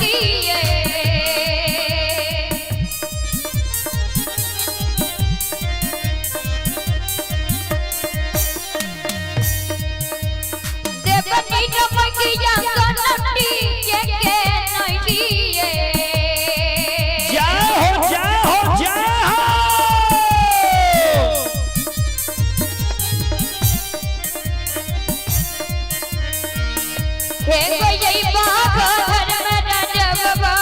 नैलिए। देवनी रमगिया गनटी के नैलिए। जय हो जय हो जय हो। हे गई बाबा धर्मराज बाबा,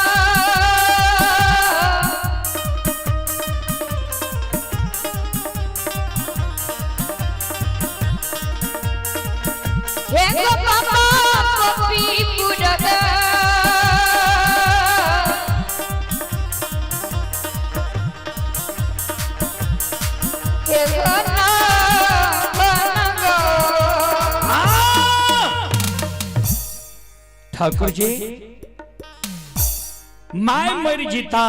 हे गो बाबा गोपीपुरक, हे गो नाम गो। हाँ! ठाकुर जी my मर जीता,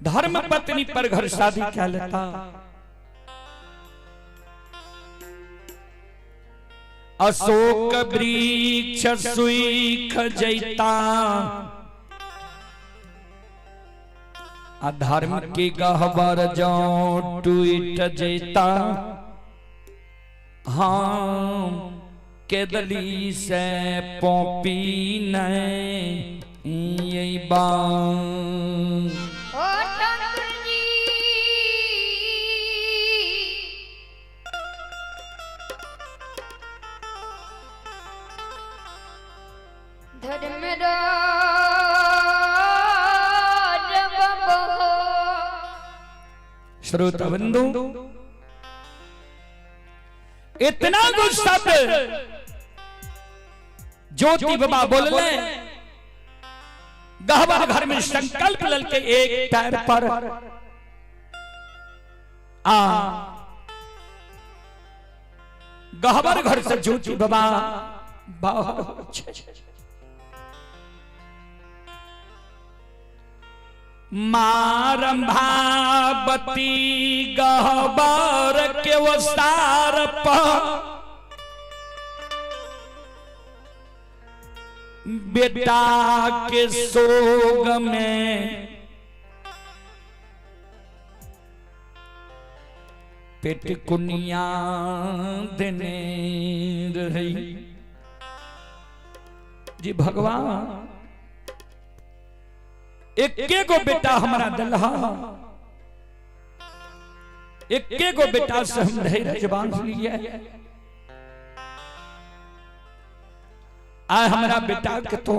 धर्म पत्नी पर घर शादी क्या लेता। अशोक वृक्ष सुईख जैता, अधर्म के गहबर जो टूट जैता। हाँ केदली से पोपी नहीं बां। ओ ठाकुर जी, धर्मराज बाबा। श्रोता बंधु, इतना गुस्सा पे ज्योति बाबा बोलले, गहबर घर में संकल्प ललके एक पैर पर आ गहबर घर से ज्योति बाबा बाहर हो छे। मारंभावती गहबर के वसार पर बेटा के सोग में पेट कुनिया देने रही। जी भगवान, एके गो बेटा हमारा दलहा, एके गो बेटा से हम धैर्य बांध लिए। आय हमारा बेटा के तो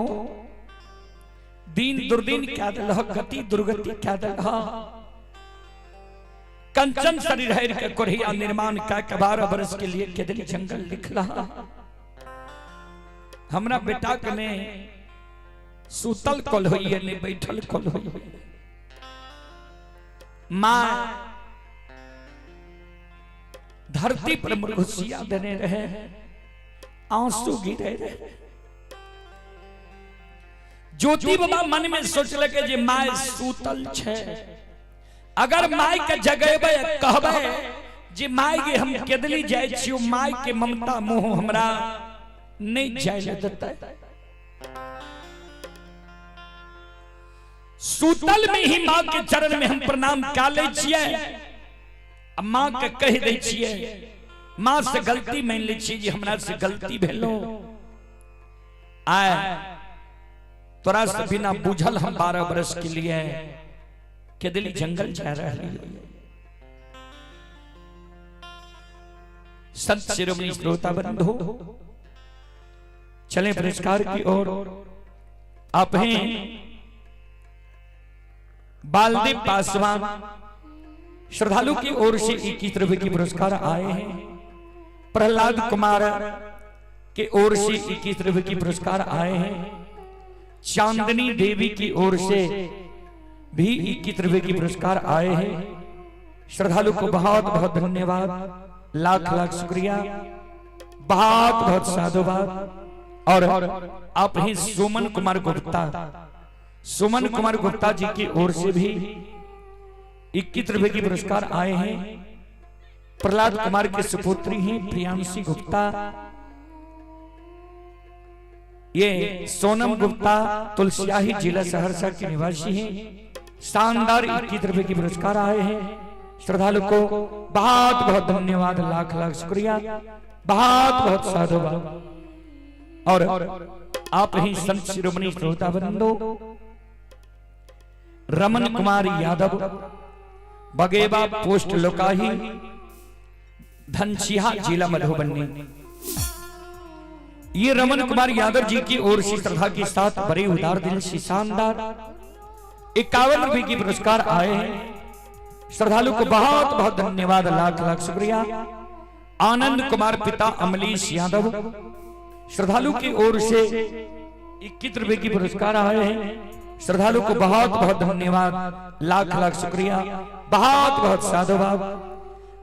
दीन दुर्दीन क्या दलहा, गति दुर्गति क्या दलहा। कंचन शरीर हर के कोरिया निर्माण का के 12 बरस के लिए केदली जंगल लिखला। हमरा बेटा के ने सुतल कल होइए ने बैठल कल होइए। मां धरती पर मुरघुसिया देने रहे, आंसू गिरे रहे। ज्योति बाबा मन में सोचलके जे my सुतल छे, अगर my के जगेबे कहबे जे my के हम केदली जाय छियो, my के ममता मोह हमरा नहीं जाय देतै। सुतल में ही मां के चरण में हम प्रणाम का ले छियै, मां के कह दै छियै, मां से गलती मान लै छियै जे हमरा से गलती भेलो। आय तोरा से बिना बुझल हम 12 बरस के लिए केदली जंगल जा रही। संत शिरोमणि श्रोता बंधु, चले पुरस्कार की ओर। आप हैं बालदेव पासवान, श्रद्धालु की ओर से 21 रुपए की पुरस्कार आए हैं। प्रहलाद कुमार के ओर से 21 रुपए की पुरस्कार आए हैं। चांदनी देवी की ओर से भी 21 रुपए की पुरस्कार आए हैं। श्रद्धालु को बहुत बहुत धन्यवाद, लाख लाख शुक्रिया, बहुत बहुत साधुवाद। और आप ही सुमन कुमार गुप्ता, सुमन कुमार गुप्ता जी की ओर से भी 21 रुपए की पुरस्कार आए हैं। प्रहलाद कुमार के सुपुत्री हैं प्रियांशी गुप्ता। ये सोनम गुप्ता तुलसियाही जिला सहरसा के निवासी हैं। शानदार 21 रुपए की पुरस्कार आए हैं। श्रद्धालु को बहुत बहुत धन्यवाद, लाख लाख शुक्रिया, बहुत बहुत साधुवाद। और आप ही संत शिरोमणि श्रोता बंधु रमन कुमार यादव, बगेबा पोस्ट लोकाही, धनसिंहा जिला मधुबनी, ये रमन कुमार यादव जी की ओर से श्रद्धा के साथ बड़े उदार दिल से शानदार 51 रुपए की पुरस्कार आए हैं। श्रद्धालु को बहुत बहुत धन्यवाद, लाख लाख शुक्रिया। आनंद कुमार पिता अमलीश यादव, श्रद्धालु की ओर से 21 रुपए की पुरस्कार आए हैं। श्रद्धालु को बहुत बहुत धन्यवाद, लाख लाख शुक्रिया, बहुत बहुत साधुवाद।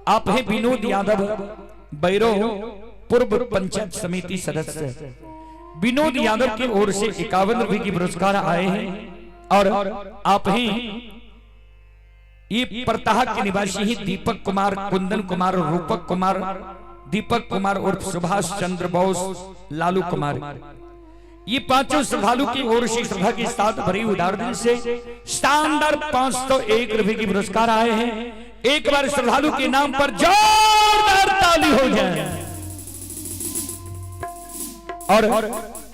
आप हैं विनोद यादव बैरो, पूर्व पंचायत समिति सदस्य विनोद यादव की ओर से 51 रुपए की पुरस्कार आए हैं। और आप ही ये परताहा के निवासी ही दीपक कुमार, कुंदन कुमार, रूपक कुमार, दीपक कुमार उर्फ सुभाष चंद्र बोस, लालू कुमार, ये पांचों श्रद्धालु की ओर से श्रद्धा के साथ भरी उदार दिल से शानदार 501 रुपए की पुरस्कार आए हैं। एक बार श्रद्धालु के नाम पर जोरदार ताली हो जाए। और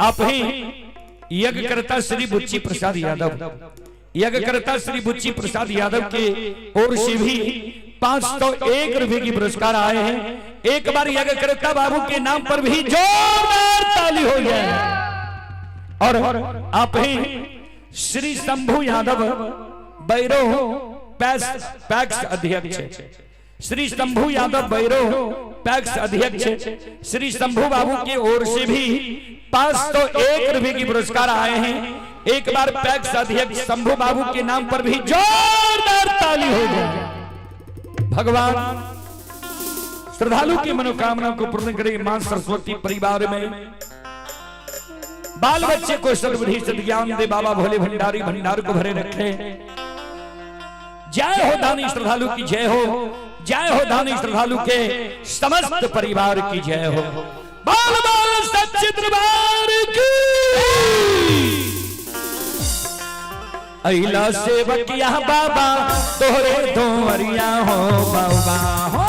आप ही यज्ञकर्ता श्री बुच्ची प्रसाद यादव, यज्ञकर्ता श्री बुच्ची प्रसाद यादव के ओर से भी 501 रुपए की पुरस्कार आए हैं। एक बार यज्ञकर्ता बाबू के नाम पर भी जोरदार ताली हो जाए। और आप ही श्री शंभू यादव बैरो पैक्स अध्यक्ष, श्री शंभू यादव बैरो पैक्स अध्यक्ष श्री शंभू बाबू की ओर से भी 501 रुपए की पुरस्कार आए हैं। एक बार पैक्स अध्यक्ष शंभू बाबू के नाम पर भी जोरदार ताली हो जाए। भगवान श्रद्धालु की मनोकामना को पूर्ण करे। मां सरस्वती परिवार में बाल बच्चे को सद्बुद्धि सद्ज्ञान दे। बाबा भोले भंडारी भंडार को भरे रखे। जय हो दानी श्रद्धालु की जय हो, जय हो दानी श्रद्धालु के समस्त परिवार की जय हो। बाल बाल सच्चे दरबार की। अहिला सेवकिया बाबा तोहरे दोवरिया हो बाबा हो।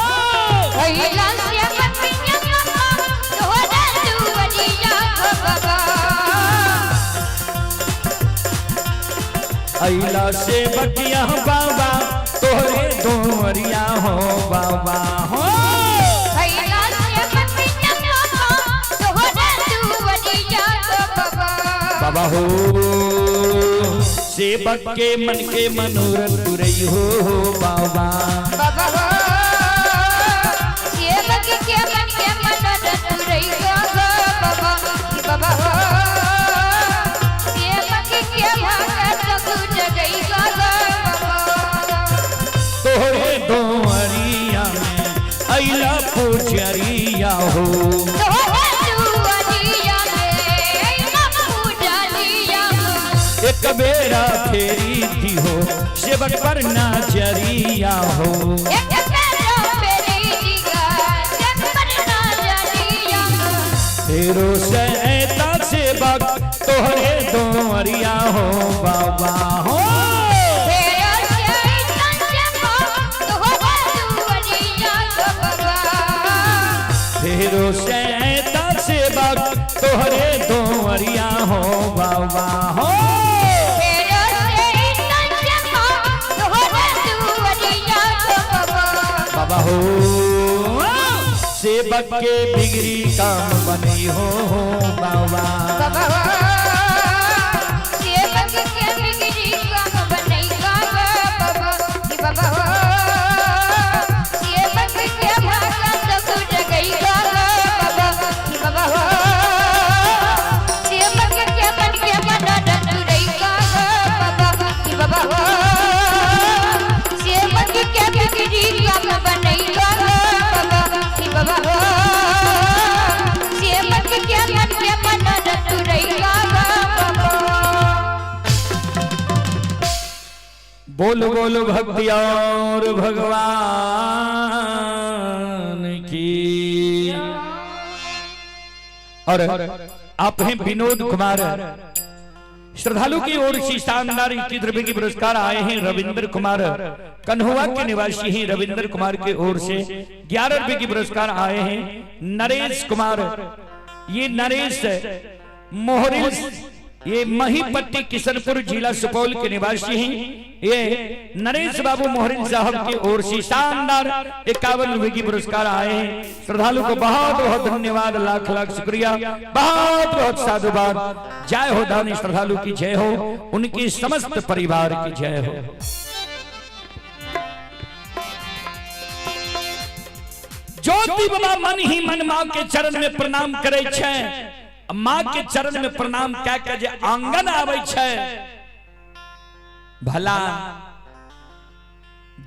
अहिला सेवकिया बाबा तोहरे दुवरिया हो बाबा। अहिला सेवकिया बाबा तोहरे दोवरिया हो बाबा हो। अहिला सेवकिया बाबा तोहरे दुवरिया हो बाबा। बाबा हो सेवक के मन के मनोरथ पुरई हो बाबा। बाबा हो सेवक के मन के मनोरथ पुरई हो बाबा। बाबा हो सेवक के भागत गुजरई हो बाबा। तोहरे दोवरिया में अइला पुजरिया हो। तोहरे दुवरिया में अइला पुजरिया हो। एक बेरा फेरी दी हो सेवक पर नजरिया हो। एक बेरा फेरी दिगा सेवक पर नजरिया हो। फेरो सैता सेवक तोहरे दोवरिया हो बाबा हो। फेरो सैता सेवक तोहरे दुवरिया हो बाबा। फेरो सैता सेवक तोहरे दोवरिया हो बाबा हो। फेरो सैता सेवक तोहरे दुवरिया हो बाबा। बाबा हो सेवक के बिगड़ी काम बनी हो बाबा। बाबा हो सेवक के बिगड़ी काम बनई बाबा। बाबा हो सेवक के भागत गुजरई बाबा। बाबा हो सेवक के मन के मनोरथ पुरई बाबा। बाबा हो सेवक के बिगड़ी काम बनई बाबा। बाबा हो सेवक के मन के मनोरथ पुरई बाबा। बोल बोल भक्ति और भगवान की। और आप हैं विनोद कुमार। श्रद्धालु की ओर से शानदार 21 रुपए की पुरस्कार आए हैं रविंद्र कुमार, कन्हुआ के निवासी हैं रविंद्र कुमार के ओर से 11 रुपए की पुरस्कार आए हैं नरेश कुमार, ये नरेश मोहरिल, ये महीपट्टी किशनपुर जिला सुपौल के निवासी हैं। ये नरेश बाबू मोहरिल साहब की ओर से शानदार 51 रुपए की पुरस्कार आए हैं। श्रद्धालु को बहुत बहुत धन्यवाद, लाख लाख शुक्रिया, बहुत बहुत साधुवाद। जय हो दानी श्रद्धालु की जय हो, उनकी समस्त परिवार की जय हो। ज्योति बाबा मन ही मन माँ के चरण में प्रणाम करे छे, माँ के चरण में प्रणाम कह के जे आंगन आवे छे, भला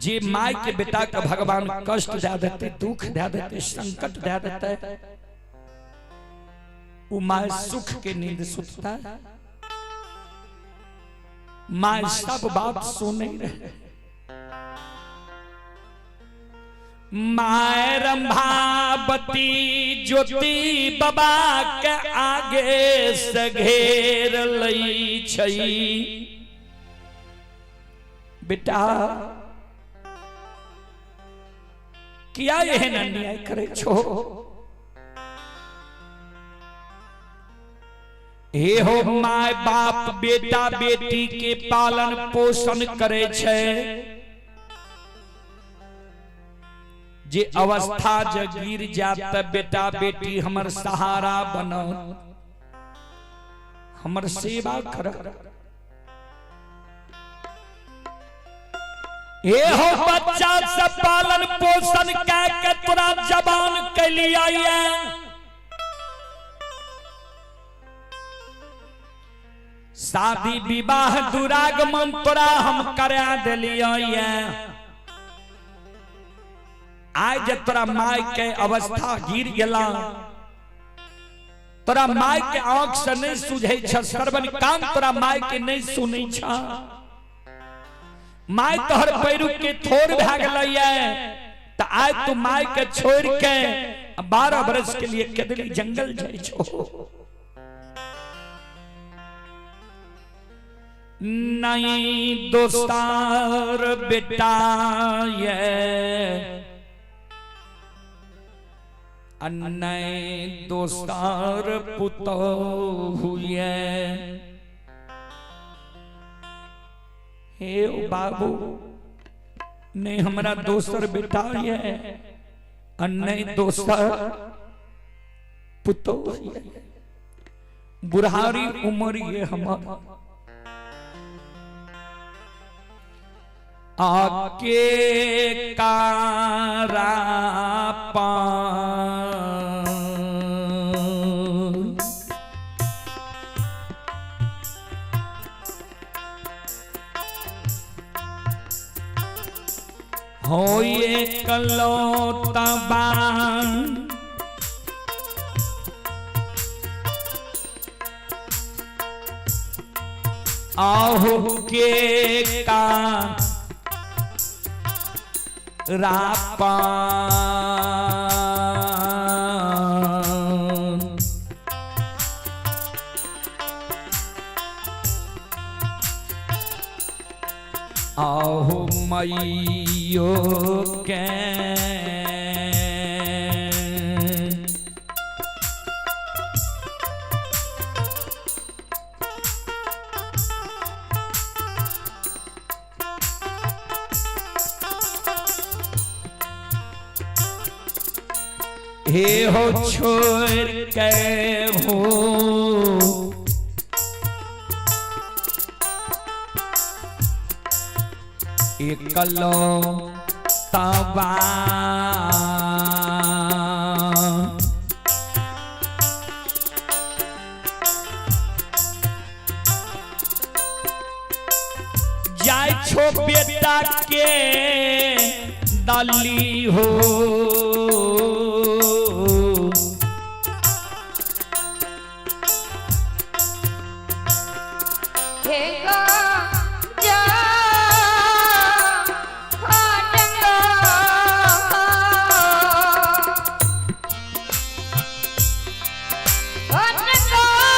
जे my के बेटा के भगवान कष्ट दे देते, दुख दे देते, संकट दे देते, वो my सुख के नींद सुतता है। My सब बात सुने रहे। My Rambhavati ज्योति बाबा के आगे से घेर लई छई। बेटा किया एहन अन्याय करे छो? हे हो my बाप बेटा बेटी के पालन पोषण करे छे, जे अवस्था जे गिर जात बेटा बेटी हमर सहारा बनो, हमर सेवा कर। हे हो बच्चा सब पालन पोषण कह के तोरा जवान के लिया, शादी विवाह दुरागमन तोरा हम करा दिलिया। आज जे तोरा my के अवस्था गिर गेला, तोरा my के आंख से नहीं सुझै छ, श्रवण कान तोरा my के नहीं सुनै छ, my तोहर पैरू के थोर भए गेलै, त आज तू my के छोड़ के 12 बरस के लिए कदली जंगल जाइ छो। नहीं दोस्तार बेटा ये नहीं दोस्तार पुतोहु ये। हे बाबू नहीं हमरा दोसर बेटा ये नहीं दोसर पुतोहु ये, बुढ़ारी उम्र ये हमर। आके कारा पान हो ये कलौता बान आहो के का रापान आहो मैयो के हे हो छोड़ के हो एकलो तबा जाय छो बेटा के डाली हो Oh,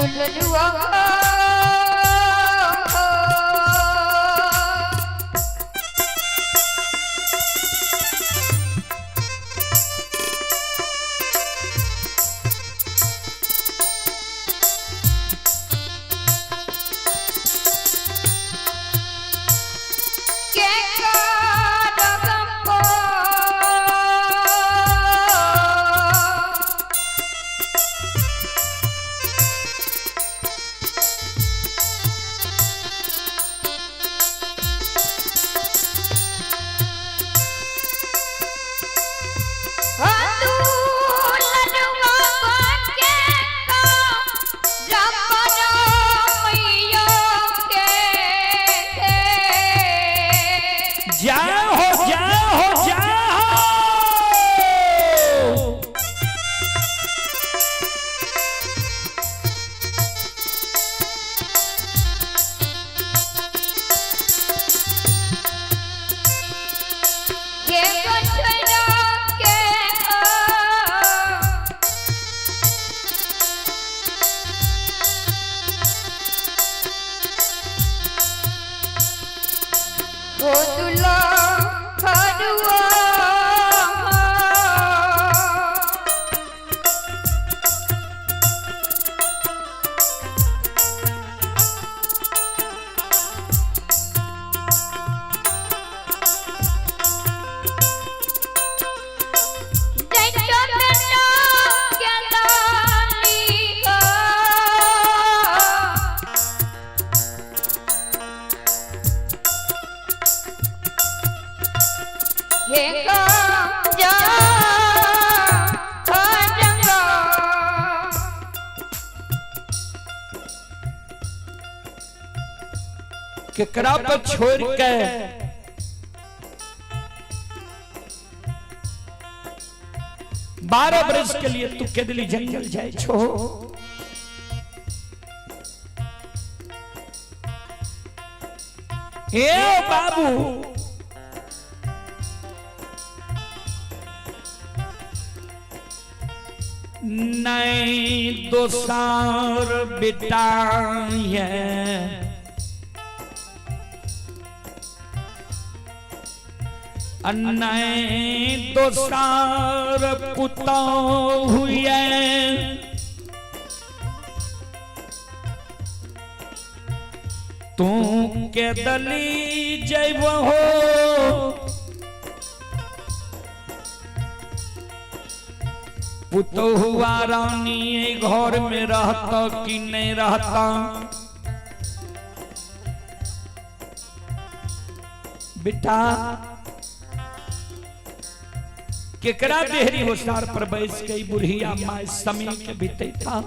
दुलरुआ। के कारगम्बो जय हो, जय हो, जय हो। केकरा पर छोड़ के 12 बरस के लिए तू केदली जंगल जाए छो। ए बाबू, नहीं दोसार बेटा है, अन्नय दोसार पुतो हुए, तू के दली जैब हो। पुतहुआ रानी घर में रहता कि नहीं रहता? बेटा केकरा देहरी होसार पर बैस गई बुढ़िया माय समय के बीतैता?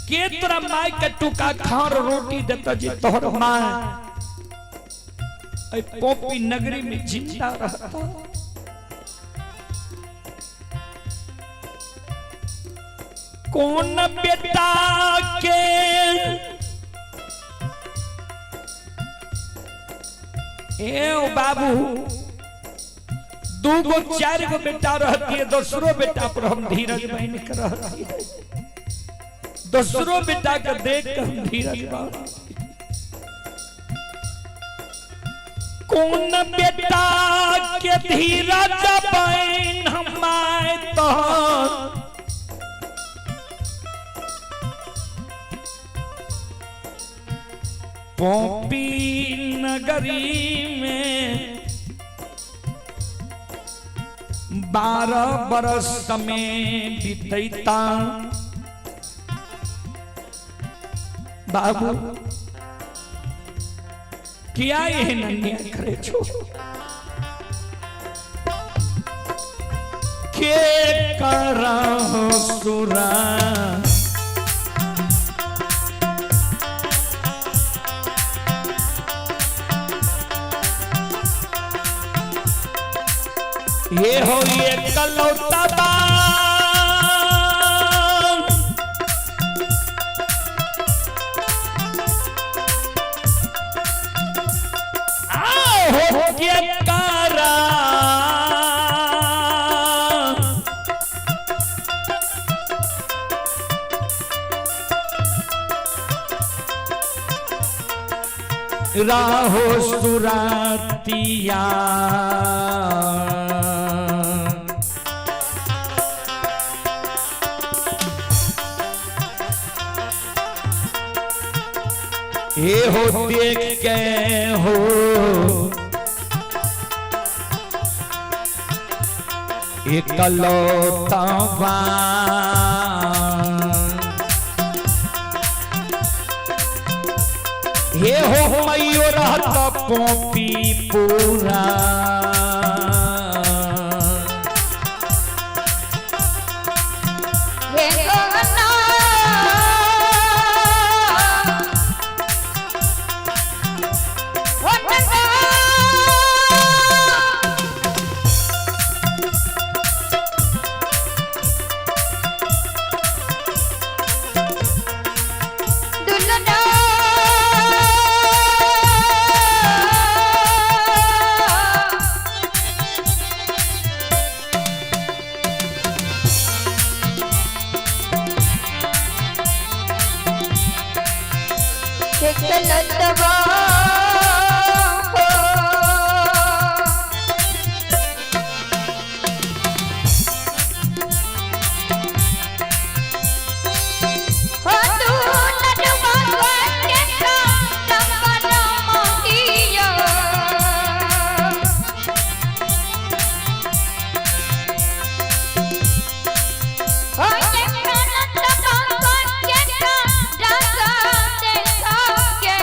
के तोरा माय के टुका खार रोटी देता जे तोहर my A Poppy नगरी में जिंदा रहता? कौन बेटा के ए बाबू, 2 गो 4 गो बेटा रहती है, दूसरो बेटा पर हम धीरज बन के रहती है, दूसरो बेटा के देख के हम धीरज बन। कौन बेटा के धीरज बन हम आए तो पोपी नगरी में 12 बरस में बीतता। बाबू किया एहन अन्याय करे छो? के करहु सुरा ये हो ये कलौता बाप, आओ के करा राहो सुरातिया। ये हो देख के हो एकलौता हे हो मैयो रहत पोपी पूरा। हे गगना हो नंगा। दुल्हना एकलतवा हो। हो तू नटवा के का नंबर मोहिया। हो ये नटवा के का राजा देखा के।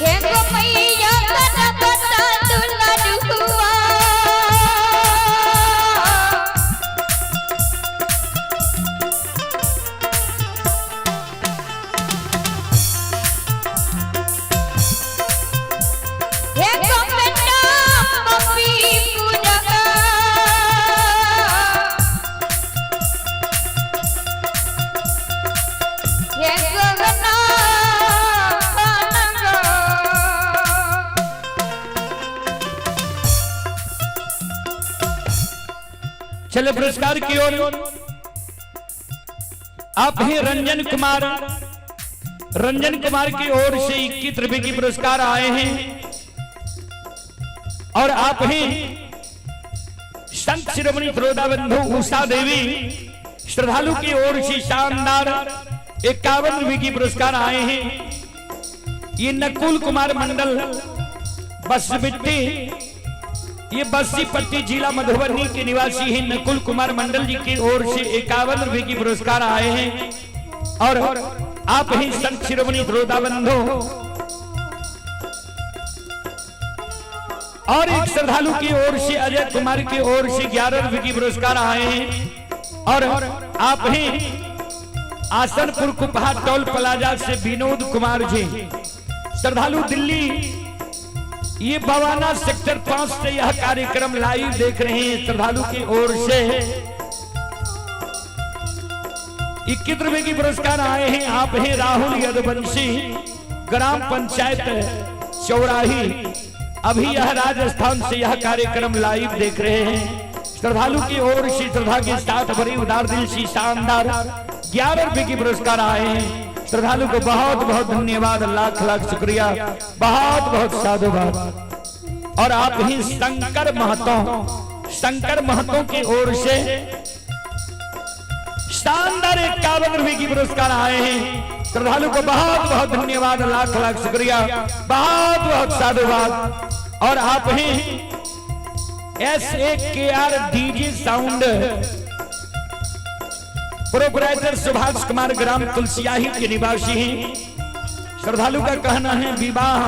हे गो मैया कनकता दुलडुआ। हे गो बेटा पपी पूरा। हे गगना नंगा। चले पुरस्कार की ओर आप ही रंजन कुमार, रंजन कुमार की ओर से 21 रुपए की पुरस्कार आए हैं। और आप ही संत शिरोमणि त्रोदा बंधु उषा देवी श्रद्धालु की ओर से शानदार 51 रुपए की पुरस्कार आए हैं। ये नकुल कुमार मंडल बसबिट्टी, ये बस्सी पट्टी जिला मधुबनी के निवासी हैं। नकुल कुमार मंडल जी की ओर से 51 रुपए की पुरस्कार आए हैं। और आप ही संत शिरोमणि द्रोदा बंधु और एक श्रद्धालु की ओर से अजय कुमार की ओर से 11 रुपए की पुरस्कार आए हैं। और आप ही आसनपुर कुपहा टोल प्लाजा से विनोद कुमार जी श्रद्धालु दिल्ली, ये बवाना सेक्टर 5 से यह कार्यक्रम लाइव देख रहे हैं। श्रद्धालु की ओर से 21 रुपए की पुरस्कार आए हैं। आप हैं राहुल यदुवंशी, ग्राम पंचायत चौराही, अभी यह राजस्थान से यह कार्यक्रम लाइव देख रहे हैं। श्रद्धालु की ओर से श्रद्धा के साथ भरी उदार दिल सी शानदार 11 रुपए की पुरस्कार आए हैं। श्रद्धालु को बहुत बहुत धन्यवाद, लाख लाख शुक्रिया, बहुत बहुत साधुवाद। और आप ही शंकर महतो, शंकर महतो की ओर से शानदार 51 रुपए की पुरस्कार आए हैं। श्रद्धालु को बहुत बहुत धन्यवाद, लाख लाख शुक्रिया, बहुत बहुत साधुवाद। और आप ही SAKR DJ sound proprietor Subhash Kumar ग्राम तुलसियाही के निवासी हैं। श्रद्धालु का कहना है विवाह,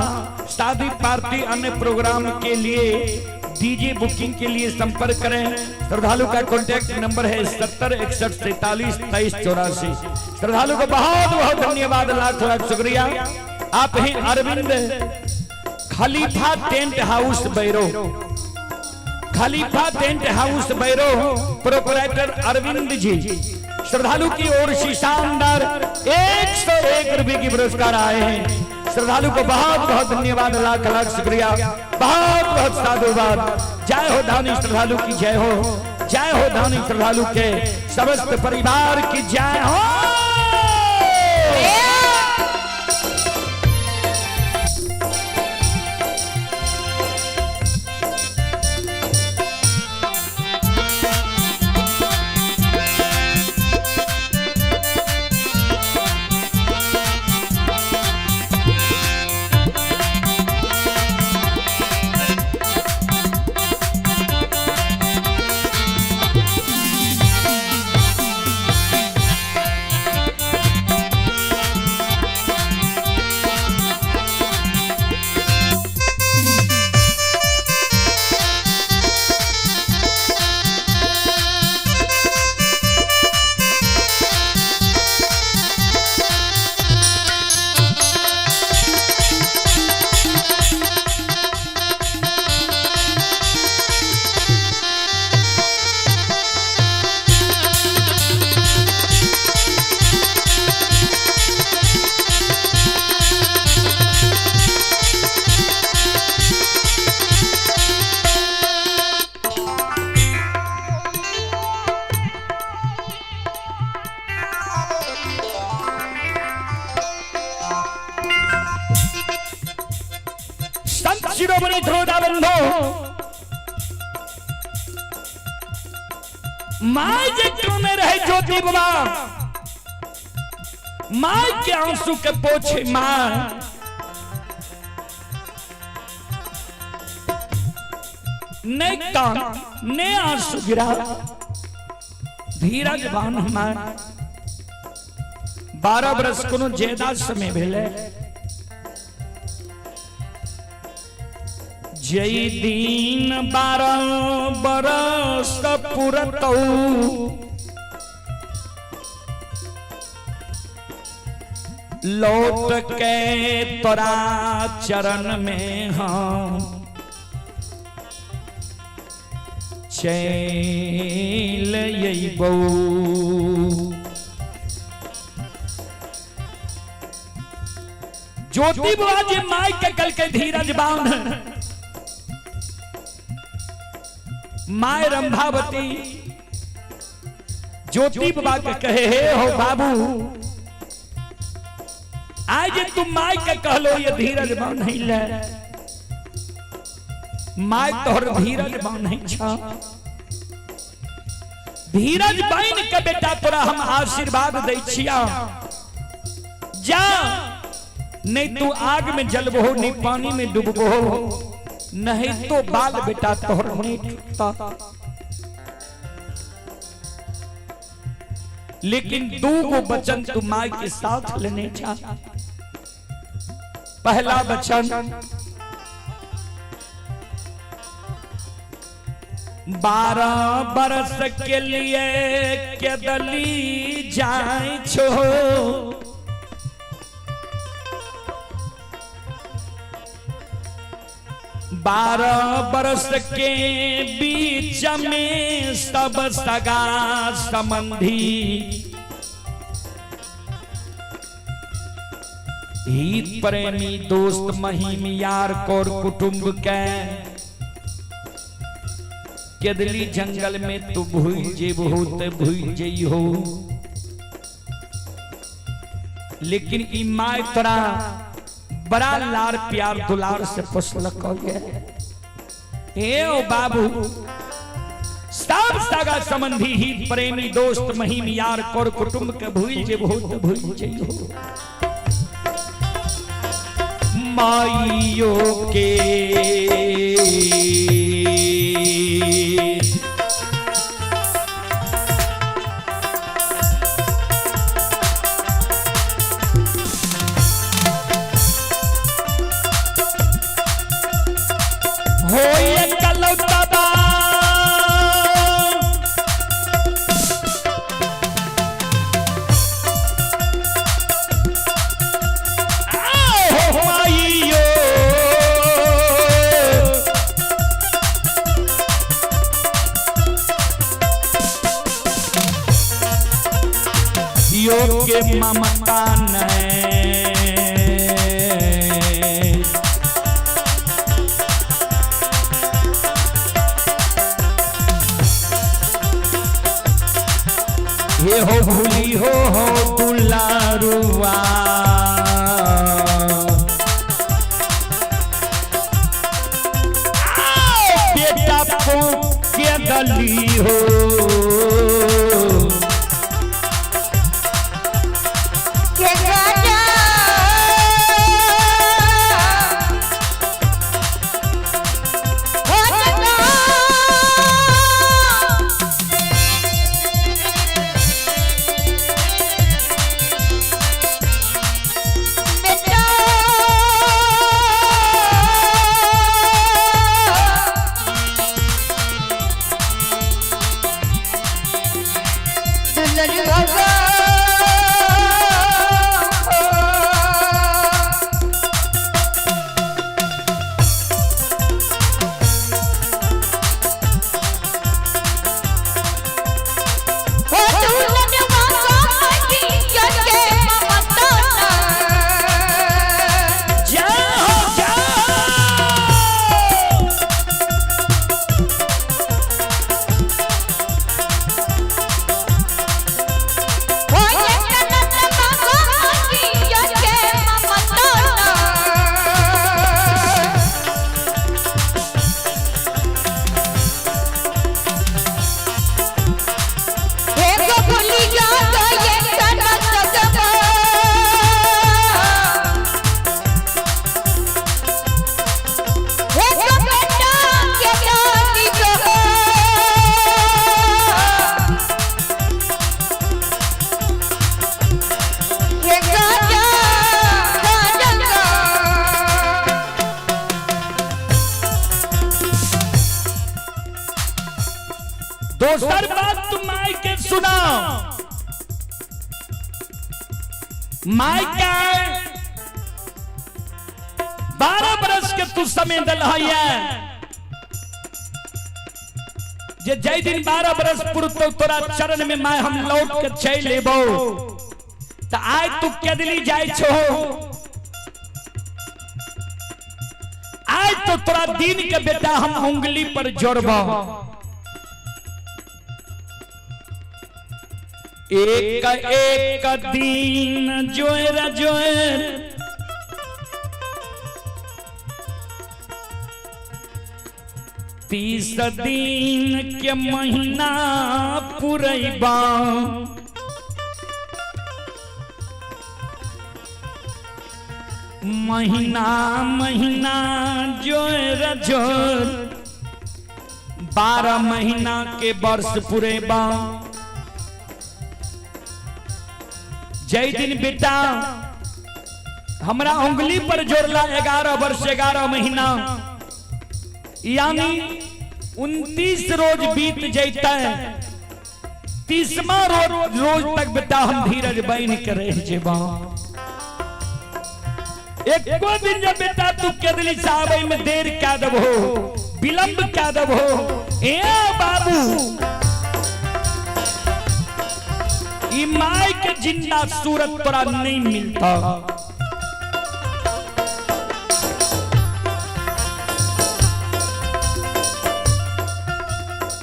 शादी, पार्टी, अन्य प्रोग्राम के लिए डीजे बुकिंग के लिए संपर्क करें। श्रद्धालु का कॉन्टैक्ट नंबर है 70 61 47 23 84। श्रद्धालु को बहुत बहुत धन्यवाद, लाख लाख शुक्रिया। आप हैं Arvind Khalifa tent house Bairo, Khalifa tent house Bairo proprietor Arvind ji श्रद्धालु की ओर से शानदार 101 रुपए की पुरस्कार आए हैं। श्रद्धालु को बहुत बहुत धन्यवाद, लाख लाख शुक्रिया, बहुत बहुत साधुवाद। जय हो धानी श्रद्धालु की जय हो, जय हो धानी श्रद्धालु के समस्त परिवार की जय हो। संत शिरोमणि ध्रुवदा बंधु my जे क्यों में रहे ज्योति बाबा, my के आंसू के पोछे my ने कान ने आंसू गिरा, धीरज बान my. 12 बरस कोनो जेदा समय भेले, जय दिन 12 बरस पुरतौ, लौट के तोरा चरण में हम चैल अइबौ। ज्योति बुआ जी माई के कल के धीरज बांध, my Rambhavati ज्योति बाबा के कहे हे हो बाबू, आज तुम my के कहलो ये धीरज बांध ले, my तोहर धीरज बांध छा, धीरज बांध के बेटा तोरा हम आशीर्वाद दै छिया, जा नहीं तू आग में जलबो नहीं पानी में डूबबो, नहीं तो बाल बेटा तोहर नहीं छूटता। लेकिन दो गो वचन तू माई के साथ लेने जा। पहला वचन, 12 बरस के लिए केदली जाय छो, 12 बरस के बीच में सब सगा संबंधी हित प्रेमी दोस्त महिम यार कौर कुटुंब के केदली जंगल में तू भूल जेबहो ते भूल जइहो, लेकिन ई my तोरा बड़ा लार प्यार दुलार से पोसलक हे ओ बाबू, सब सगा संबंधी ही प्रेमी दोस्त महिम यार कौर कुटुंब के भूल जेबहो ते भूल जइहो। माइयो के के ममता ने ये हो भूली हो दुलारुआ। बेटा को के गली हो के राजा हो जगा बेटा दुलरुआ हो दुलरुआ की के ममता जय हो जय। हो कनत की के ममता हे गोकुली जा ये कनत हे बेटा के डाली गो हे राजा राजा दोसर बात तुम माई के सुनाओ। माई का 12 बरस के तू समय दल है जे जय दिन 12 बरस पुरतो तोरा चरण में माय हम लौट के चल लेबो। त आय तू केदली जाय छो, आय तो तोरा दिन के बेटा हम उंगली पर जोड़बो। एक एक दिन जोर जोर 30 दिन के महीना पुरैबा। महीना महीना जोर जोर 12 महीना के वर्ष पुरेबा। जय दिन बेटा हमरा उंगली पर जोड़ला 11 वर्ष 11 महीना यानी 29 रोज बीत जैता है। 30वां रोज तक बेटा हम धीरज बन के रह जेबा। एको दिन जब बेटा तू केदली साहब में देर क्या दबो, विलंब क्या दबो, ए बाबू ई माई के जिंदा सूरत तोरा नहीं मिलता।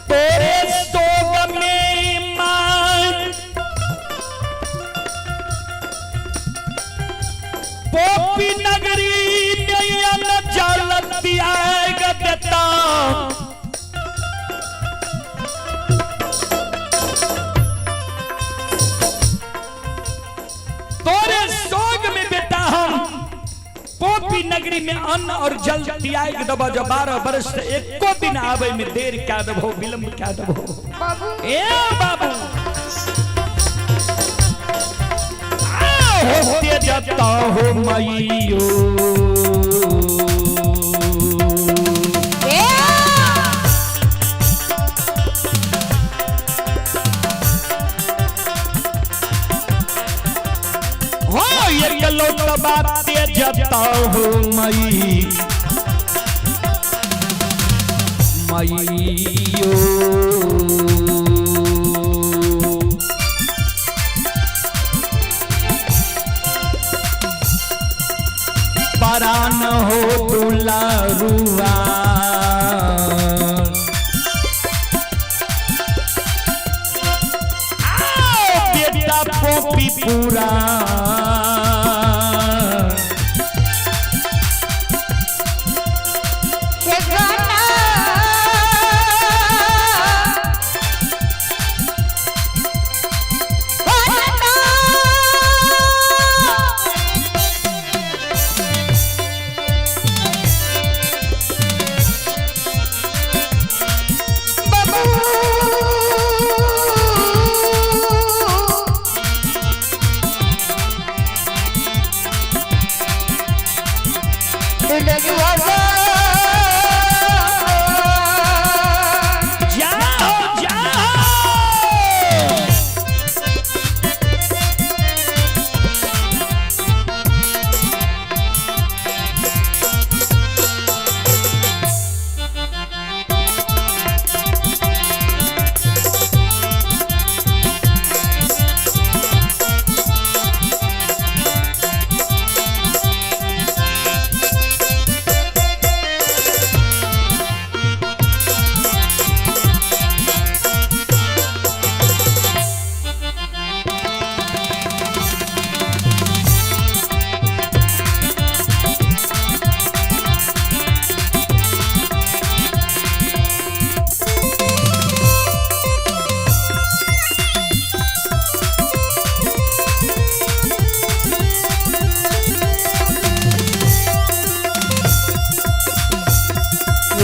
तेरे सोग में मां पोपी नगरी नैया न जलती आएगा देता। तोरे सोग में बेटा हम पोपी नगरी में अन्न और जल त्याग दबा। जो 12 वर्ष से एको दिन आवे में देर क्या दबो, विलंब क्या दबो। बाबू ए बाबू होते जाता हो मईयो। ए हो एक लोट बाते जाता हो मई मईयो। परान हो दुलारुआ कॉपी पूरा। जाओ जाओ।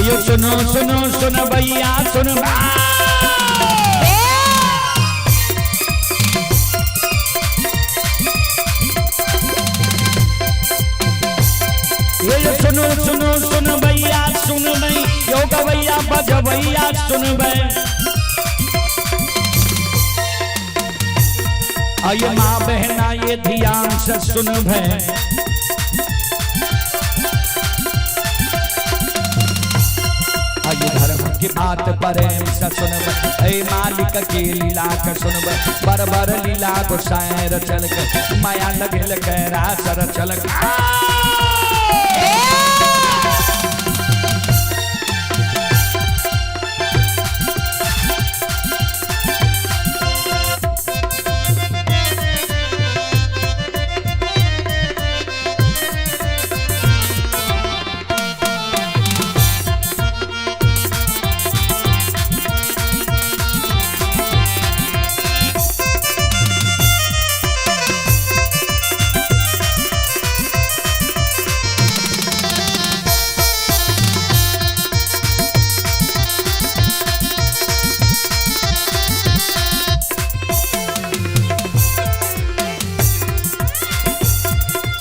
यो सुनो सुनो सुन भैया सुन। ये सुनो सुनो सुन भैया सुन भई, यो गवैया बजवैया सुन भई। आये माँ बहना ये ध्यान से सुन भई। धर्म की बात प्रेम से सुनब, ऐ मालिक के लीला के सुनब। बर बर लीला गोसाई रचल के, माया लगल के रास रचल के।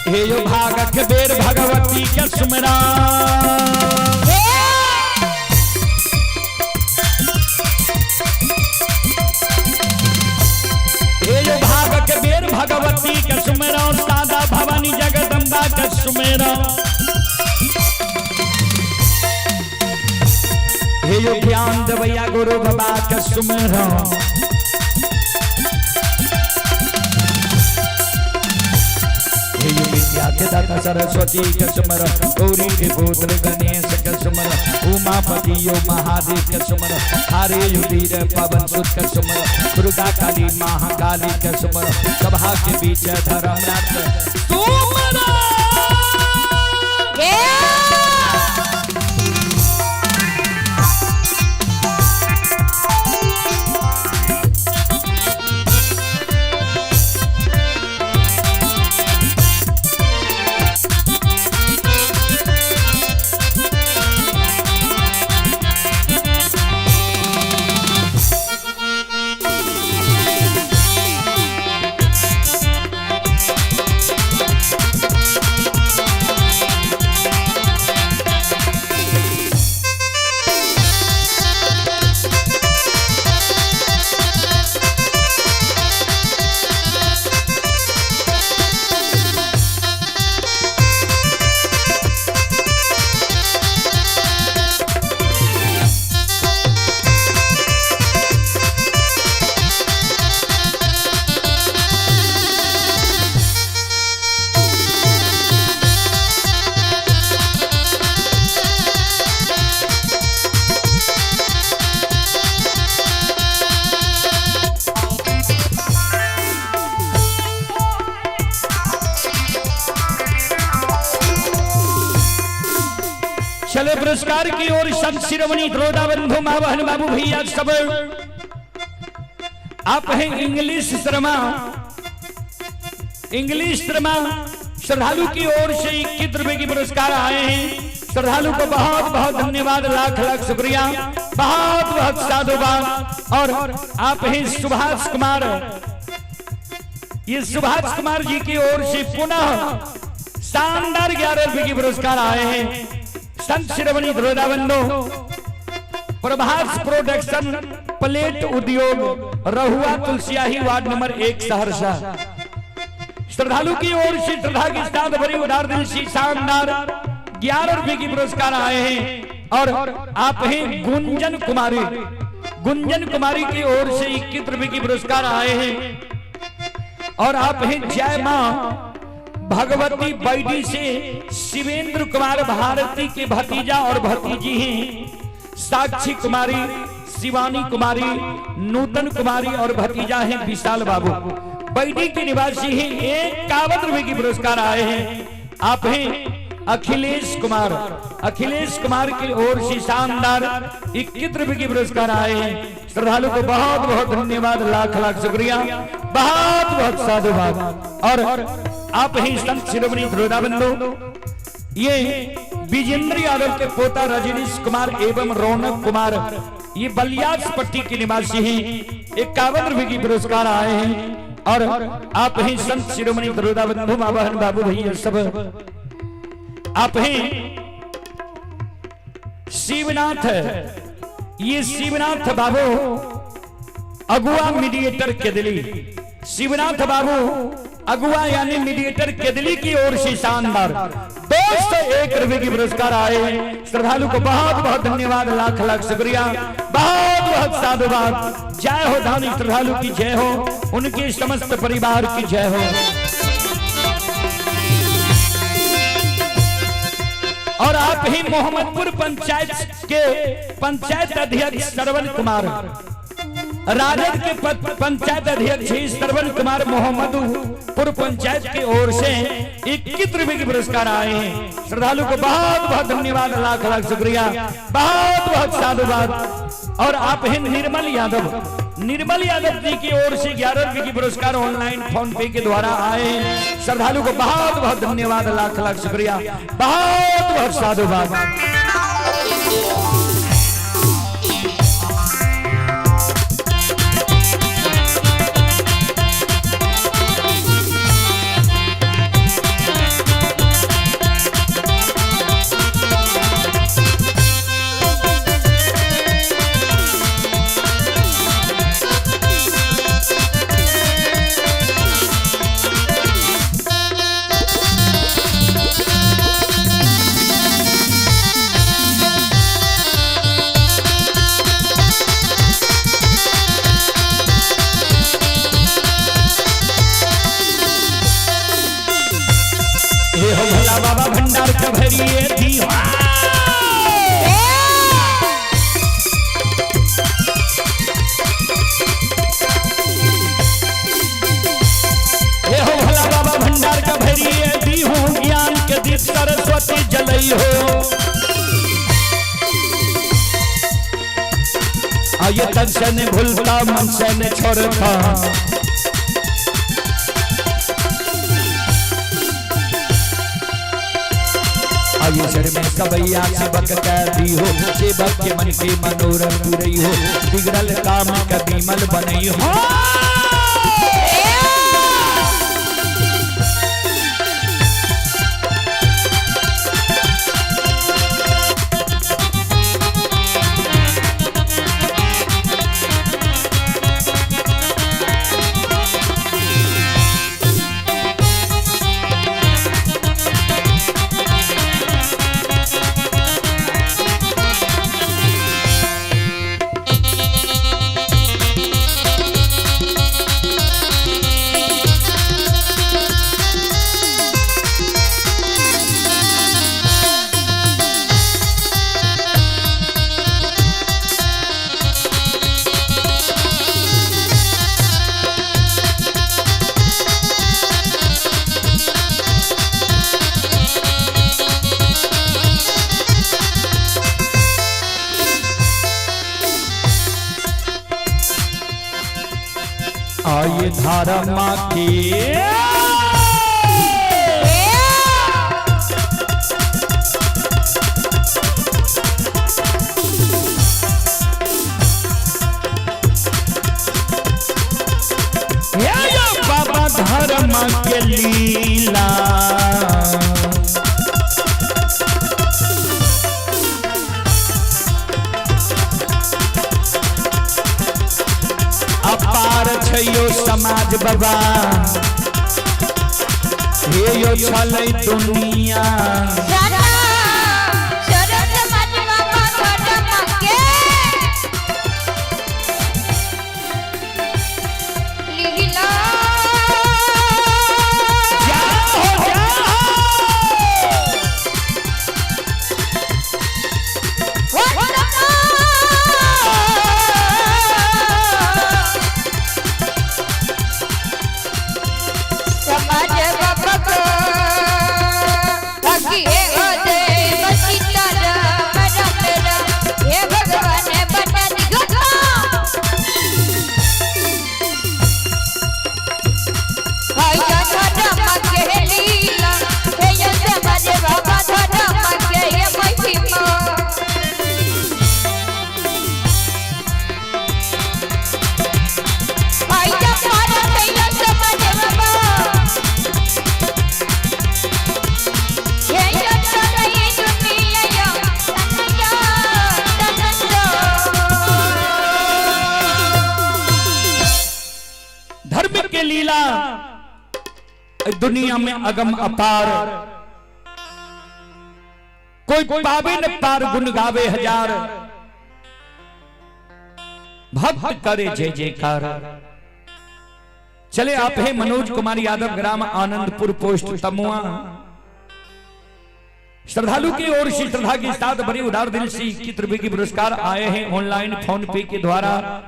हे यो भागक बेर भगवती के सुमरा। हे यो भागक बेर भगवती के सुमरा, सादा भवानी जगदम्बा के सुमेरा। हे यो ज्ञान देवैया गुरु बाबा के सुमेरा। विद्या के दाता सरस्वती के सुमर, गौरी के पुत्र गणेश के सुमर, उमापति यो महादेव के सुमर, हरे युधीर पवन सुत के सुमर, दुर्गा काली महाकाली के सुमर, सभा के बीच धर्मराज सुमर। पुरस्कार की ओर संत शिरोमणि द्रोदा बंधु माँ बहन बाबू भैया सब। आप हैं इंग्लिश शर्मा, इंग्लिश शर्मा श्रद्धालु की ओर से 21 रुपए की पुरस्कार आए हैं। श्रद्धालु को बहुत बहुत धन्यवाद, लाख लाख शुक्रिया, बहुत बहुत साधुवाद। और आप हैं सुभाष कुमार, ये सुभाष कुमार जी की ओर से पुनः शानदार 11 रुपए की पुरस्कार आए हैं। संत शिरोमणि ध्रुवबंधु प्रभास प्रोडक्शन प्लेट उद्योग, रहुआ तुलसियाही, वार्ड नंबर 1, सहरसा। श्रद्धालु की ओर से श्रद्धा के साथ भरी उदार दिल से शानदार 11 रुपए की पुरस्कार आए हैं। और आप हैं गुंजन कुमारी, गुंजन कुमारी की ओर से 21 रुपए की पुरस्कार आए हैं। और आप हैं जय मां भगवती बैडी से शिवेंद्र कुमार भारती के भतीजा और भतीजी हैं साक्षी कुमारी, शिवानी कुमारी, नूतन कुमारी और भतीजा हैं विशाल बाबू, बैडी के निवासी हैं, 51 रुपए की पुरस्कार आए हैं। आप हैं अखिलेश कुमार, अखिलेश कुमार की ओर से शानदार 21 रुपए की पुरस्कार आए हैं। श्रद्धालु को बहुत बहुत धन्यवाद, लाख लाख शुक्रिया, बहुत बहुत साधुवाद। और आप ही संत शिरोमणि ध्रुवबंधु ये विजेंद्र यादव के पोता रजनीश कुमार एवं रौनक कुमार, ये बलियास पट्टी के निवासी हैं, 51 रुपए की पुरस्कार आए हैं। और आप ही संत शिरोमणि ध्रुवबंधु माँ बहन बाबू भैया सब। आप हैं शिवनाथ, ये शिवनाथ बाबू अगुआ मीडिएटर केदली, शिवनाथ बाबू अगुआ यानी मीडिएटर केदली की ओर से शानदार 201 रुपए की पुरस्कार आए। श्रद्धालु को बहुत बहुत धन्यवाद, लाख लाख शुक्रिया, बहुत बहुत साधुवाद। जय हो धानी श्रद्धालु की जय हो, उनके समस्त परिवार की जय हो। और आप ही मोहम्मदपुर पंचायत के पंचायत अध्यक्ष श्रवण कुमार, राजद के पंचायत अध्यक्ष ही श्रवण कुमार मोहम्मदपुर पंचायत की ओर से 21 रुपए के पुरस्कार आए हैं। श्रद्धालु को बहुत बहुत धन्यवाद, लाख लाख शुक्रिया, बहुत बहुत साधुवाद। और आप हैं निर्मल यादव, निर्मल यादव जी की ओर से 11 रुपए की पुरस्कार ऑनलाइन फोन पे के द्वारा आए हैं। श्रद्धालु को बहुत बहुत धन्यवाद, लाख लाख शुक्रिया, बहुत बहुत साधुवाद। हे हो भोला बाबा भंडार के भरिए दी। हे हो भोला बाबा भंडार के भरिए दी हूँ, ज्ञान के दीप सरस्वती जलई हो। आये तन से न भूलता, मन से न छोड़ता। आये सर में सबैया सेवक कह दी हो, सेवक के मन के मनोरथ पुरई हो, बिगड़ल काम कदीमल बनई हो। आये धर्म के हे यो बाबा धर्म के लीला। अपार छैयो समाज बाबा, हे यो छलै दुनिया। शरण समाज बाबा धर्म के लीला। जाओ जाओ। समाज बाबा को हे हो देव सीताराम राम राम, हे भगवान बना दिगो। हाय धर्म के लीला, हे समाज बाबा धर्म के महिमा। हाय भारत समाज बाबा, हे चले दुनिया तनया तनसो। धर्म के लीला दुनिया में अगम अपार, कोई पावे न पार गुण गावे हजार, भक्त करे जय जयकार। चले आप हैं मनोज कुमार यादव, ग्राम आनंदपुर, पोस्ट तमुआ। श्रद्धालु की ओर से श्रद्धा के साथ बड़ी उदार दिल से 21 रुपए की पुरस्कार आए हैं ऑनलाइन फोन पे के द्वारा।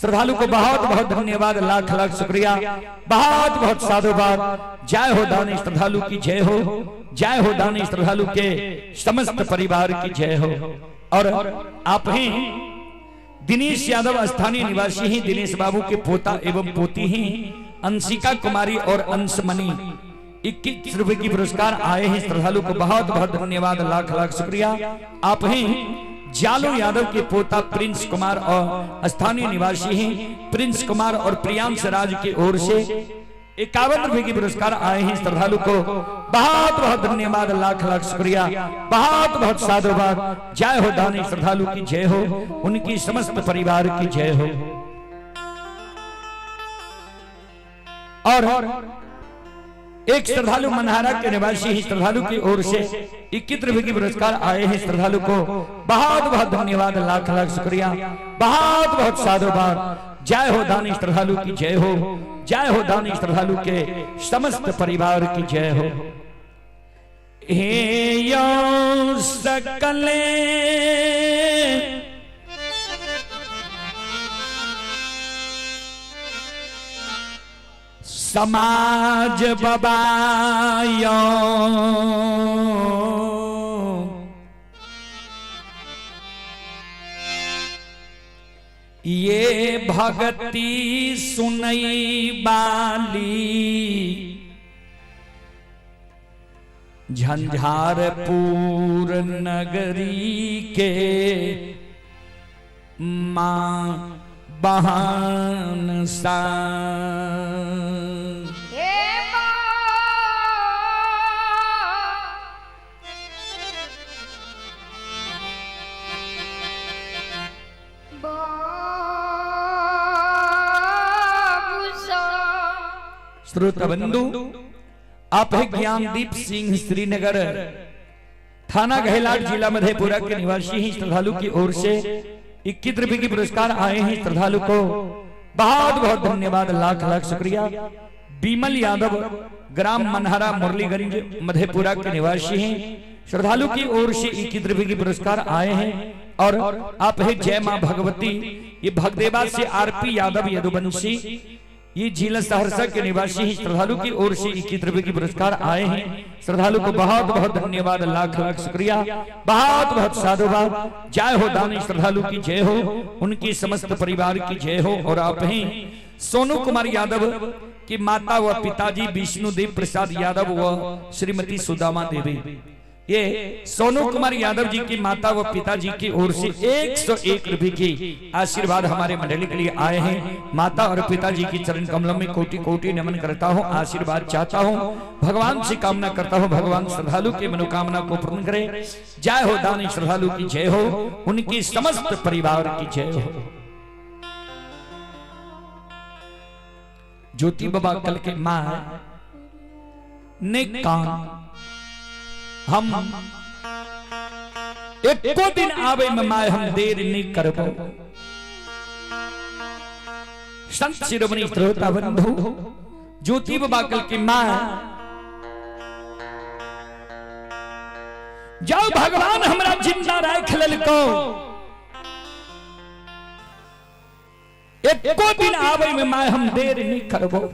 श्रद्धालु को बहुत बहुत धन्यवाद, लाख लाख शुक्रिया, बहुत बहुत साधुवाद। जय हो दानी श्रद्धालु की जय हो, जय हो दानी श्रद्धालु के समस्त परिवार की जय हो। और आप हैं दिनेश यादव, स्थानीय निवासी हैं, दिनेश बाबू के पोता एवं पोती हैं अंशिका कुमारी और अंशमणि। 21 रुपए की पुरस्कार आए हैं, श्रद्धालु को बहुत बहुत धन्यवाद, लाख लाख शुक्रिया। आप हैं जालू यादव के पोता प्रिंस कुमार और स्थानीय निवासी हैं प्रिंस कुमार और प्रियांश राज की ओर से 51 रुपए की पुरस्कार आए हैं, श्रद्धालु को बहुत बहुत धन्यवाद, लाख लाख शुक्रिया, बहुत बहुत साधुवाद। जय हो दानी श्रद्धालु की जय हो, उनकी समस्त परिवार की जय हो। और एक श्रद्धालु मनहारा के निवासी ही श्रद्धालु की ओर से 21 रुपए की पुरस्कार आए हैं, श्रद्धालु को बहुत बहुत धन्यवाद, लाख लाख शुक्रिया, बहुत बहुत साधुवाद। जय हो दानी श्रद्धालु की जय हो, जय हो दानी श्रद्धालु के समस्त परिवार की जय हो। हे यो सकले समाज बबायो, ये भक्ति सुनई बाली झंझारपुर नगरी के माँ बहान सा। हे माँ बाबू सा। श्रोता बंधु, आप है ज्ञानदीप सिंह, श्रीनगर, थाना गहलाट, जिला मधेपुरा के निवासी हैं। श्रद्धालु की ओर से 21 रुपए की पुरस्कार आए हैं, श्रद्धालु को बहुत बहुत धन्यवाद, लाख लाख शुक्रिया। बीमल यादव, ग्राम मनहरा, मुरलीगंज, मधेपुरा के निवासी हैं। श्रद्धालु की ओर से 21 रुपए की पुरस्कार आए हैं। और आप है जय मां भगवती, ये भगदेवा से आरपी यादव यदुवंशी ये जिला सहरसा के निवासी ही श्रद्धालु की ओर से 21 रुपए की पुरस्कार आए हैं। श्रद्धालु को बहुत बहुत धन्यवाद, लाख लाख शुक्रिया, बहुत बहुत साधुवाद। जय हो दानी श्रद्धालु की जय हो, उनकी समस्त परिवार की जय हो। और आप हैं सोनू कुमार यादव की माता व पिताजी विष्णुदेव प्रसाद यादव व श्रीमती सुदामा देवी, ये सोनू कुमार यादव जी की माता व पिताजी की ओर से 101 रुपए की आशीर्वाद हमारे मंडली के लिए आए हैं। माता और पिताजी की चरण कमलों में कोटि कोटि नमन करता हूँ, आशीर्वाद चाहता हूँ, भगवान से कामना करता हूँ, भगवान श्रद्धालु की मनोकामना को पूर्ण करे। जय हो दानी श्रद्धालु की जय हो, उनकी समस्त परिवार की जय हो। ज्योति बाबा कल के माँ ने कान हम एको दिन आवे में my हम देर नहीं करबो। संत शिरोमणि श्रोता बंधु, ज्योति बाबा कल की माँ, जाओ भगवान हमरा जिंदा राख लेलको, एको दिन आवे में my हम देर नहीं करबो।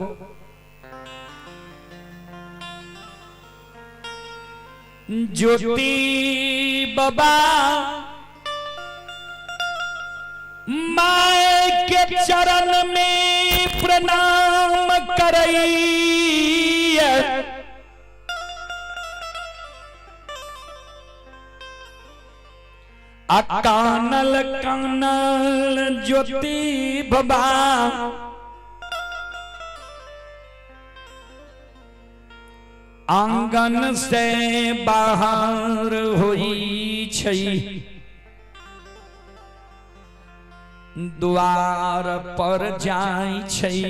ज्योति बाबा my के चरण में प्रणाम करई, आ कानल कानल ज्योति बाबा आंगन से बाहर होई छै, द्वार पर जाय छै,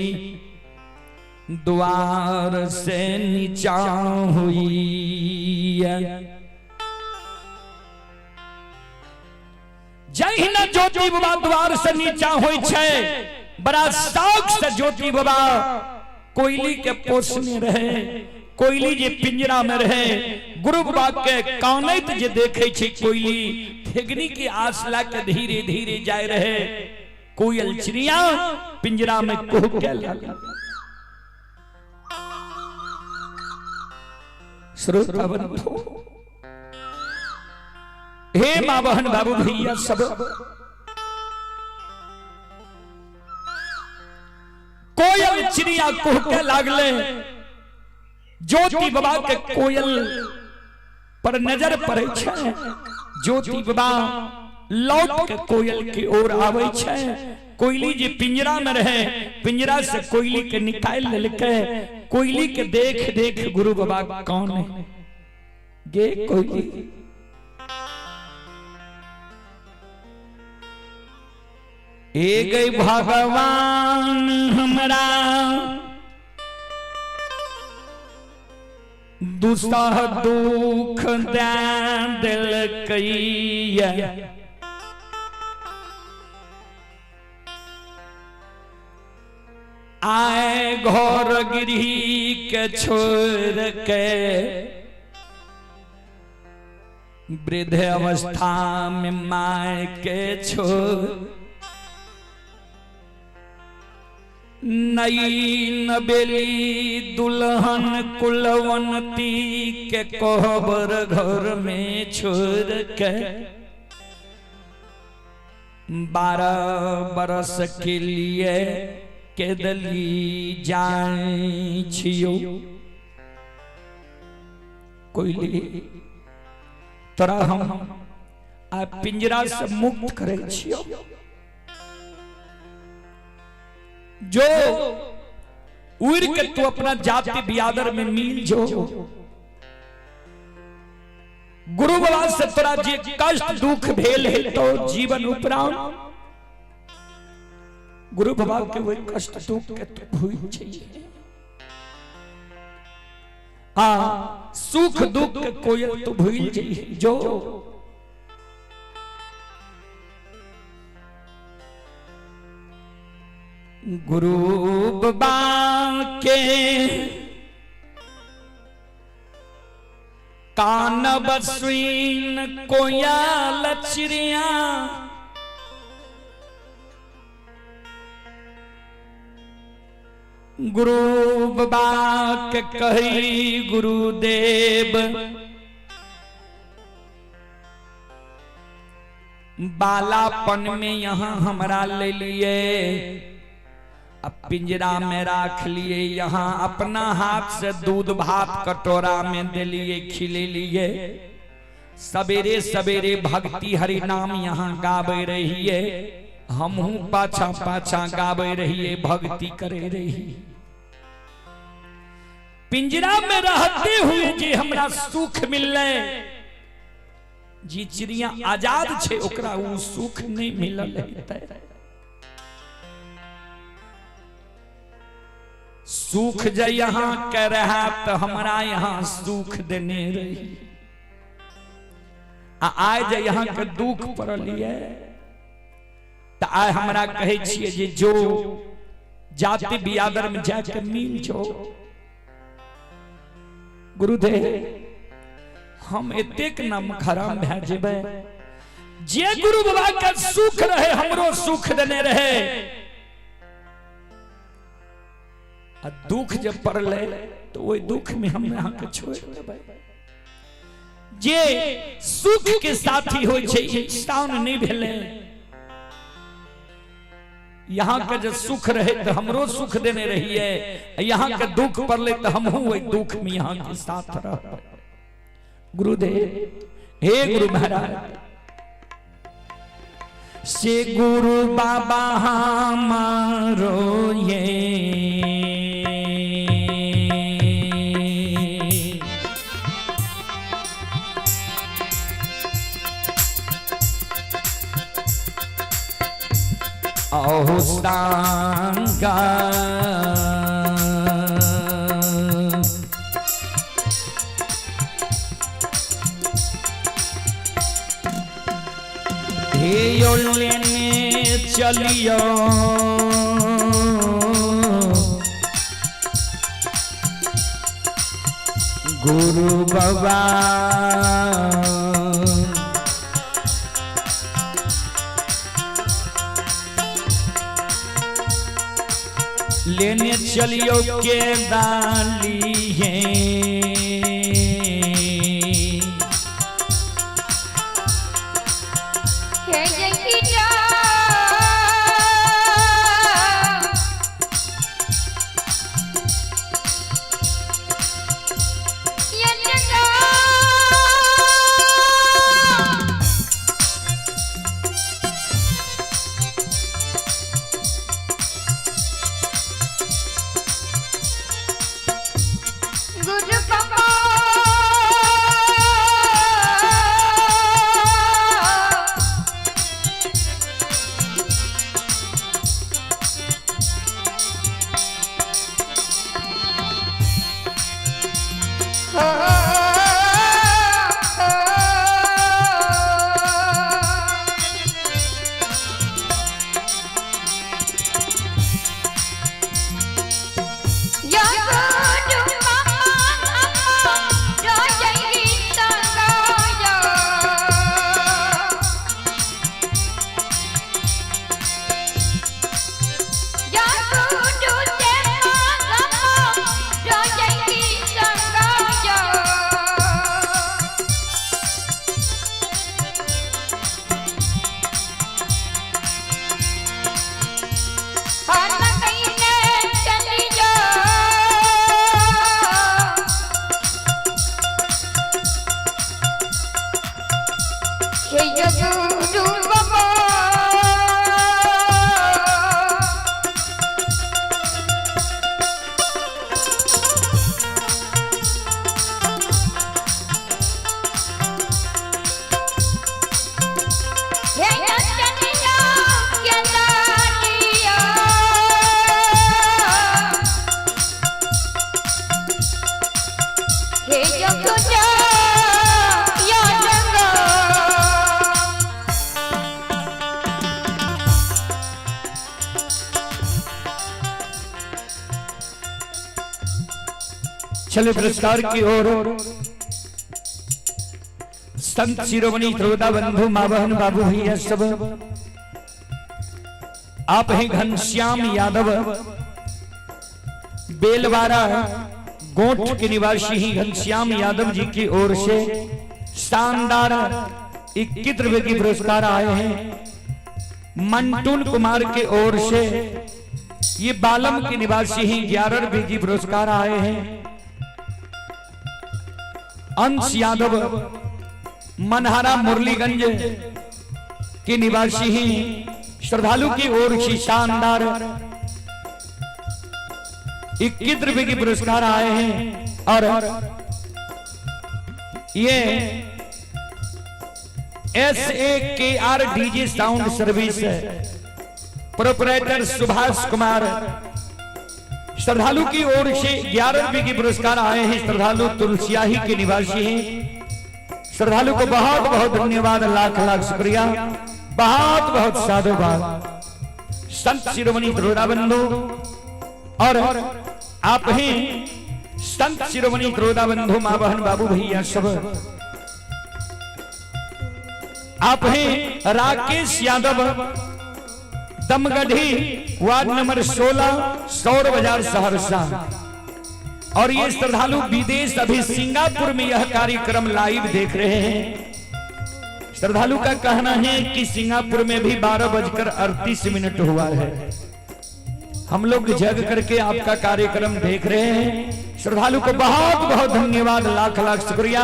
द्वार से नीचा हुई। जहिना ज्योति बाबा द्वार से नीचा होई छै, बड़ा शौक से ज्योति बाबा कोयली के पोसने रहे। कोयली जे पिंजरा में रहे, गुरु बाबा के कानैत जे देखे छै, कोयली ठेगनी की आस ला के धीरे धीरे जाय रहे। कोयल चिड़िया पिंजरा में कुहके लागल। श्रोता बंधु, हे माँ बहन बाबू भैया सब, कोयल चिड़िया कुहके लागले। ज्योति बाबा के कोयल पर नजर पड़े छै। ज्योति बाबा लौट के कोयल की ओर आवे छै। कोयली जे पिंजरा में रहे, पिंजरा से कोयली के निकाल लेलकै। कोयली के देख देख गुरु बाबा कौन है गे कोयली, ए गई भगवान हमरा दुसह दुख दे दिलकैया, आए घर गृह के छोड़ के वृद्ध अवस्था में my के छोड़ नई नबेली दुल्हन कुलवंती के कोहबर घर में छोड़ के 12 बरस के लिए केदली जाय छियो। कोयली, तोरा हम आ पिंजरा से मुक्त करे छियो। जो उड़ के तू अपना जाति बियादर में मिल जो। गुरु बाबा से तोरा जे कष्ट दुख भेल है तो जीवन उपरांत गुरु बाबा के वही कष्ट दुख के तू भूल जाइए। आ सुख दुख के कोयल तू भूल जाइए। जो गुरु बाबा के कान बसुइन कोयल चिड़िया गुरु बाबा के कही गुरुदेव, बालापन में यहाँ हमरा ले लिए, अब पिंजरा में राख लिए, यहाँ अपना हाथ से दूध भात कटोरा में दे लिए, खिले लिए। सवेरे सवेरे भक्ति हरि नाम यहाँ गावे रहिए, हमहू पाछा पाछा गावे रहिए, भक्ति करे रही। पिंजरा में रहते हुए जे हमरा सुख मिलले, जी चिड़िया आजाद छे ओकरा उ सुख नहीं मिलल हेतै। सुख जे यहाँ के रहा तो हमरा यहाँ सुख देने रही, आ आइ जे यहाँ के दुख पड़ल ये तो आइ हमरा कहै छियै जे जो जाति बियादर में जाके मिल जो। गुरुदेव हम एतेक नाम खराब भए जेबै, जे गुरु बाबा के सुख रहे हमरो सुख देने रहे, आ दुख जब पड़ले तो वही दुख में हम यहाँ के छोड़ देबै। जे सुख के साथी होइ छै इंसान नहीं भेलै, यहाँ के जे सुख रहे तो हमरो सुख देने रहिए, यहाँ के दुख पड़ले तो हमहू वही दुख में यहाँ के साथ रह। गुरुदेव हे गुरु महाराज, से गुरु बाबा हमारो ये अहो सांगा, हे यो लेने चलियो गुरु बाबा, लेने चलियो के डाली है। हे जयकीटा गुरु बाबा या गुरु बाबा जय संगाया, या गुरु देवा जय संगाया। हर कहीने चली जा, हे गुरु बाबा, हे चलिया के लालिया, हे जगजा या जगा। चले पुरस्कार की ओर संत शिरोमणि त्रोदा बंधु माँ बहन बाबू भैया सब, आप हैं घनश्याम यादव, बेलवारा गोठ के निवासी ही घनश्याम यादव जी की ओर से शानदार 21 रुपए की पुरस्कार आए हैं। मंटून कुमार के ओर से ये बालम के निवासी ही 11 रुपए की पुरस्कार आए हैं। अंश यादव मनहारा मुरलीगंज के निवासी ही श्रद्धालु की ओर से शानदार 21 रुपए की पुरस्कार आए हैं। और ये SAKR DJ sound service proprietor Subhash Kumar श्रद्धालु की ओर से 11 रुपए की पुरस्कार आए हैं। श्रद्धालु तुलसियाही के निवासी हैं। श्रद्धालु को बहुत बहुत धन्यवाद, लाख लाख शुक्रिया, बहुत बहुत साधुवाद। संत शिरोमणि त्रोड़ा बंधु और आप ही संत शिरोमणि त्रोड़ा बंधु, माँ बहन बाबू भैया सब आप हैं राकेश यादव, दमगढ़ी, वार्ड नंबर 16, सौर बाजार, सहरसा। और ये श्रद्धालु विदेश अभी सिंगापुर में यह कार्यक्रम लाइव देख रहे हैं। श्रद्धालु का कहना है कि सिंगापुर में भी 12:38 हुआ है। हम लोग जग करके आपका कार्यक्रम देख रहे हैं। श्रद्धालु को बहुत बहुत धन्यवाद, लाख लाख शुक्रिया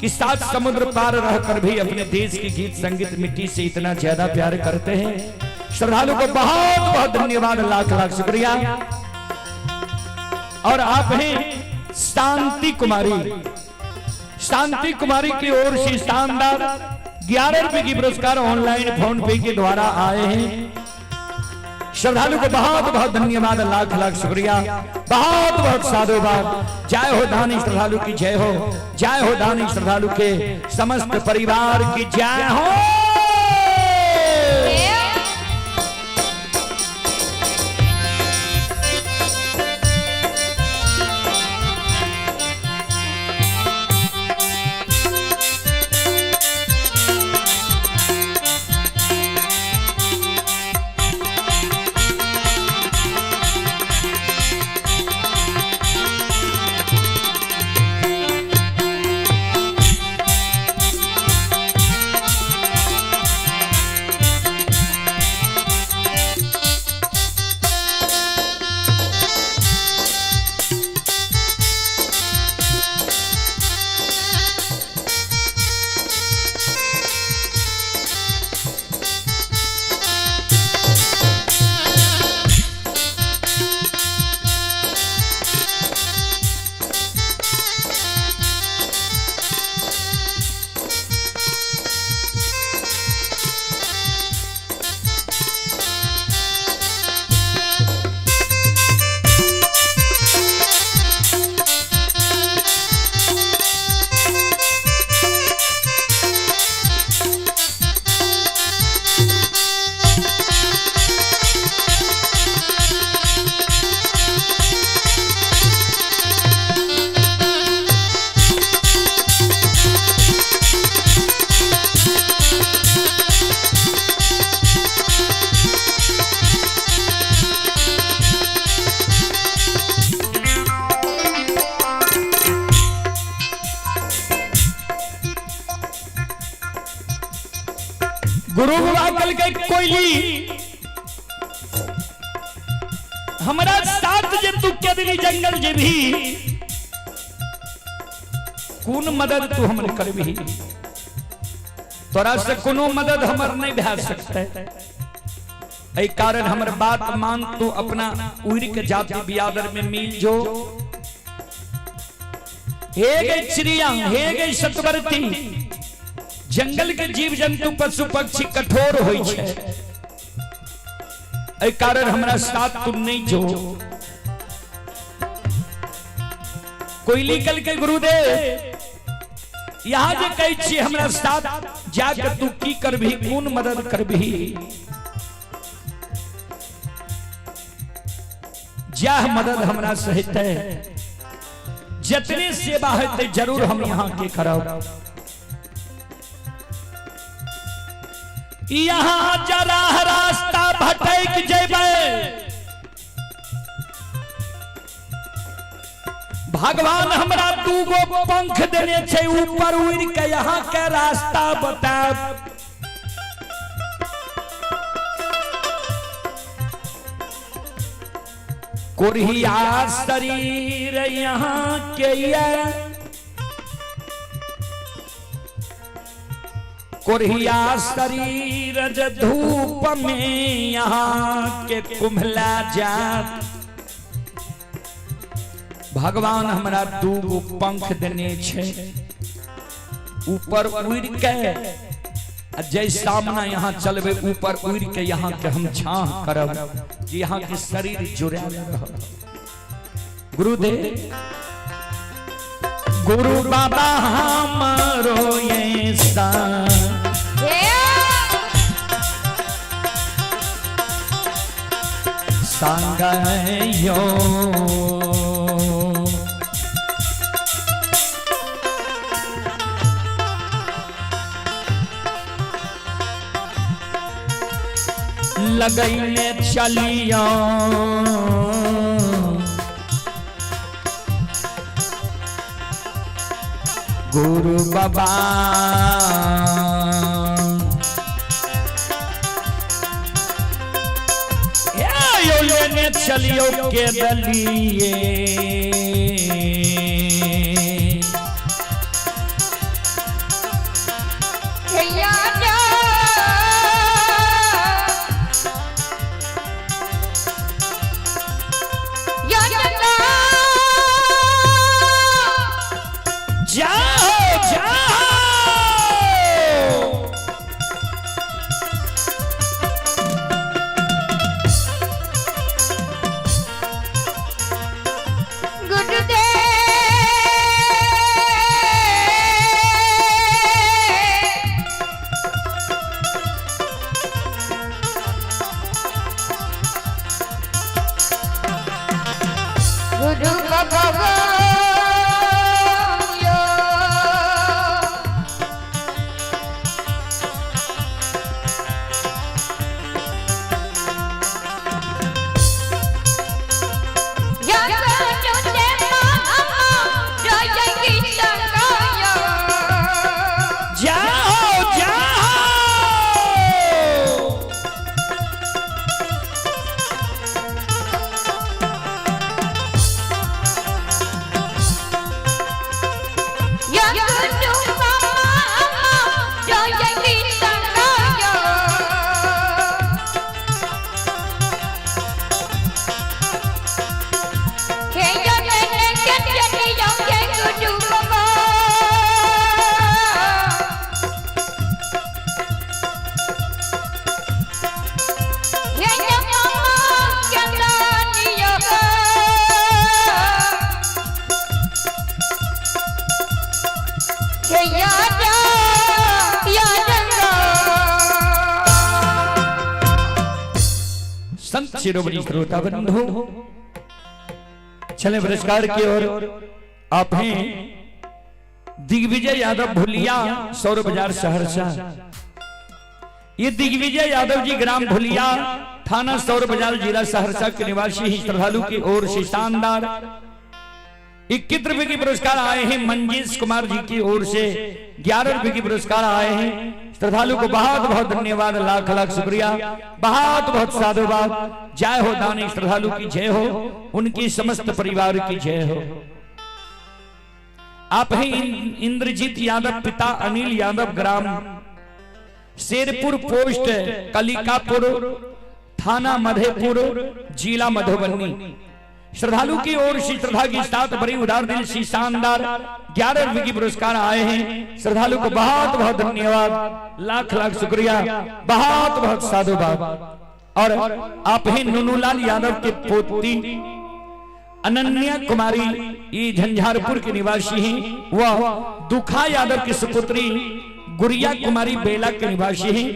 कि सात समुद्र पार रहकर भी अपने देश की गीत संगीत मिट्टी से इतना ज्यादा प्यार करते हैं। श्रद्धालु को बहुत बहुत धन्यवाद, लाख लाख शुक्रिया। और आप हैं शांति कुमारी, शांति कुमारी की ओर से शानदार 11 रुपए की पुरस्कार ऑनलाइन फोन पे के द्वारा आए हैं। श्रद्धालु को बहुत बहुत धन्यवाद, लाख लाख शुक्रिया, बहुत बहुत साधुवाद। जय हो दानी श्रद्धालु की जय हो, जय हो दानी श्रद्धालु के समस्त परिवार की जय हो। गुरु बाबा कल के कोयली हमरा साथ जे तू केदनी जंगल जेबी, कोन मदद तू हमर करबी? तोरा से कोनो मदद हमर नहीं भए सकते। एहि कारण हमर बात मान, तू अपना उड़ के जाति बियादर में मिल जो। हे गई चिड़िया, हे गई सतवर्ती, जंगल के जीव जंतु पशु पक्षी कठोर होइ छै, एहि कारण हमरा साथ तू नहीं जो। कोयली कल के गुरुदेव यहाँ जे कहै छी हमरा साथ जाके तू की करबी, कोन मदद करबी? जाह मदद हमरा से हेतै, जितने सेवा हेतै जरूर हम यहाँ के करब। यहाँ जरा रास्ता भटक जेबै, भगवान हमरा दूगो पंख देने छै, ऊपर उड़ के यहाँ के रास्ता बताब। कोरिया शरीर यहाँ के ये, कोरिया शरीर जे धूप में यहाँ के कुम्हला जात। भगवान हमरा दूगो पंख देने छै, ऊपर उड़ के आ जै सामना यहाँ चलबे ऊपर उड़ के यहाँ के हम छाह करब, जे यहाँ के शरीर जुड़ायल रहब। गुरुदेव गुरु बाबा हमारो ये सा संग यो लगैने चलियो, गुरु बाबा यो लेने चलियो के दलिए। जाओ जाओ। गुरु बाबा यो जाओ जाओ। संत शिरोमणि श्रोता बंधु, चले पुरस्कार की ओर। आप हैं दिग्विजय यादव भुलिया, सौर बाजार सहरसा। ये दिग्विजय यादव जी ग्राम भुलिया, थाना सौर बाजार, जिला सहरसा के निवासी ही श्रद्धालु की ओर से शानदार 21 रुपए की पुरस्कार आए हैं। मंजीश कुमार जी की ओर से 11 रुपए की पुरस्कार आए हैं। श्रद्धालु को बहुत बहुत धन्यवाद, लाख लाख शुक्रिया, बहुत बहुत साधुवाद। जय हो दानी श्रद्धालु की जय हो, उनकी समस्त परिवार की जय हो। आप हैं इंद्रजीत यादव, पिता अनिल यादव, ग्राम शेरपुर, पोस्ट कलिकापुर, थाना मधेपुर, जिला मधुबनी। श्रद्धालु की ओर से श्रद्धा की साथ बड़ी उदार दिल सी शानदार 11 रुपए की पुरस्कार आए हैं। श्रद्धालु को बहुत बहुत धन्यवाद, लाख लाख शुक्रिया, बहुत बहुत साधुवाद। और आप हैं नुनूलाल यादव के पोती अनन्या कुमारी, ये झंझारपुर के निवासी हैं। वह दुखा यादव की सुपुत्री गुड़िया कुमारी बेला के निवासी हैं।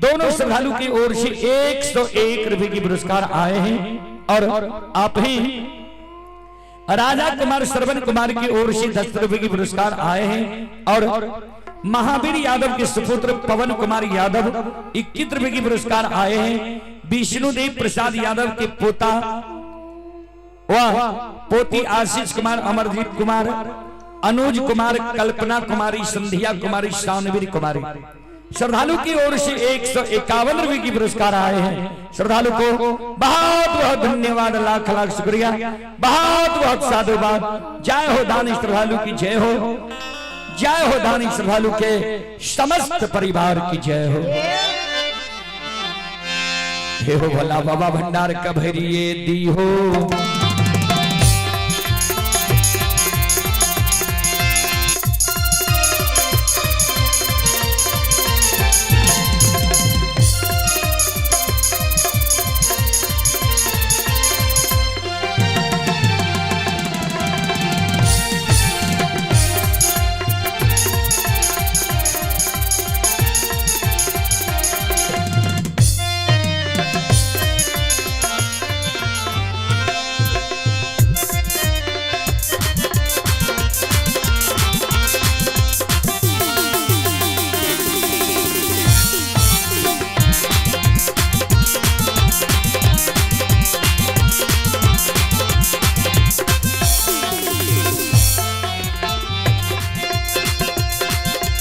दोनों श्रद्धालु की ओर से 101 रुपए की पुरस्कार आए हैं। और आप हैं राजा कुमार श्रवण कुमार की ओर से 10 रुपए की पुरस्कार आए हैं। और महावीर यादव के सुपुत्र पवन कुमार यादव 21 रुपए की पुरस्कार आए हैं। विष्णुदेव प्रसाद यादव के पोता वाह पोती आशीष कुमार, अमरजीत कुमार, अनुज कुमार, कल्पना कुमारी, संध्या कुमारी, शानवीर कुमारी। श्रद्धालु की ओर से 151 रुपए की पुरस्कार आए हैं। श्रद्धालु को बहुत बहुत धन्यवाद, लाख लाख शुक्रिया, बहुत बहुत साधुवाद। जय हो दानी श्रद्धालु की जय हो, जय हो दानी श्रद्धालु के समस्त परिवार की जय हो। हे हो भोला बाबा भंडार कभरिए दी हो।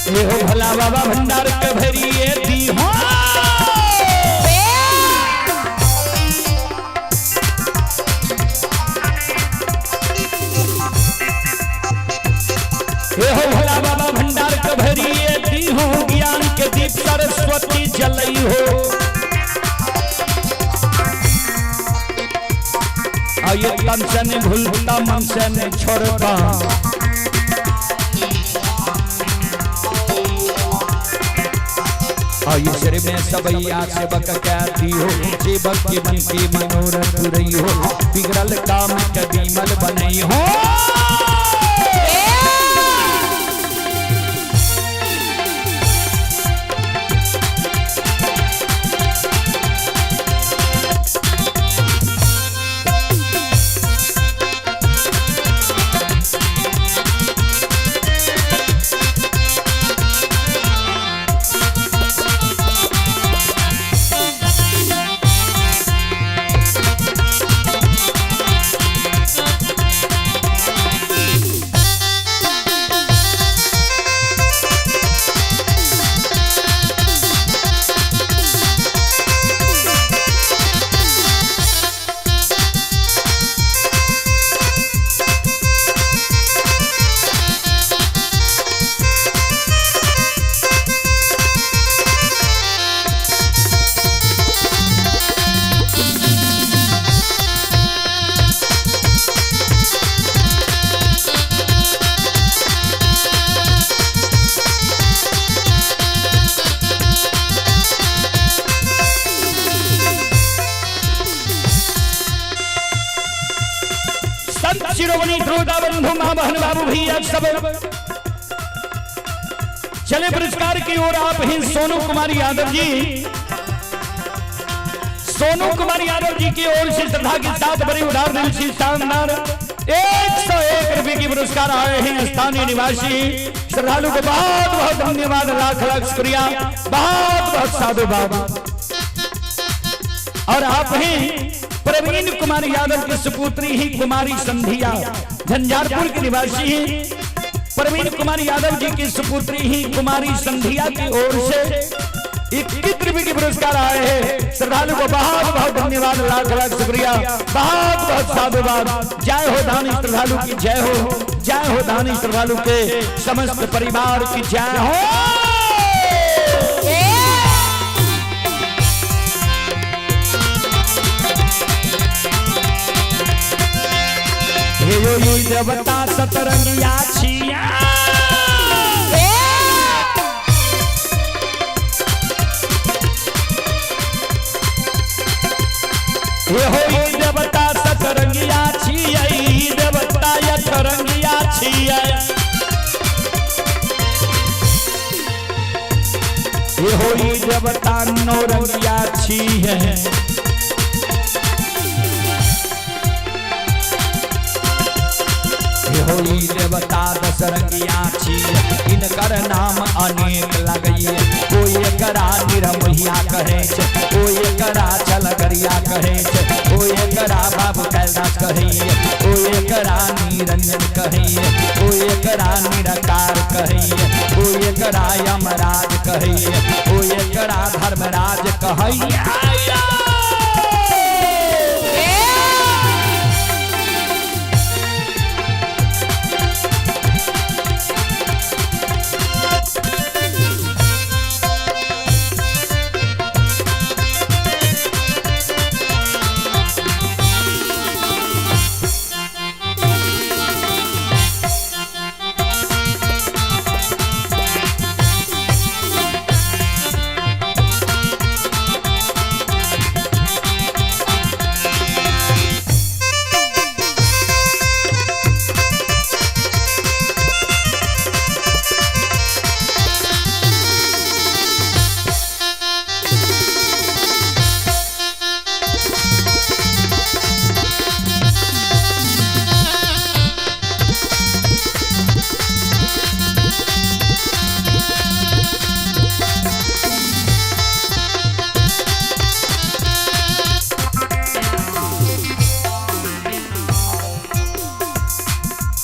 हे हो भोला बाबा भंडार कभरिए दी हो। हे हो भोला बाबा भंडार कभरिए दी हो, ज्ञान के दीप सरस्वती जलई हो। आये तन से नहीं भूलता, मन से नहीं छोड़ता। आयु सिर में सबैया सेवक कहती हो, सेवक के मन की मनोरथ रही हो, बिगड़ल काम के बीमल बनई हो। संत शिरोमणि श्रोता बंधु मां बहन बाबू भैया सब चले पुरस्कार की ओर। आप ही सोनू कुमार यादव जी, सोनू कुमार यादव जी की ओर से श्रद्धा के साथ बड़ी उदार दिल से शानदार 101 रुपए की पुरस्कार आए हैं। स्थानीय निवासी श्रद्धालु को बहुत बहुत धन्यवाद, लाख लाख शुक्रिया, बहुत बहुत साधुवाद। और आप ही प्रवीण कुमार यादव की सुपुत्री ही कुमारी संध्या, झंझारपुर के निवासी हैं। प्रवीण कुमार यादव जी की सुपुत्री ही कुमारी संध्या की ओर से 21 रुपए के पुरस्कार आए हैं। श्रद्धालु को बहुत बहुत धन्यवाद, लाख लाख शुक्रिया, बहुत बहुत साधुवाद। जय हो दानी श्रद्धालु की जय हो, जय हो दानी श्रद्धालु के समस्त परिवार की जय हो। हे यो यो देवता सतरंगिया छिया, हे हो यो देवता सतरंगिया छिया, देवता अठरंगिया छिया। हे हो यो देवता नौरंगिया छिया। होई देवता दशरंगिया छियै, इनकर नाम अनेक लगैये। कोई एकरा निरमोहिया कहै छै, कोई एकरा छलगरिया कहै छै, कोई ओ एकरा बाबू कैलाश कहैया, ओ एकरा निरंजन कहैया, ओ एकरा निराकार कहैया, ओ एकरा यमराज कहैया, ओ एकरा धर्मराज कहैया।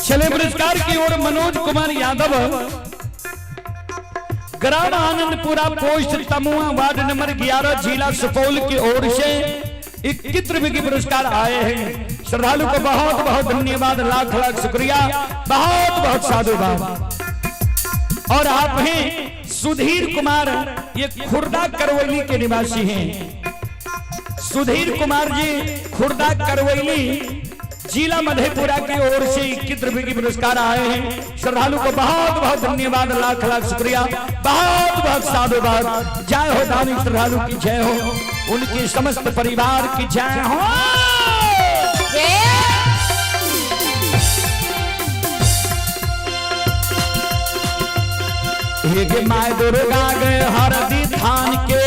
चले पुरस्कार की ओर मनोज कुमार यादव, ग्राम आनंदपुरा, पोस्ट तमुआ, वार्ड नंबर 11, जिला सुपौल की ओर से 21 रुपए के पुरस्कार आए हैं। श्रद्धालु को बहुत बहुत धन्यवाद, लाख लाख शुक्रिया, बहुत बहुत साधुवाद। और आप हैं सुधीर कुमार, ये खुर्दा करवैली के निवासी हैं। सुधीर कुमार जी खुर्दा करवैली, जिला मधेपुरा की ओर से 21 रुपए की पुरस्कार आए हैं। श्रद्धालु को बहुत बहुत धन्यवाद, लाख लाख शुक्रिया, बहुत बहुत साधुवाद। जय हो दानी श्रद्धालु की जय हो, उनके समस्त परिवार की जय हो। हे my Durga गए हरदी थान के,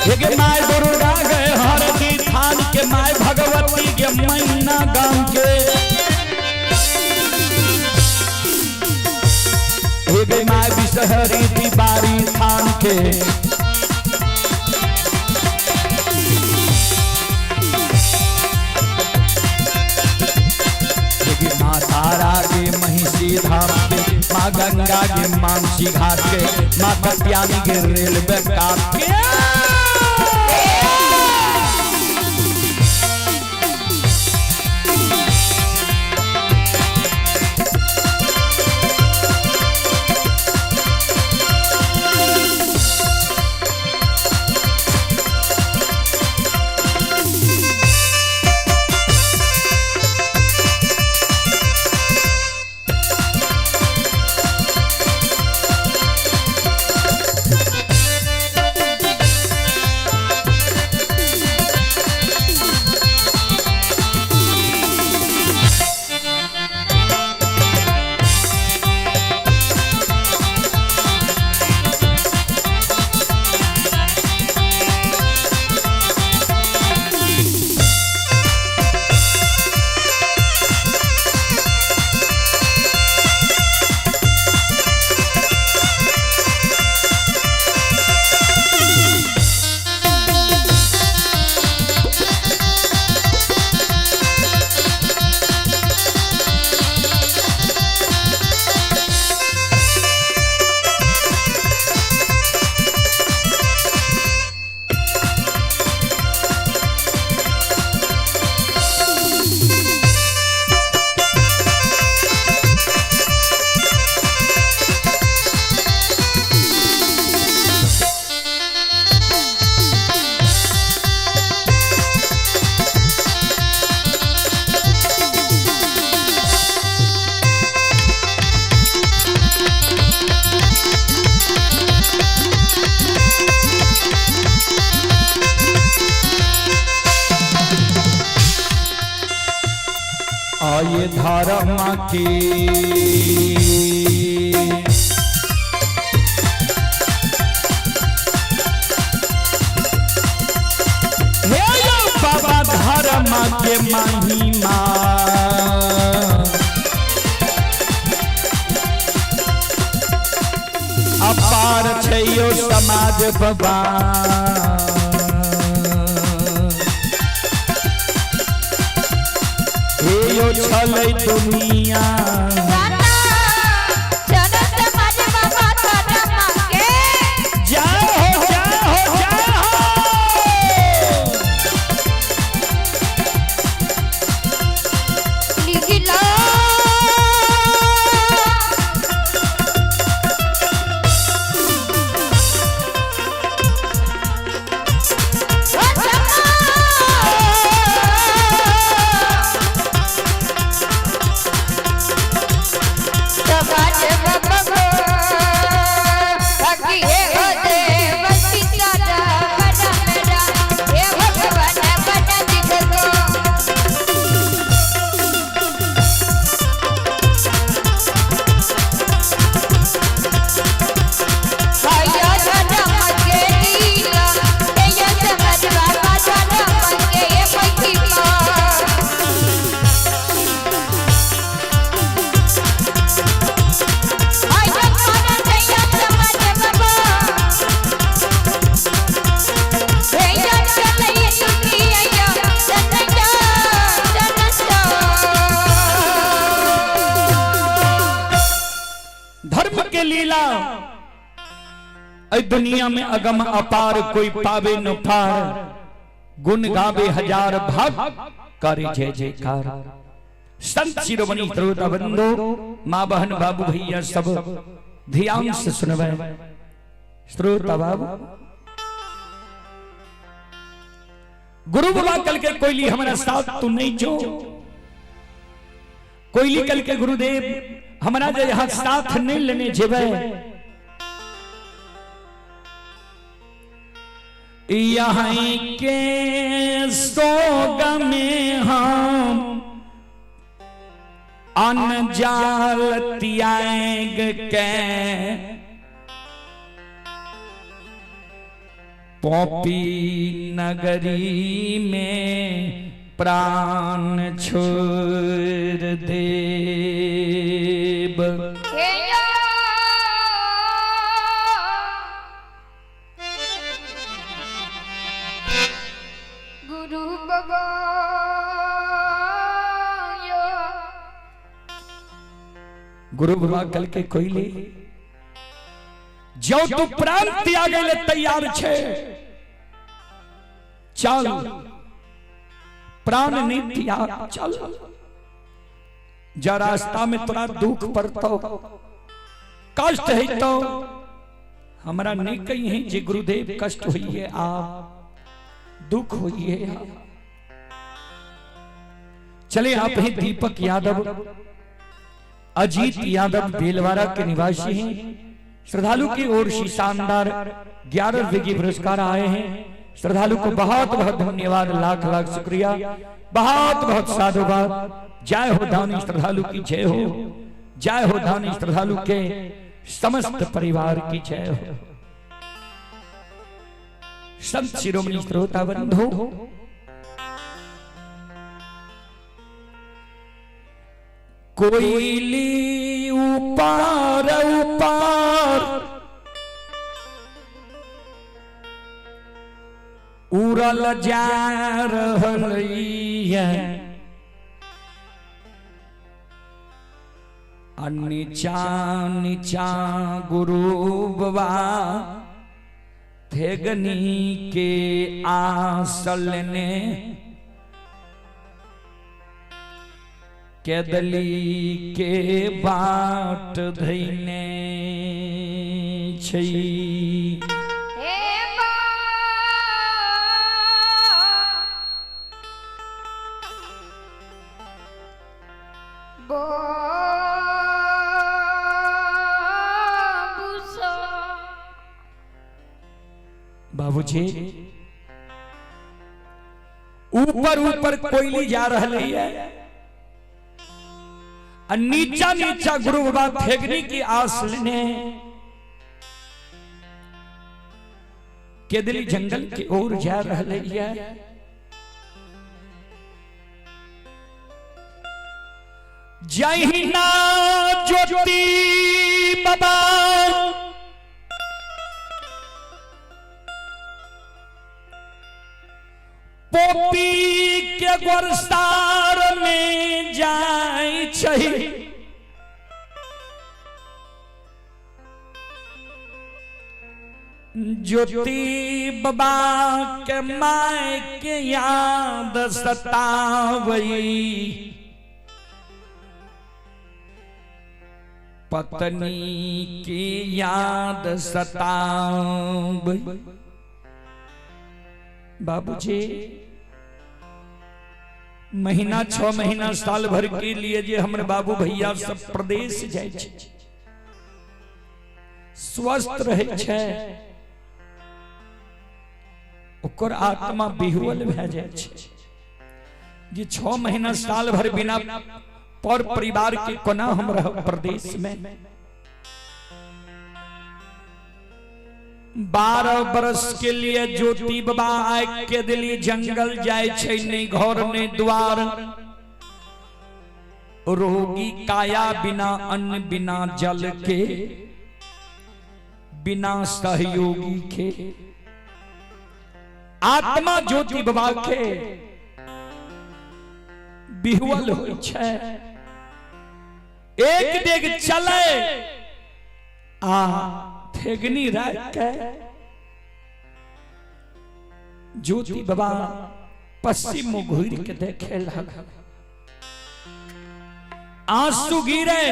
हे my Durga गए हरदी थान के, my Bhagwati के मैना गांव के, हे my Bishahari दीवारी थान के। माँ तारा के महिषी धाम के, माँ गंगा के मानसी घाट के, माँ कत्यानी के रेलवे काट के। आये धर्म की हे यो बाबा धर्म के महिमा, अपार छै यो समाज बाबा। हे यो छलै दुनिया। जय हो जय हो जय हो। धर्म के लीला ऐ दुनिया में अगम अपार, कोई पावे न पार, गुण गावे हजार भाग करे जय जयकार। संत शिरोमणि श्रोता बंधु, माँ बहन बाबू भैया सब ध्यान से सुनवे। श्रोता बाबू, गुरु बाबा कल के कोयली हमारा साथ तू नहीं जो, कोयली कल के गुरुदेव हमारा जे यहाँ साथ नहीं लेने जेबे, यहाँ के सोग में हम अनजाल त्याग के पॉपी नगरी में प्राण छोड़ देब। गुरु बाबा गुरु बाबा कल के कोयली जो तू प्राण त्यागे ले तैयार छे, चल प्राण नहीं त्याग, चल जा रास्ता में तोरा दुख पड़तो कष्ट है तो हमरा नहीं कही है जे गुरुदेव कष्ट हुई है आप दुख हुई है आप। चले आप हैं दीपक यादव, अजीत यादव बेलवारा के निवासी हैं। श्रद्धालु की ओर से शानदार 11 रुपए की पुरस्कार आए हैं। श्रद्धालु को बहुत बहुत धन्यवाद, लाख लाख शुक्रिया, बहुत बहुत साधुवाद। जय हो दानी श्रद्धालु की जय हो, जय हो दानी श्रद्धालु के समस्त परिवार की जय हो। संत शिरोमणि श्रोता बंधु, कोयली उपार उपार उड़ल जा रहल है, आ नीचा नीचा गुरु बाबा थेगनी के आसल ने केदली के बाट धैने छै। बाबूजी ऊपर ऊपर कोयली जा रही है, नीचा नीचा गुरु बाबा थेगनी की आस लेने केदली जंगल की ओर जा रही है। जहिना ज्योति बाबा के गोरसार में जाय छै। ज्योति बाबा के my के याद सतावई, पत्नी की याद सतावई। बाबूजी महीना 6 महीना साल भर के लिए जे हमर बाबू भैया सब प्रदेश जाय छै, स्वस्थ रहे छै, ओकर आत्मा बिहुअल भए जाय छै। जे 6 महीना साल भर बिना पर परिवार के कोना हम रहब प्रदेश में। 12 बरस के लिए ज्योति बाबा आय के दिली जंगल जाय छै, नहीं घर नहीं द्वार, रोगी काया बिना अन्न बिना जल के बिना सहयोगी के आत्मा ज्योति बाबा के बिहुअल होइ छै। एक डेग चले आ ठेगनी राख के ज्योति बाबा पश्चिम घूर के देखे लगल, आंसू गिरे।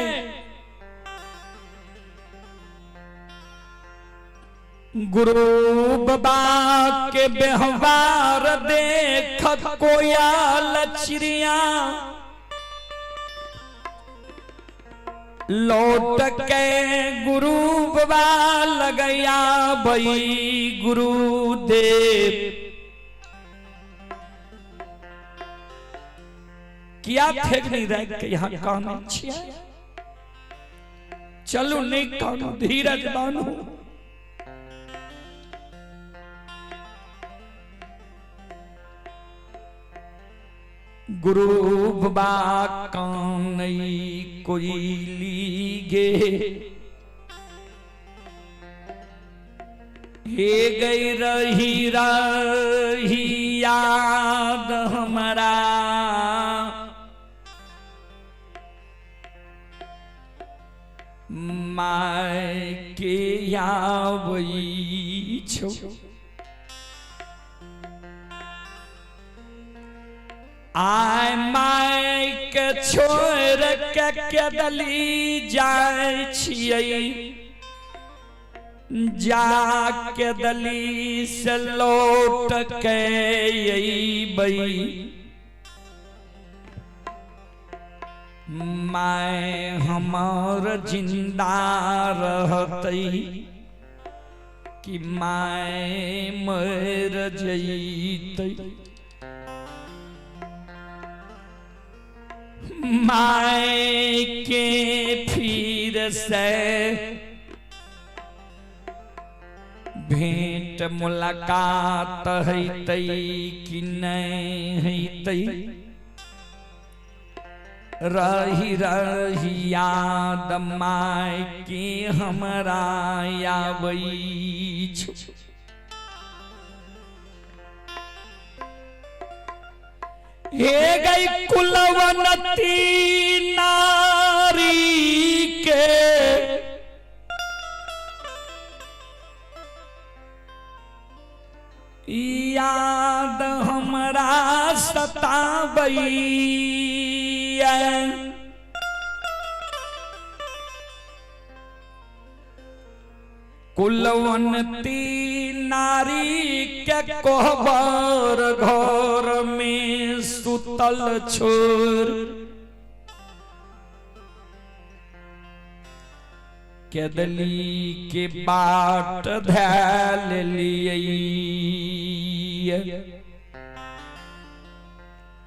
गुरु बाबा के व्यवहार देख कोयल चिड़िया लौट के गुरु बाबा लगया बई गुरुदेव। किया ठेकनी रख के यहाँ काने छिया, चलू नहीं कानू धीरज बानू। गुरु बाबा कानई कोइली गे, हे गई रही रही याद हमारा, my के आवई छो। आय my के छोड़ के केदली जाय छियै, जा के दली से लौट के अइबै, my हमर जिंदा रहतै कि my मर जइतै। My के फिर से भेंट मुलाकात हैतै कि नहीं हैतै, रही रही याद my के हमरा आबै छो। हे गई कुलवंती नारी के याद हमरा सताबै, कुलवंती नारी के कोहबर घर में सुतल छोर केदली के बाट धैल लिए।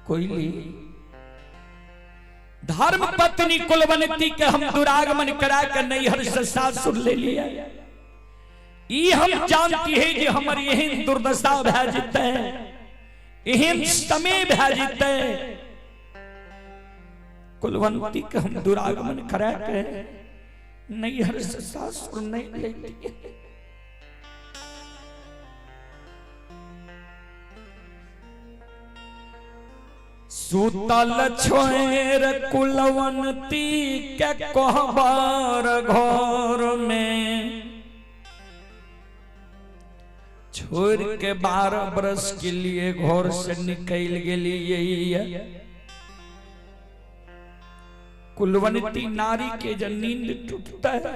कोई धर्म पत्नी कुलवंती के हम दुरागमन करा के नैहर से सासुर ले लिया। ई हम जानती है जे हमर एहन दुर्दशा भए जेतै, एहन समय भए जेतै, कुलवंती के हम दुरागमन करा के नैहर से सासुर नहीं ले लिए। सुतल छोड़ कुलवंती के कोहबर घर में छोड़ के 12 बरस के लिए घर से निकल गेली। यही कुलवंती नारी के जब नींद टूटता है,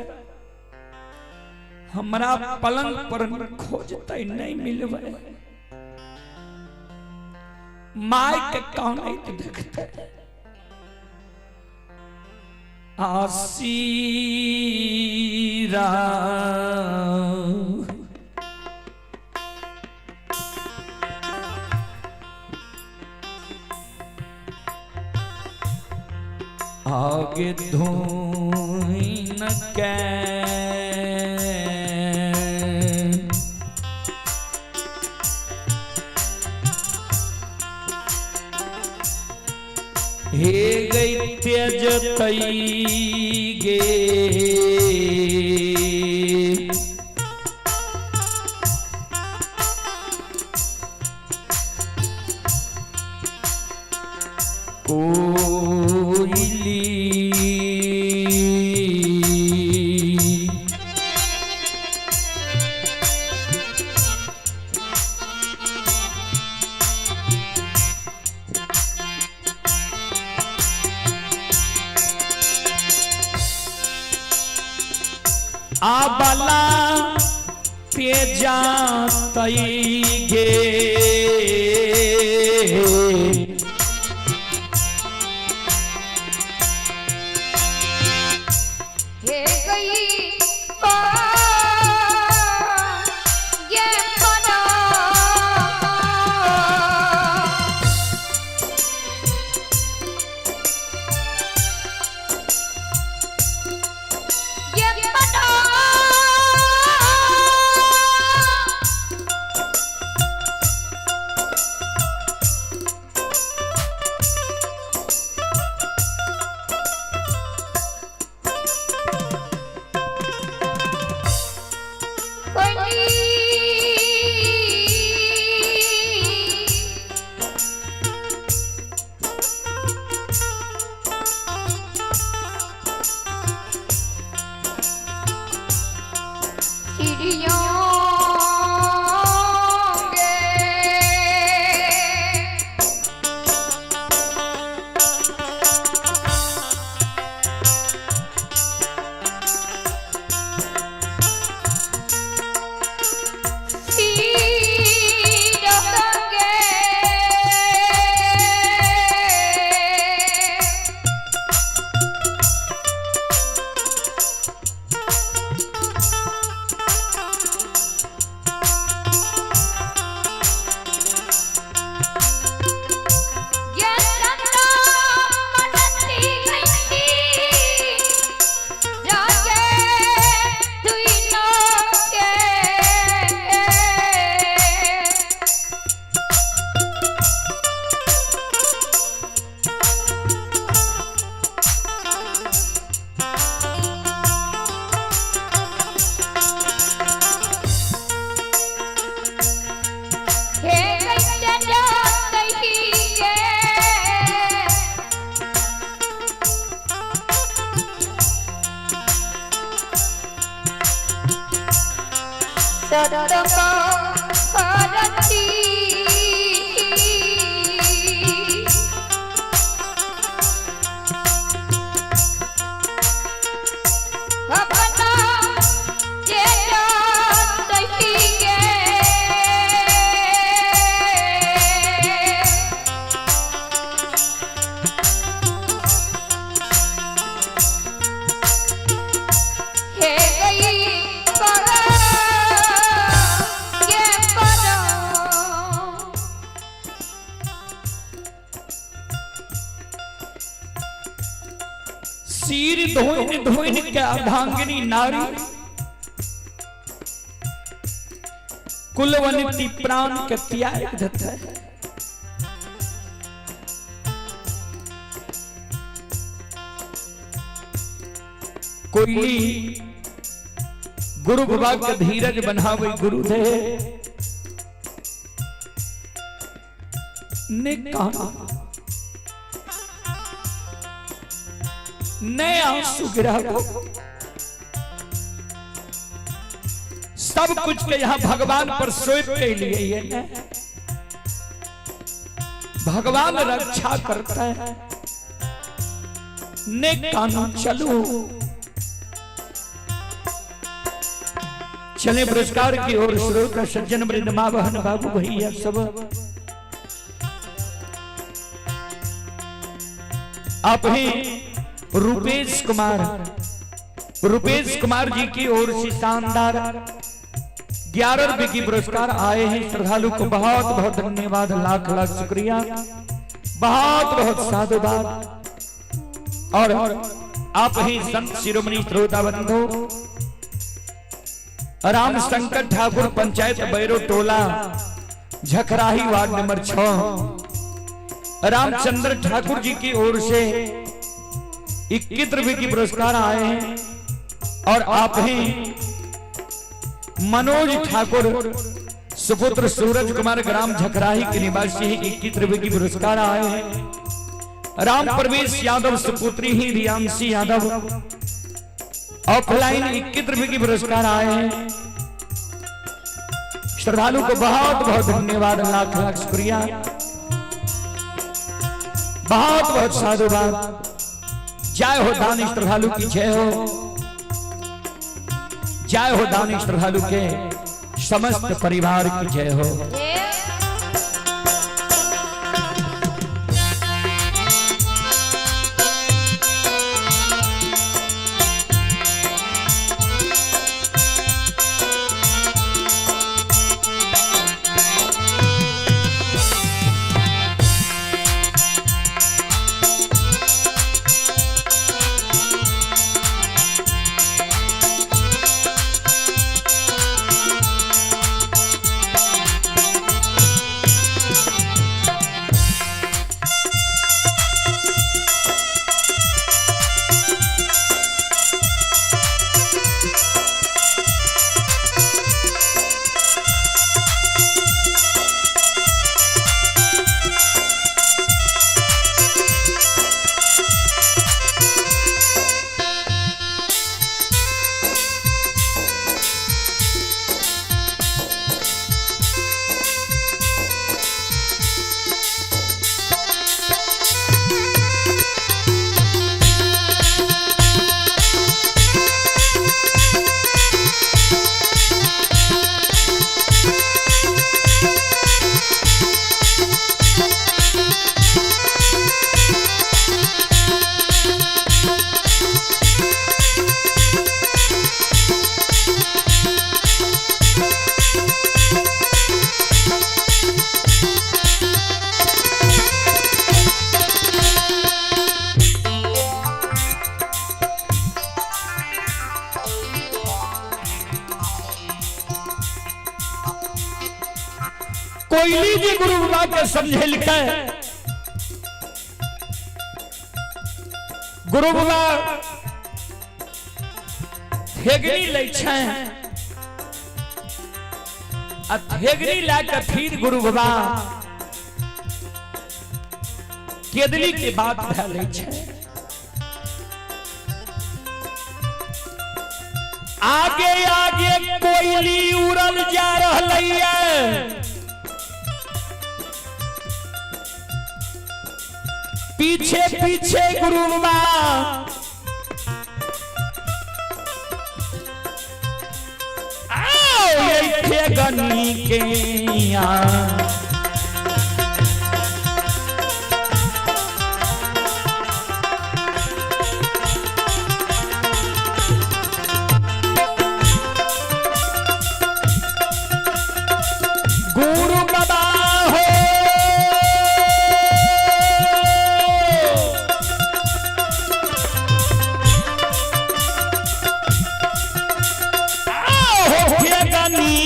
हमरा पलंग पर खोजते नहीं मिलवे, my के कानैत देखते आसीरा आगे धुइन के हे गई त्यजतई गे कोयली आबला तेजा तई गे हे गई पा ये पना ये पना कोई चिड़ियों गे गे सतमा अपना चेहरा सही गे। हे गई पर ये पर सिर धोइन धोइन के अर्धांगिनी नारी कुलवंती प्राण के त्याग देता है। कोयली गुरु बाबा के धीरज बनावे गुरुदेव ने कहा नए आंसू गिराबो। सब कुछ के यहाँ भगवान पर सौंप के लिए है ना, भगवान रक्षा करता है। ने कानून चलो चले पुरस्कार की ओर। श्रोता सज्जन वृंद माँ बहन बाबू भैया सब आप ही रूपेश कुमार, रूपेश कुमार जी की ओर से शानदार 11 रुपए की पुरस्कार आए हैं। श्रद्धालु को बहुत बहुत धन्यवाद, लाख लाख शुक्रिया, बहुत बहुत साधुवाद। और आप ही संत शिरोमणि श्रोता बंधु राम शंकर ठाकुर, पंचायत बैरो टोला, झखराही, वार्ड नंबर 6, रामचंद्र ठाकुर जी की ओर से 21 रुपए की पुरस्कार आए हैं। और आप ही मनोज ठाकुर सुपुत्र सूरज कुमार, ग्राम झखराही के निवासी हैं, 21 रुपए की पुरस्कार आए हैं। राम प्रवेश यादव सुपुत्री ही रियांशी यादव, ऑफलाइन 21 रुपए की पुरस्कार आए हैं। श्रद्धालु को बहुत बहुत धन्यवाद, लाख लाख शुक्रिया, बहुत बहुत साधुवाद। जय हो दानी श्रद्धालु की जय हो, जय हो दानी श्रद्धालु के समस्त परिवार की जय हो। कोयली जी गुरु बाबा के समझेल के गुरु बाबा थेगनी लै छै आ थेगनी ला के फिर गुरु बाबा केदली के बात भए लै छै। आगे आगे कोयली उड़ल जा रहलै है, पीछे पीछे गुरु बाबा आओ ये गनी के आ। गुरु बाबा हो आओ हे गनी।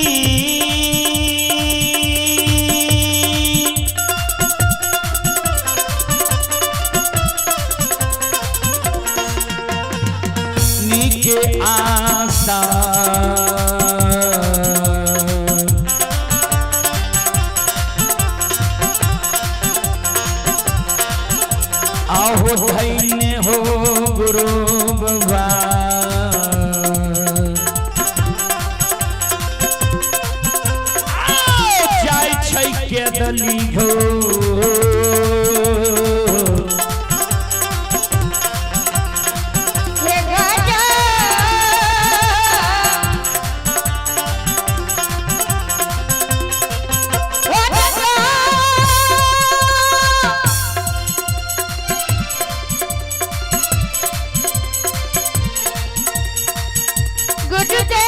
ગુરુદેવ.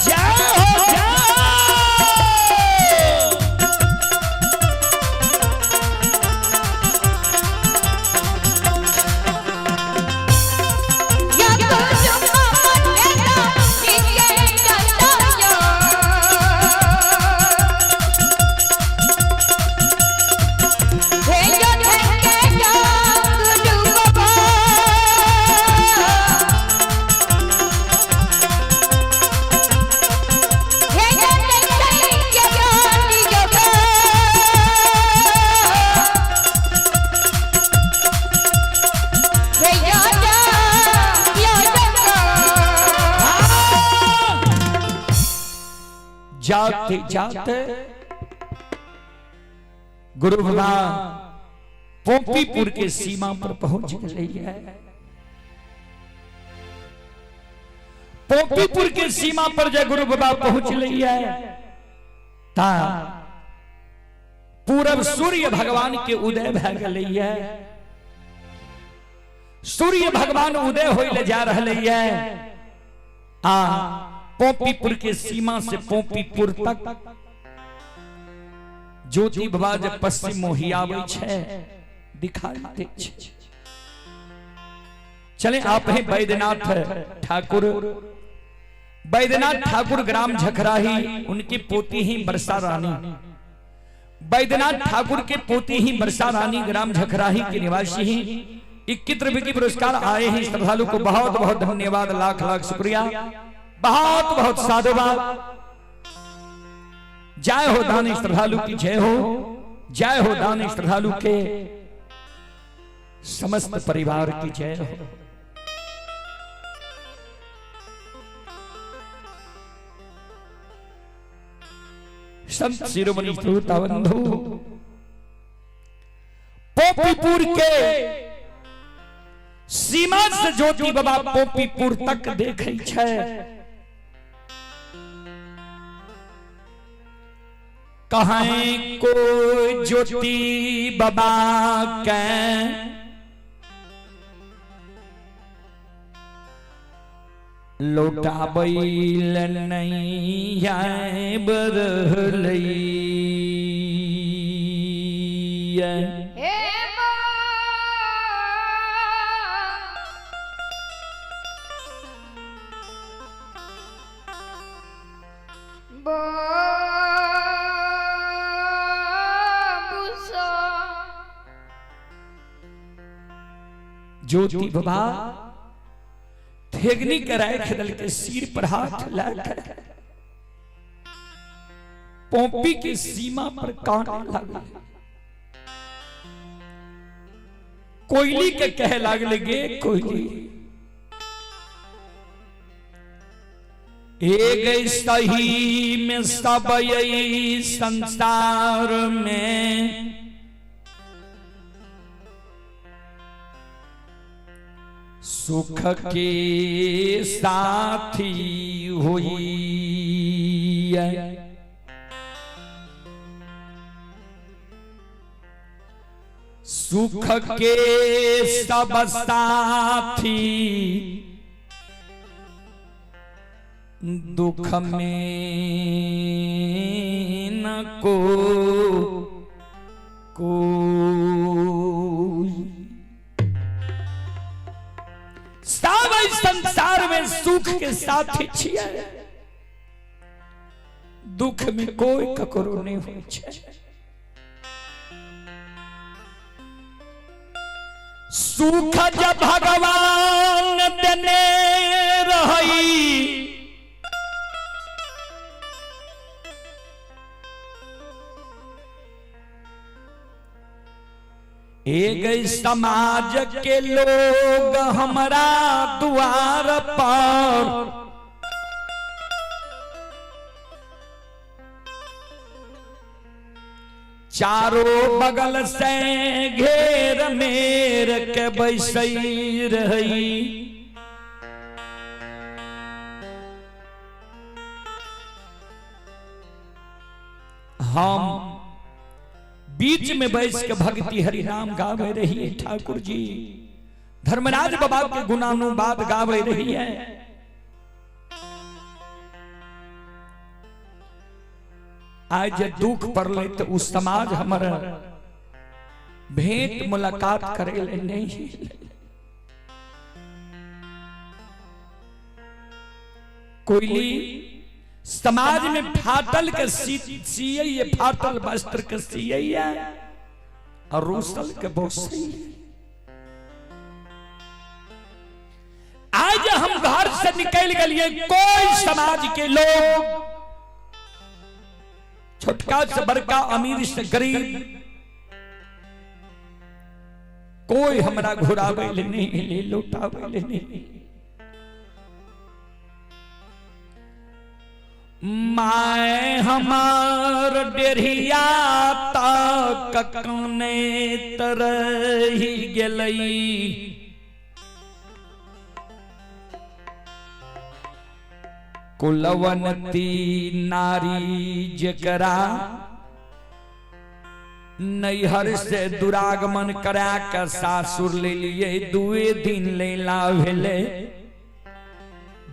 जय हो जय। जाते जाते गुरु भगवान पोपीपुर के सीमा पर पहुंच गई है। पोपीपुर के सीमा पर जब गुरु बाबा पहुंच रही है ता पूरब सूर्य भगवान के उदय भै गई है। सूर्य भगवान उदय होइले जा रहे है आ पोपीपुर के सीमा से पोपीपुर तक ज्योति बाबा जब पश्चिम मोहियाबै छै दिखाई दे छै। चले आप हैं वैद्यनाथ ठाकुर, वैद्यनाथ ठाकुर ग्राम झखराही, उनकी पोती ही वर्षा रानी। वैद्यनाथ ठाकुर के पोती ही वर्षा रानी ग्राम झखराही के निवासी ही 21 रुपए की पुरस्कार आए हैं। श्रद्धालु को बहुत बहुत धन्यवाद, लाख लाख शुक्रिया, बहुत बहुत साधुवाद। जय हो दानी श्रद्धालु की जय हो, जय हो दानी श्रद्धालु के समस्त परिवार की जय हो। संत शिरोमणि श्रोता बंधु, पोपीपुर के सीमा से ज्योति बाबा पोपीपुर तक देखै छै। कहाँ को ज्योति बाबा के लौटाबैल नहीं आबि रहलैए। हे माँ, बाबूसा। ज्योति बाबा ठेगनी के राख दल के सिर पर हाथ लाकर पोपी के सीमा पर काने लागल। कोयली के कहे लागल गे कोयली, एक सही में सब यही संसार में सुख के साथी हुई है। सुख के सब साथी दुख में न को कोई। सब संसार में सुख के साथी छियै, दुख में कोई ककरो नहीं होइ छै। सुख जब भगवान देने रही एक समाज के लोग हमरा द्वार पर चारों बगल से घेर मेर के बैसई रही। हम बीच में बैस के भक्ति हरि नाम गावे रही है। ठाकुर जी धर्मराज बाबा के गुणानुवाद गावे रही है। आज दुख पड़ले तो उस समाज हमर भेंट मुलाकात करे ले नहीं। कोयली समाज में फाटल के सिए, फाटल वस्त्र के सिए और रूसल के बोसई। आज हम घर से निकल गए, कोई समाज के लोग छोटका से बड़का, अमीर से गरीब, कोई हमरा घुरावे ले नहीं ले, लौटावे ले नहीं। माए हमार डेढ़िया तक कने तरही गेलई। कुलवंती नारी जकरा नैहर से दुरागमन करा के सासुर ले लिए दुए दिन लेला भेले।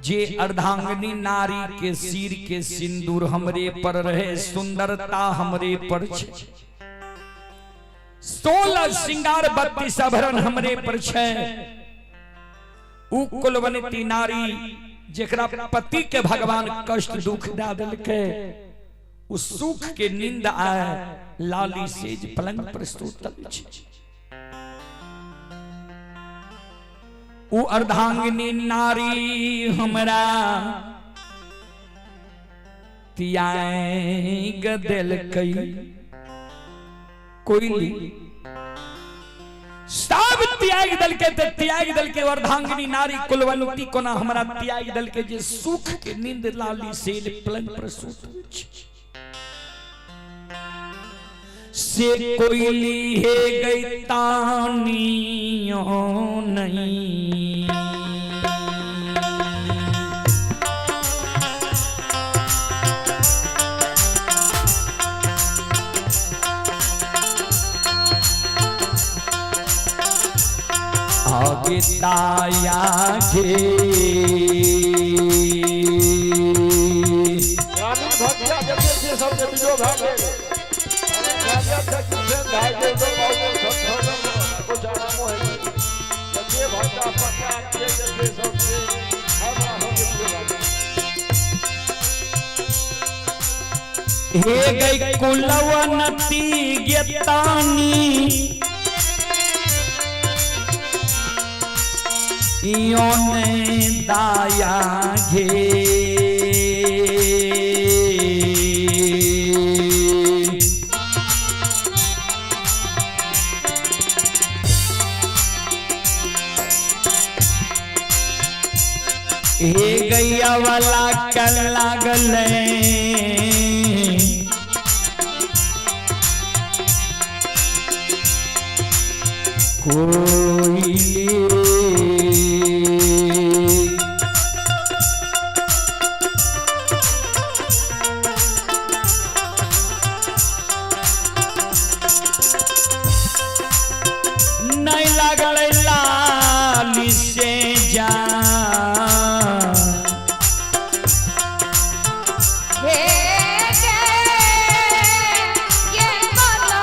जे अर्धांगिनी नारी के सिर के सिंदूर हमरे पर रहे, सुंदरता हमरे पर छे, 16 श्रृंगार 32 आभरण हमरे पर छे। उ कुलवंती नारी जेकरा पति के भगवान कष्ट दुख दा देलके, उ सुख के नींद आए लाली सेज पलंग पर सुतल छे। उ अर्धांगिनी नारी हमरा त्याग देलकै। कोयली सब त्याग देलकै ते त्याग देलकै। अर्धांगिनी नारी कुलवंती कोना हमरा त्याग देलकै जे सुख के नींद लाली सेज पलंग पर सुतल छे। से कोयली हे गई तानियो नहीं। आगे ताया घे ग्रामीण भक्तिया जते छै सबके बीजो भए गेल। हे गई कुलवंती गेतानी योने दाया घे। हे गैया वाला कल लागल कोई नहीं लागल लाली से जा। ये बोलो।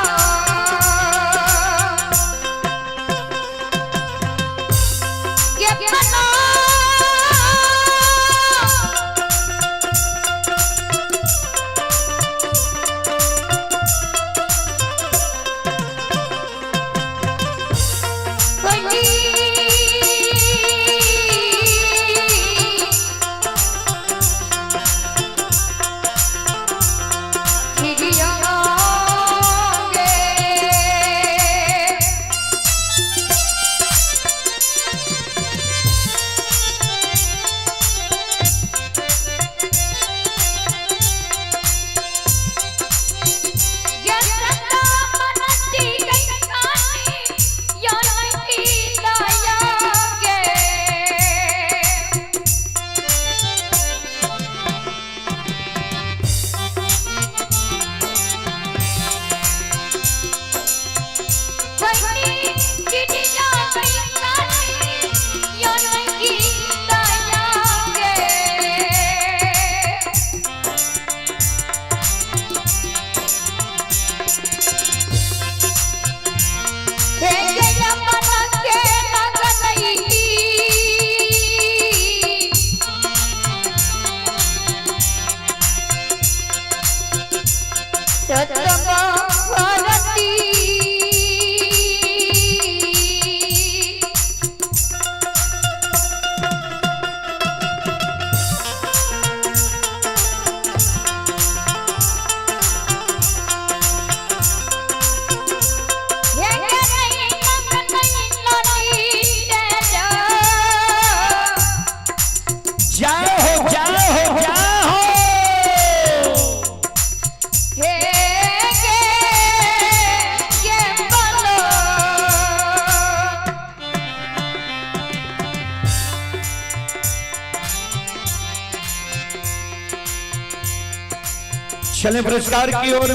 चले पुरस्कार की ओर।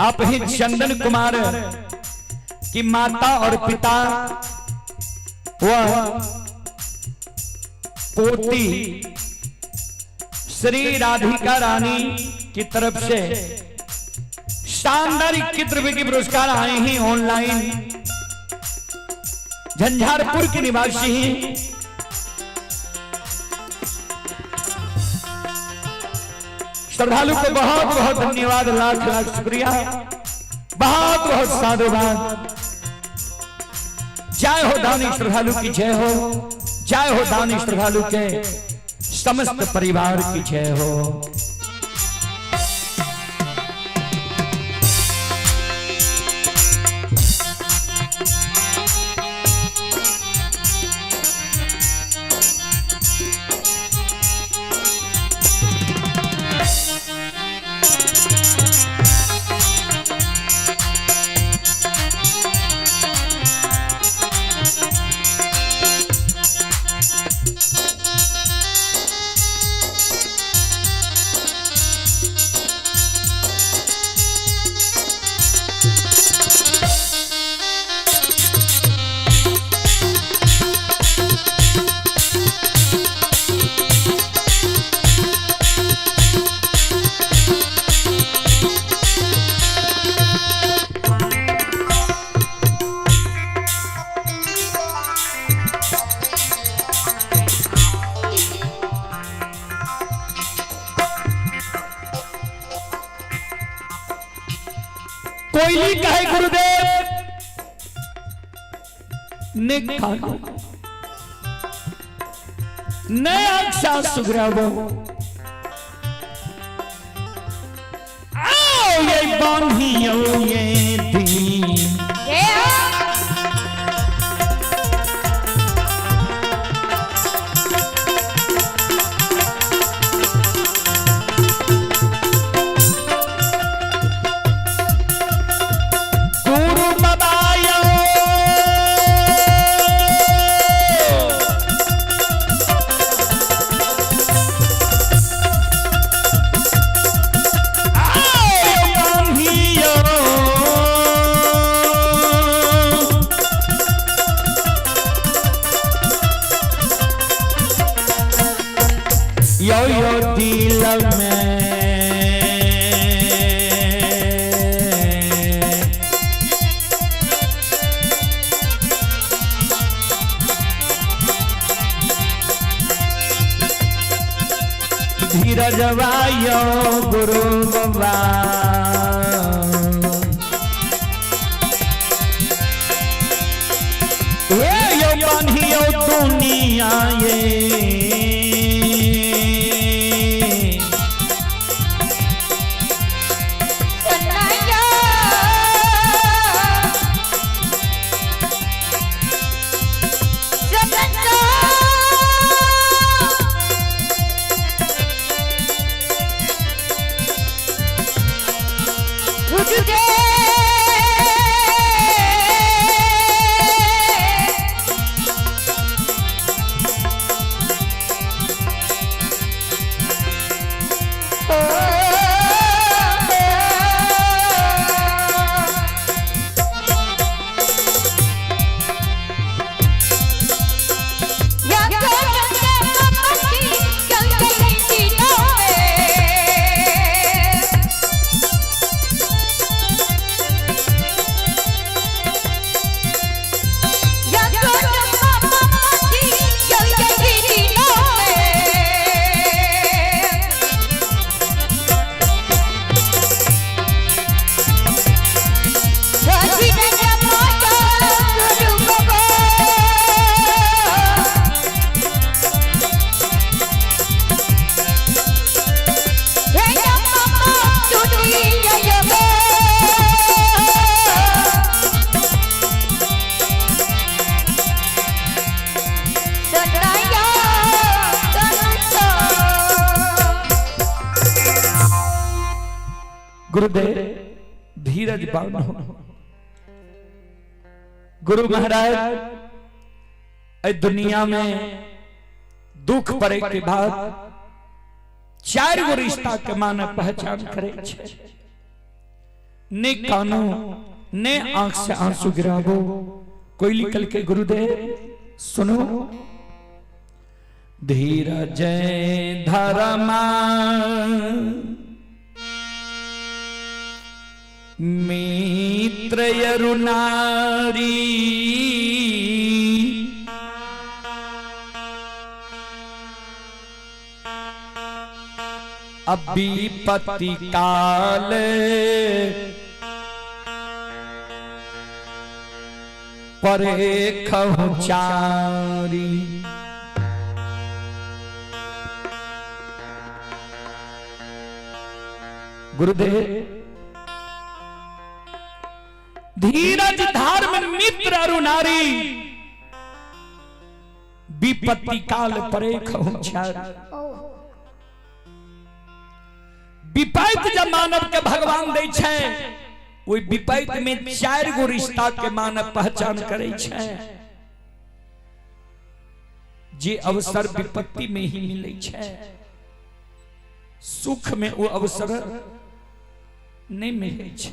आप ही चंदन कुमार की माता और पिता वह पोती श्री राधिका रानी की तरफ से शानदार 21 रुपए की पुरस्कार आए हैं ऑनलाइन। झंझारपुर के निवासी हैं। श्रद्धालु को बहुत बहुत धन्यवाद, लाख लाख शुक्रिया, बहुत बहुत साधुवाद। जय हो दानी श्रद्धालु की जय हो, जय हो दानी श्रद्धालु के समस्त परिवार की जय हो। कोयली कहे गुरुदेव ने खानो ने अक्षा सुग्रावो आओ ये बांधियो ये दी। जय हो। गुरु बबायो आओ बांधियो यो यो दिल में धीरज वायो गुरु बाबा ये यो बांधियो दुनिया ये सनाया सतंता गुरुदेव गुरुदेव धीरज बानो गुरु महाराज ए दुनिया में दुख पड़े के बाद चारि गो रिश्ता के मानव पहचान करै छै। ने कानो ने आंख से आंसू गिराबो। कोई लिखल के गुरुदेव सुनो, धीरज धर्मा मित्र अरुणारी, अभिपति काल परे खहुचारी। गुरुदेव धीरज धर्म मित्र अरुणारी, विपत्ति काल परे खहुचारी। विपैत जब मानव के भगवान दै छै, ओहि विपैत में चारि गो रिश्ता के मानव पहचान करै छै, जे अवसर विपत्ति में ही मिलै छै, सुख में वो अवसर नहीं मिलै छै।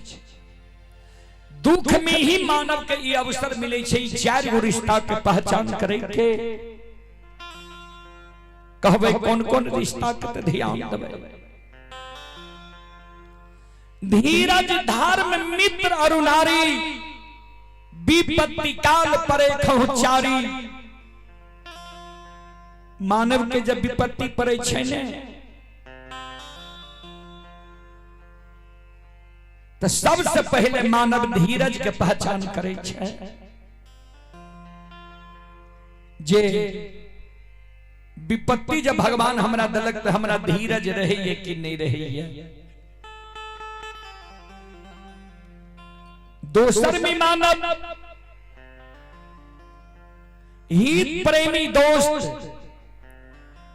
दुख में ही मानव के ई अवसर मिलै छै ई चारि गो रिश्ता के पहचान करे के। कहबै कोन कोन रिश्ता के तऽ ध्यान देबै। धीरज धर्म मित्र अरुणारी, विपत्ति काल परे खहुचारी। मानव के जब विपत्ति पड़े छै ने, तऽ सबसे पहले मानव धीरज के पहचान करै छै। जे विपत्ति जब भगवान हमरा देलक तऽ हमरा धीरज रहैए कि नहि रहैए। दोसर में मानव हित प्रेमी दोस्त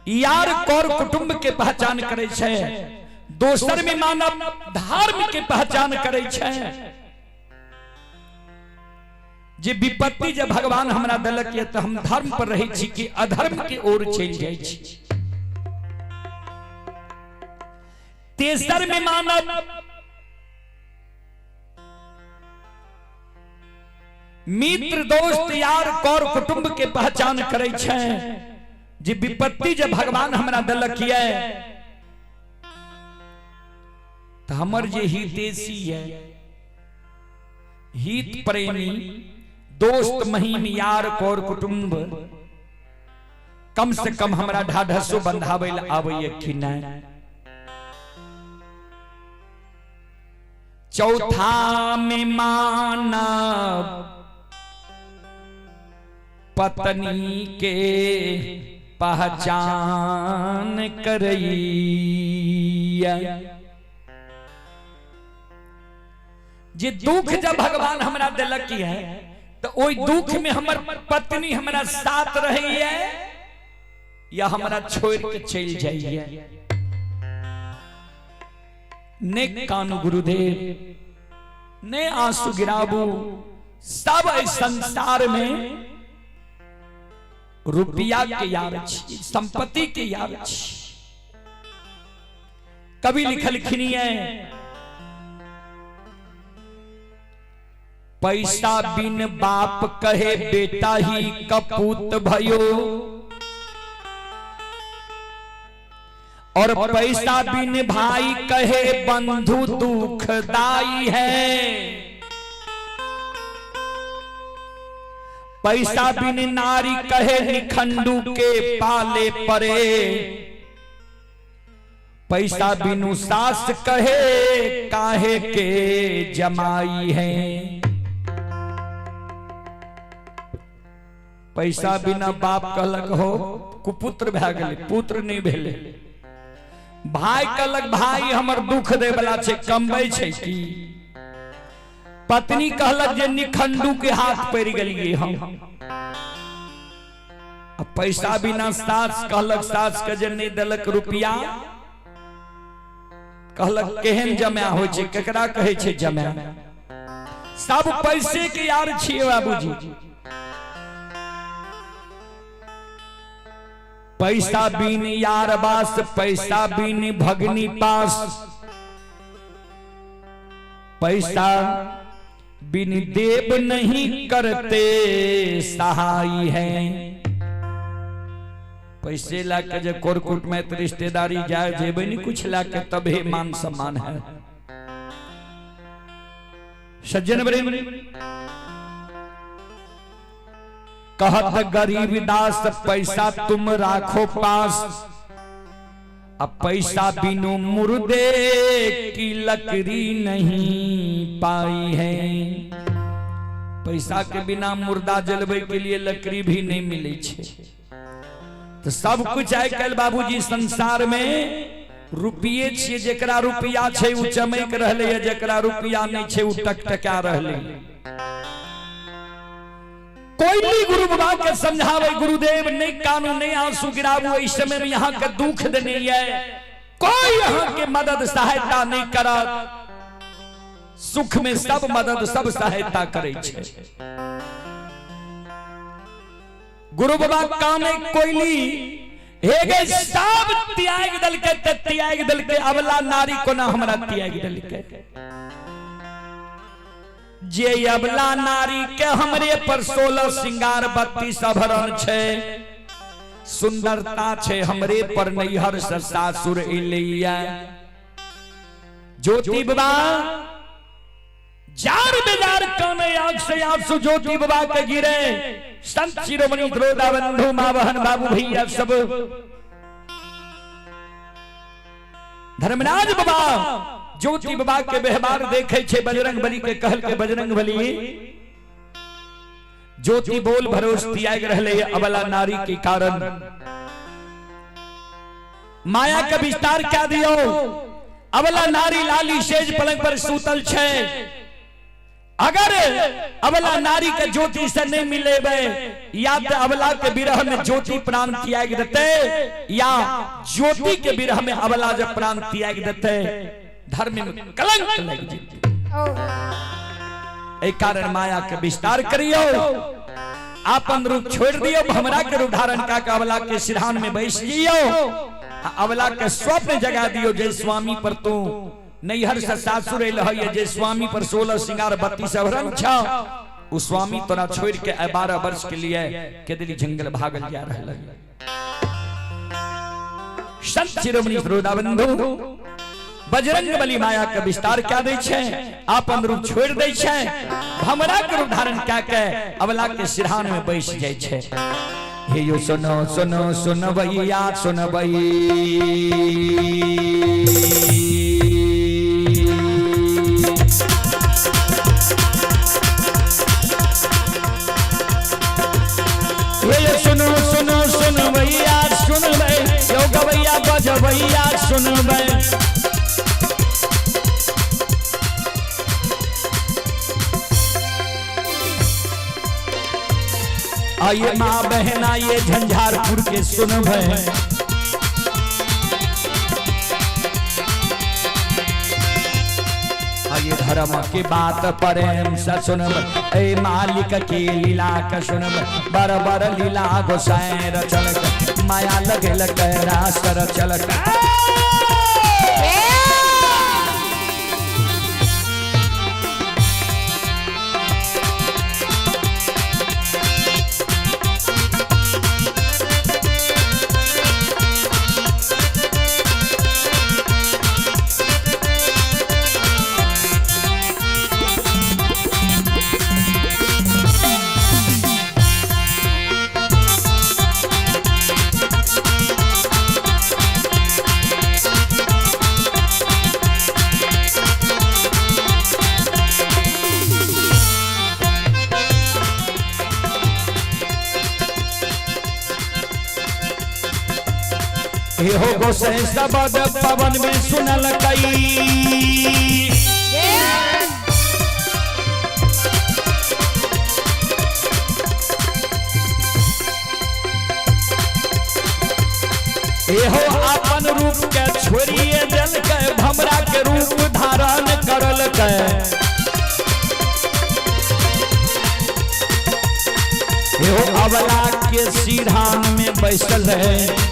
यार कौर कुटुंब के पहचान करै छै। दोसर में मानव धर्म के पहचान करै छै। जे विपत्ति जब भगवान हमरा देलक ये तऽ हम धर्म पर रहै छी कि अधर्म के ओर चलि जाइ छी। तेसर में मानव मित्र दोस्त यार कौर कुटुंब के पहचान करै छै। जे विपत्ति जे भगवान हमरा देलक ये तऽ हमर जे हितेशी ये, हित प्रेमी दोस्त महीम यार कौर कुटुंब, कम से कम हमरा ढाढसो बंधाबै लए आबैए कि नहि। चौथा में मानव पत्नी के पहचान करैया। जे दुख जब भगवान हमरा देलक है तो ओहि दुख में हमर पत्नी हमरा साथ रहैया या हमरा छोड़ के चलि जाइए। ने कानू गुरुदेव, ने आंसू गिराबू। सब एहि संसार में रुपया के यार छी, संपत्ति के यार छी। कवि लिखलखिन है, पैसा बिन बाप कहे बेटा ही कपूत भयो, और पैसा बिन भाई कहे बंधु दुखदाई है। पैसा बिन नारी कहे निखंडू के पाले परे, पैसा बिनु सास कहे काहे के जमाई है। पैसा बिना बाप कहलक हो कुपुत्र भए गेलै, पुत्र नहीं भेलै। भाई कहलक भाई हमर दुख दे वाला छै, कमबै छै की। पत्नी कहलक जे निखंडू के हाथ पड़ि गेलियै हम। आ पैसा बिना सास कहलक, सास के जे नहीं देलक रुपया, कहलक केहन जमा होइ छै, केकरा कहै छै जमा। सब पैसे के यार छियै बाबूजी। पैसा बिन यार बास, पैसा बिन भगनी पास, पैसा बिन देव नहीं करते सहाय है। पैसे लाके जे कोरकुट में तो रिश्तेदारी जाए जेबे नहीं कुछ लाके तभी मान सम्मान है। सज्जन वृंद, कहत गरीब दास पैसा तुम राखो पास, अब पैसा बिनु मुर्दे की लकड़ी नहीं पाई है। पैसा के बिना मुर्दा जलवे के लिए लकड़ी भी नहीं मिले छे। तो सब कुछ आइ काल्हि बाबूजी संसार में रुपये छियै, जेकरा रुपया छै उ चमक रहलै, जेकरा रुपया नहीं छै उ टकटका रहलै। कोयली गुरु बाबा के समझावे, गुरुदेव नहीं कानू नहीं आंसू गिराबू, इस समय में यहाँ के दुख देने है, कोई यहाँ के मदद सहायता नहीं करत। सुख में सब मदद सब सहायता करे छे। गुरु बाबा काने कोयली हे गे सब त्याग दलके ते त्याग दलके, अबला नारी कोना हमरा त्याग दलके। जे अबला नारी के हमरे पर 16 सिंगार 32 आभरण छे, सुंदरता छे हमरे पर नैहर से सासुर एलैया। ज्योति बाबा जार बेजार काने आंख से आंसू ज्योति बाबा के गिरे। संत शिरोमणि द्रोदा बंधु माँ बहन बाबू भैया सब धर्मराज बाबा ज्योति बाबा के व्यवहार देखे छे बजरंग बली के कहल के बजरंग बली ज्योति बोल भरोस त्याग रहले अबला नारी के कारण। माया के विस्तार क्या दियो, अबला नारी लाली सेज पलंग पर सूतल छे। अगर अबला नारी के ज्योति से नहीं मिलेबे, या तो अबला के विरह में ज्योति प्राण त्याग देते, या ज्योति के विरह में अबला जब प्राण त्याग देते, धर्म में कलंक लग जेते। एहि कारण माया के विस्तार करियो, आपन रूप छोड़ दियो, भमरा के रूप धारण का के अबला के सिरहान में बैस जियो, अबला के स्वप्न जगा दियो। जय स्वामी पर तू नैहर से सासुर एल है, जे स्वामी पर 16 सिंगार 32 आभरण छ, उ स्वामी तोरा छोड़ के 12 वर्ष के लिए केदली जंगल भागल जा रहल है। संत शिरोमणि श्रोता बंधु बजरंग बली माया के विस्तार क्या दै छै, आपन रूप छोड़ दै छै, भमरा के रूप धारण क्या के अबला के सिरहान में बैस जाइ छै। हे यो सुनो सुनो सुनबैया सुनबै, सुनो सुनो सुनबैया सुनबै, यो गवैया बजबैया सुनबै। आइए माँ बहना ये झंझारपुर के सुनबै, आइए धर्म के बात प्रेम से सुनब, ए मालिक के लीला के सुनब, बर बर लीला गोसाई रचलक, माया लगल कैलाश रचलक। हो गोसाई शब्द पवन में सुनल कई, एहो अपन रूप के छोड़िए दिल के भमरा के रूप धारण करल के। एहो अबला के के सिरहान में बैसल है।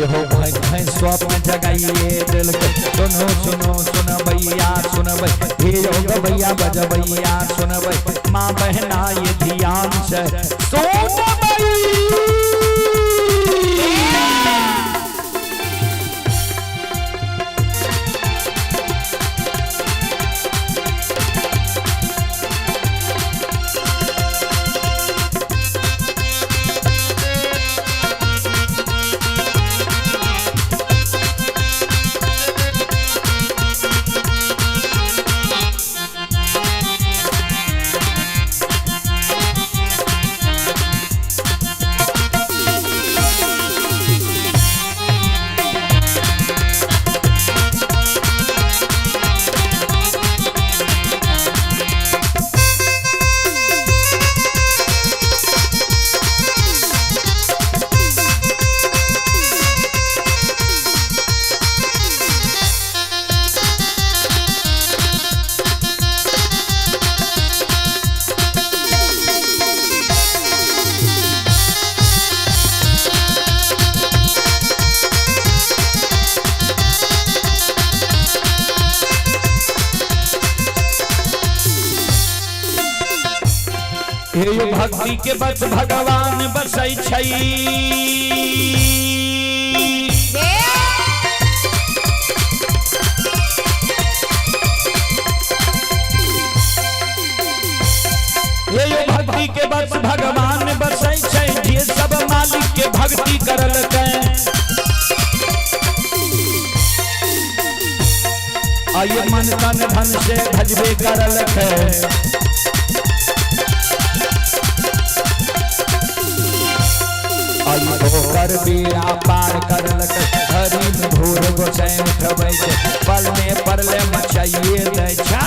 हो भाई भाई स्वप्न जगाइए दिल के, सुनो सुनो सुनबैया सुनबै, हे योग भैया बजबैया सुनबै, माँ बहना ये ध्यान से सुनबै। हे भक्ति के बस भगवान बसै छै। हे भक्ति के बस भगवान बसै छै, जे सब मालिक के भक्ति करलकै। आइए मन तन धन से भजबे करलकै। होकर बेड़ा पार करलकै, हरि में भोर गोसाई उठबै छै, पल में परले मचाइए दै छै।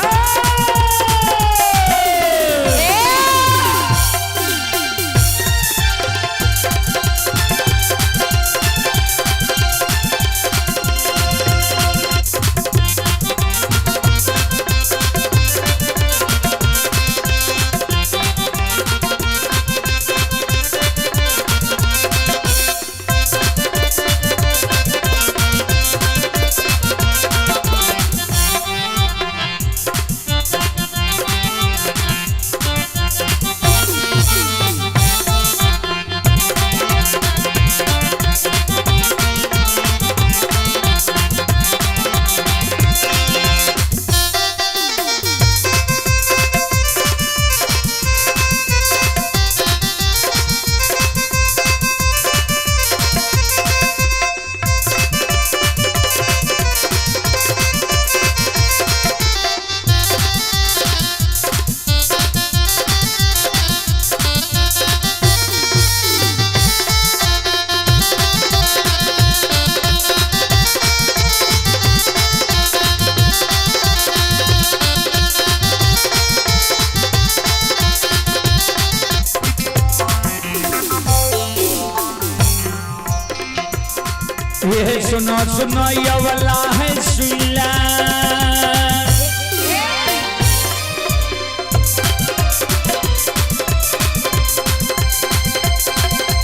ये सुनो सुनो ये वाला है सुनला,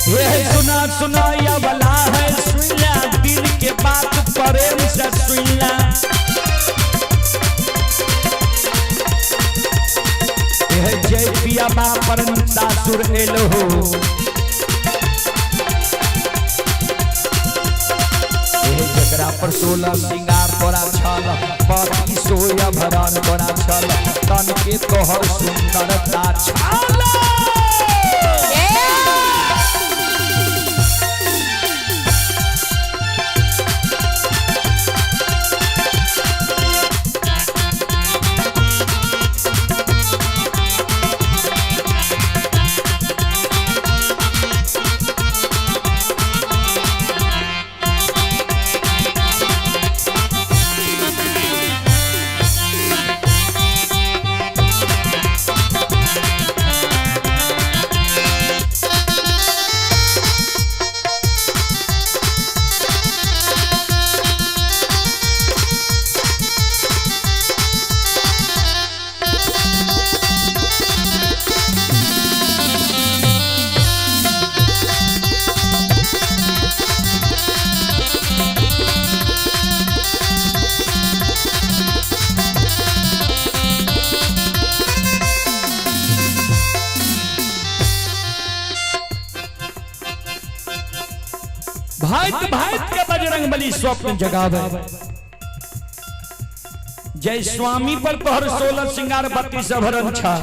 ये सुनो सुनो ये वाला है सुनला, दिल के बात प्रेम से सुनला। ये जय पिया बा पर सासुर एलो हो, जकरा पर 16 सिंगार तोरा छल, पति सोया भरण तोरा छल, तन के तोहर सुंदरता छल। भांति भांति के बजरंग बली स्वप्न जगावे। जय स्वामी पर तोहर 16 श्रृंगार 32 अभरण छा,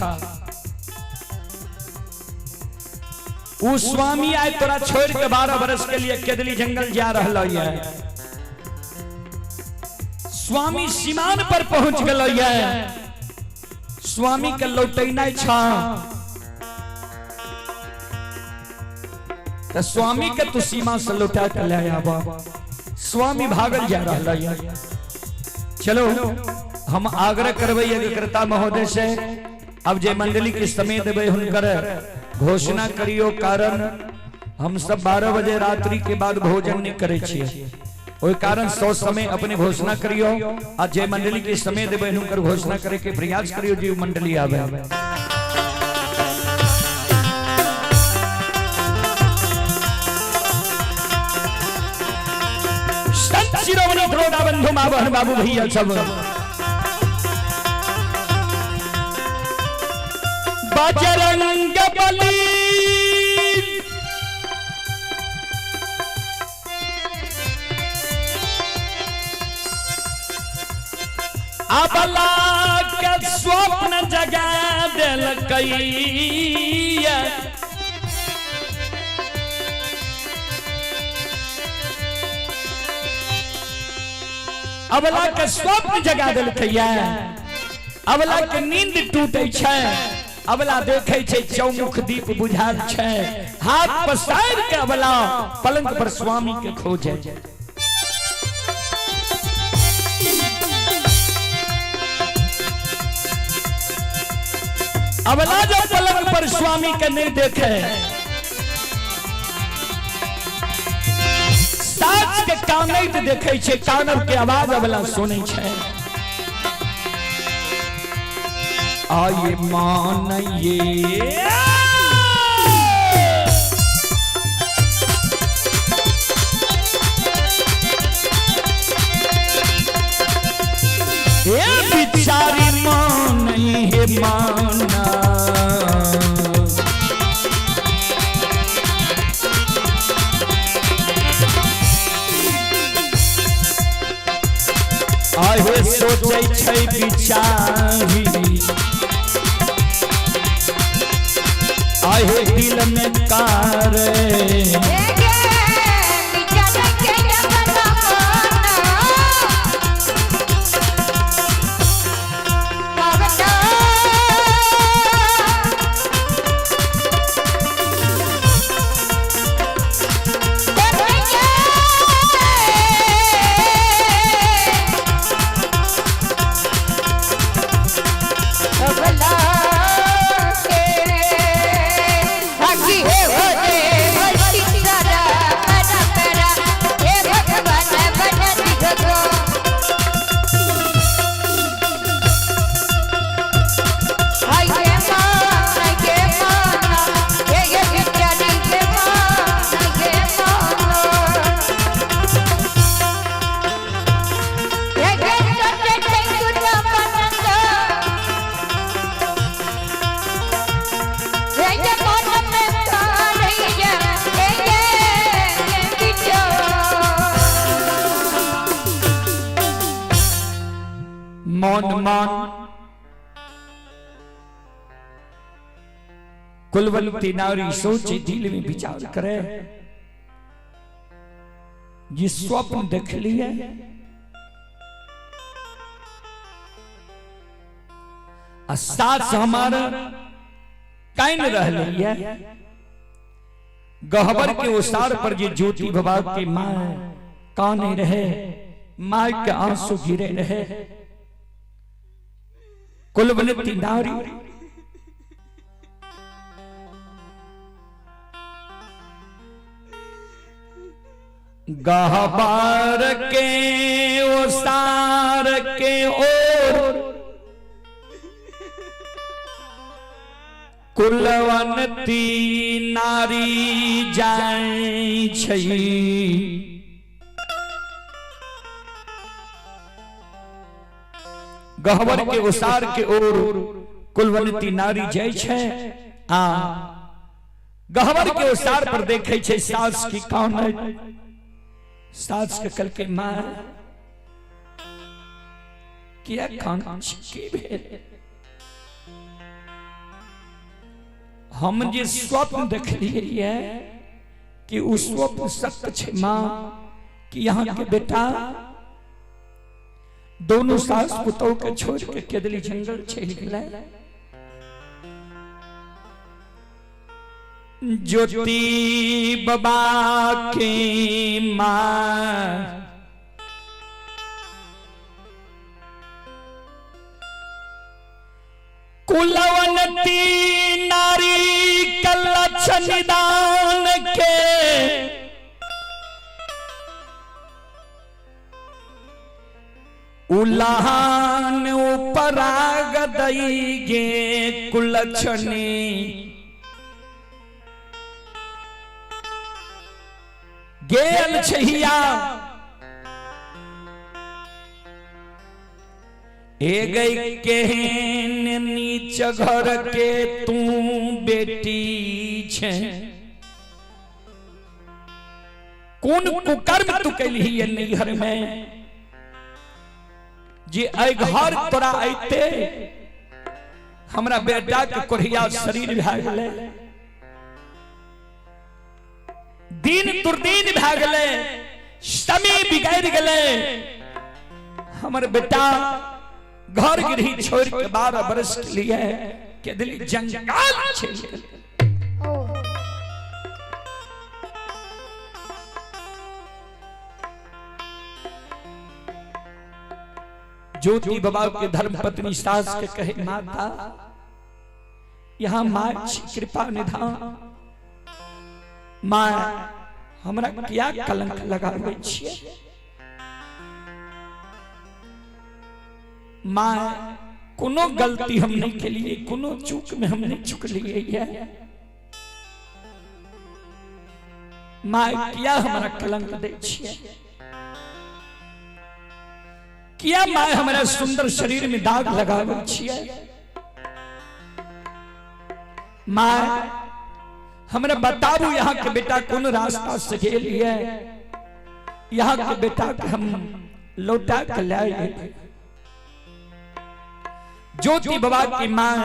उ स्वामी आए तोरा छोड़ के 12 बरस के लिए केदली जंगल जा रहा है। स्वामी सीमान पर पहुंच गल है, स्वामी के लौटेना छा तो स्वामी के तू सीमा से लौटा के ले आवा। स्वामी भागल जा रहा है। चलो हम आग्रह करबै यज्ञकर्ता महोदय से, अब जे मंडली के समय देबै हुनकर घोषणा करियो, कारण हम सब 12 बजे रात्रि के बाद भोजन नहीं करे छियै, ओहि कारण सौ समय अपने घोषणा करियो आ जे मंडली के समय देबै हुनकर घोषणा करे के प्रयास करियो जे मंडली आवे। संत शिरोमणि द्रोणा बंधु माँ बहन बाबू भैया सब बजरंग बली अबला के स्वप्न जगा देलकैया, अबला के स्वप्न जगा देलकैया। अबला के नींद टूटे छै, अबला देखे छै चौमुख दीप बुझाल छै, हाथ पसार के अबला पलंग पर स्वामी के खोजे। अबला जब पलंग पर स्वामी के नहीं देखे, सास के कानैत देखे छै, कानब के आवाज अबला सुनै छै। आये मान ये बिचारी मान हे माना, आहे सोचै छै बिचारी, आहे दिल में कार मौन मान कुलवंती नारी सोचे दिल में विचार करे, ये स्वप्न देख लिए आ सास हमारा काइन रहली है, गहबर के ओसार पर ये ज्योति बाबा के मां काने रहे, मां के आंसू गिरे रहे। कुलवंती नारी गहबर के ओसार के ओर कुलवंती नारी जाय छै, गहबर के ओसार के ओर कुलवंती नारी जाय छै आ गहबर के ओसार पर देखे छै सास की कान। सास के कल के माँ किया कान की भेल? हम जे स्वप्न देखलिए कि उ स्वप्न सत्य छै माँ, कि यहाँ के बेटा दोनों सास पुतोह के छोड़ के केदली जंगल चलि गेलै। ज्योति बाबा के माँ कुलवंती नारी कलक्षण निदान के उलान उपराग दई गे कुलक्षणी गेल छहिया ए गई केहन नीच घर के तू बेटी छे, कोन कुकर्म तू कैलही नैहर में जे एहि घर तोरा अइते हमरा बेटा के कोढ़िया शरीर भए गेलै, दिन दुर्दिन भए गेलै, समय बिगड़ि गेलै, हमर बेटा घर गृह छोड़ के 12 बरस के लिए के दिल जंगाल चलि गेलै। ज्योति बाबा के धर्म पत्नी सास के कहे माता यहाँ माँ कृपा निधान, माँ हमरा क्या कलंक लगाबै छियै? माँ कोनो गलती हम नहीं केलिए, कोनो चूक में हम नहीं चुकलिए, माँ क्या हमरा कलंक दै छियै? किया माँ हमरा सुंदर शरीर में दाग लगाबै छियै? माँ हमरा बताबू यहाँ के बेटा कोन रास्ता से गेल ये, यहाँ के बेटा के हम लौटा के लाए। ज्योति बाबा की माँ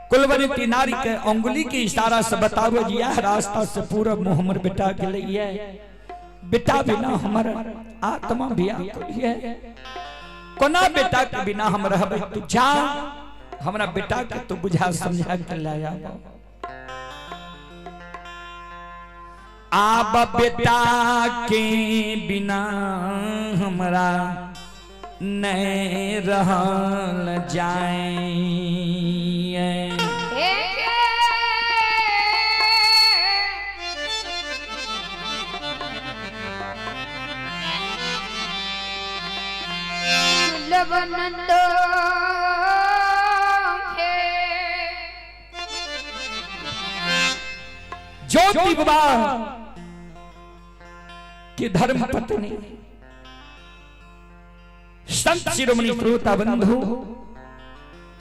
कुलवंती नारी के अंगुली के इशारा से बताबो जी यह रास्ता से पूरा मुँह हमर बेटा गेल ये, बेटा बिना हमर आत्मा व्याकुल है, कोना बेटा के बिना हम रहबै? तू जा हमरा बेटा के तू बुझा समझा के लाया। आब बेटा के बिना हमरा नहीं रहल जाए। ज्योति बाबा की धर्म पत्नी संत शिरोमणि श्रोता बंधु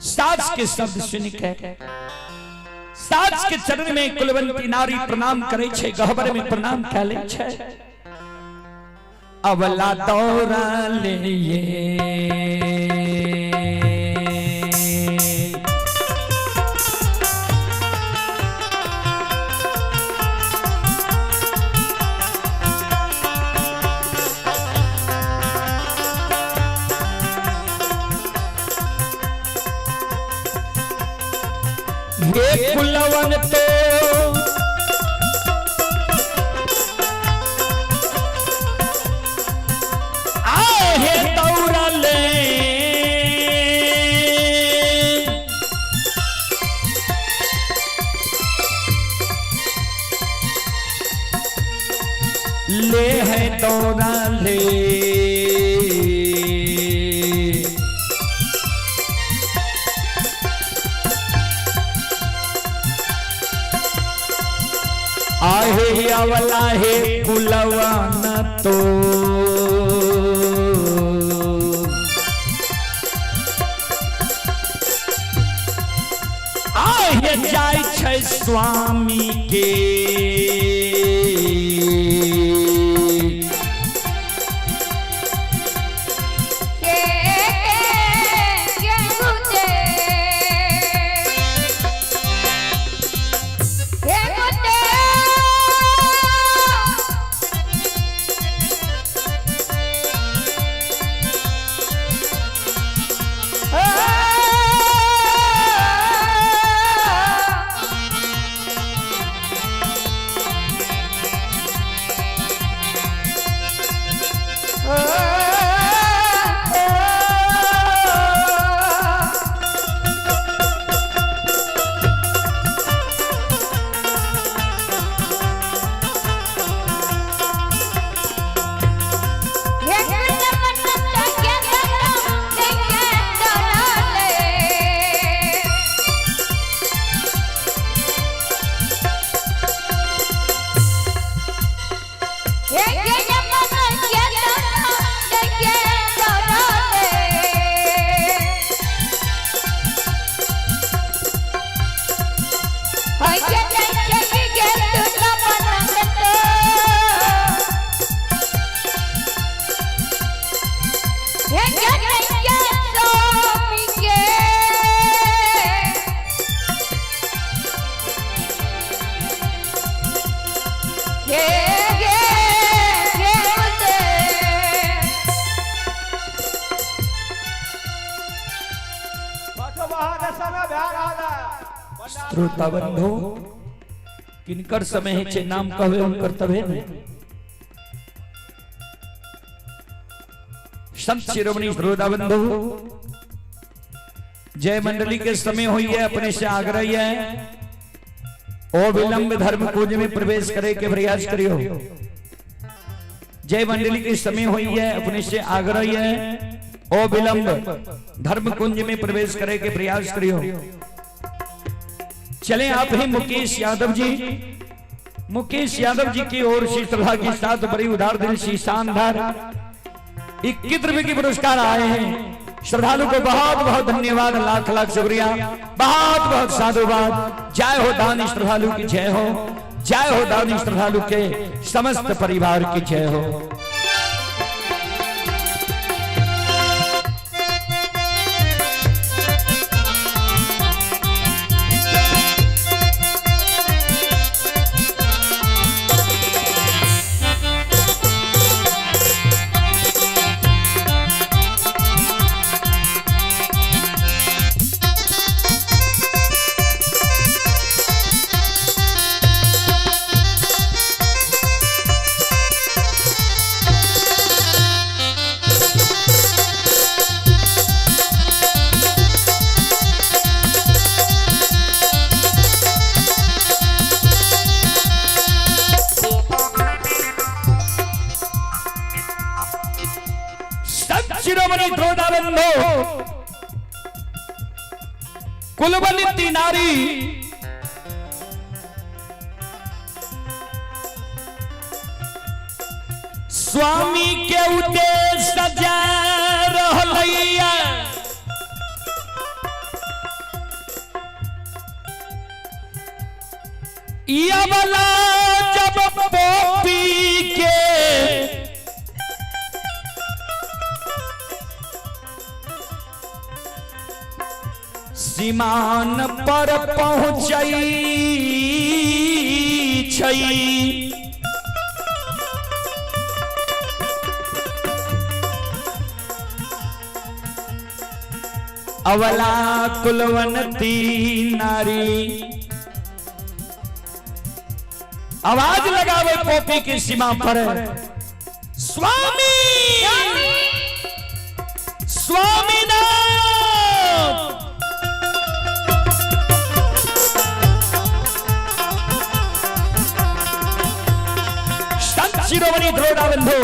सास के शब्द सुन के सास के चरण में कुलवंती नारी प्रणाम करे छे, गहबर में प्रणाम कैले छे। अवला दौरा ले कुलवन तो आहे दौरा ले ले है दौरा ले आहे अवला हे कुलवन तो आहे जाय छै स्वामी के। पाछो बहा के समय भए रहल है। श्रोता बंधु, किनकर समय है छे नाम कहवे उनकर तबे ने। संत शिरोमणि श्रोता बंधु, जय मंडली के समय हुई है, अपने से आग्रह है ओ विलंब धर्म कुंज में प्रवेश करे के प्रयास करियो। जय मंडली के समय हुई है, अपने से आग्रह है ओ विलंब धर्म कुंज में प्रवेश करे के प्रयास करियो। चले आप ही मुकेश यादव जी, मुकेश यादव जी की ओर से श्रद्धा के साथ बड़ी उदार दिल से शानदार 21 रुपए के पुरस्कार आए हैं। श्रद्धालु को बहुत बहुत धन्यवाद, लाख लाख शुक्रिया, बहुत बहुत साधुवाद। जय हो दानी श्रद्धालु की जय हो, जय हो दानी श्रद्धालु के समस्त परिवार की जय हो। संत शिरोमणि द्रोणाबंधो कुलवंती नारी स्वामी के उद्देश्य जा रहलैया, यवला जब पोपी के सीमान पर पहुंचई छई। अवला कुलवंती नारी आवाज लगावे पोपी की सीमा पर, स्वामी स्वामीनाथ। संत शिरोमणि द्रोणाबंधु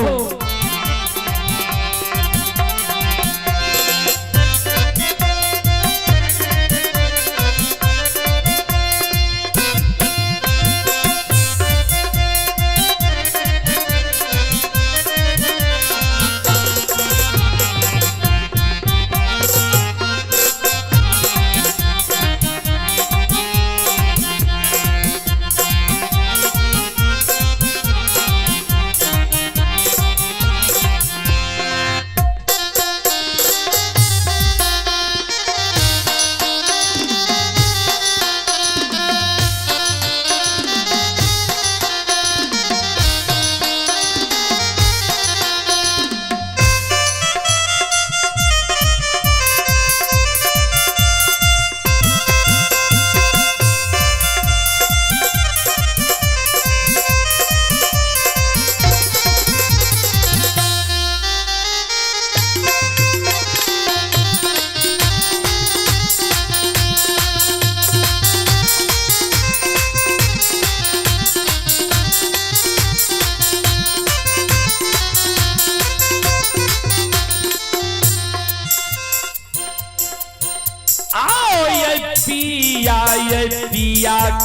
आओ ये पिया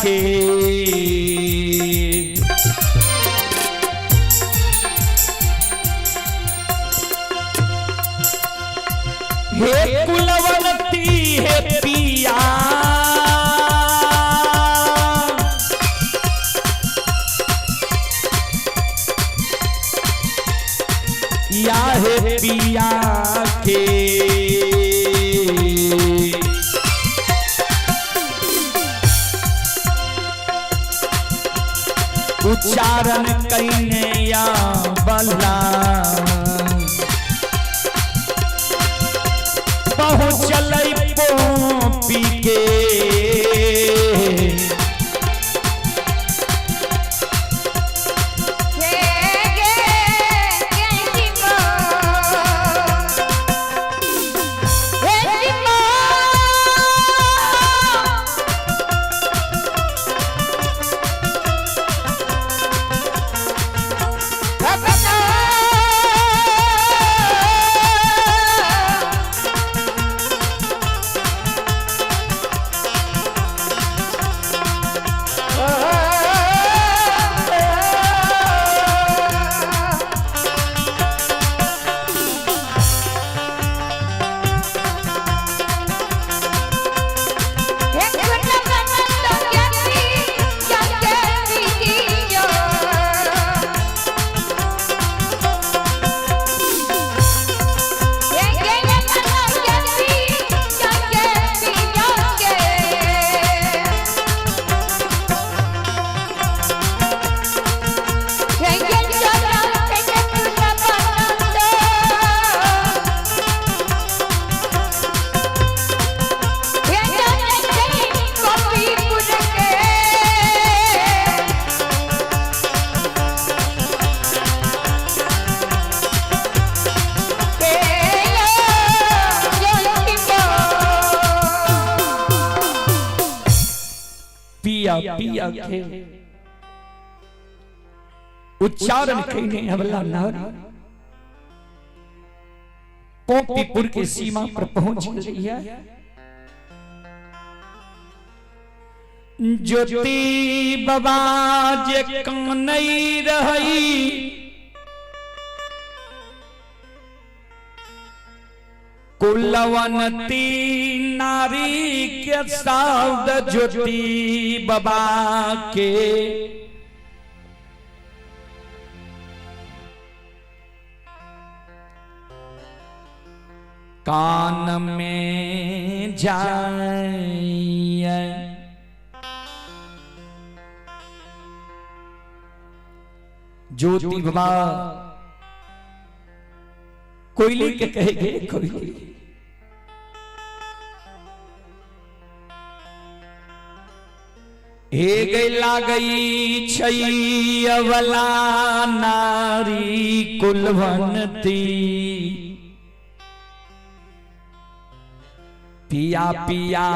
के हे कुलवंती हे पिया, उच्चारण कैने या बला पहुँचल पोपी के गे गे कैसी माँ हे माँ भगवान पिया पिया के उच्चारण कैने अबला नारी पोपीपुर के सीमा पर पहुंच गई है। ज्योति बाबा जे कानई रही कुलवंती नारी के साउद ज्योति बाबा के कान में जाए ज्योति बाबा कोयली के कहेंगे कोयली हे गैला गई छैवला नारी कुलवंती पिया पिया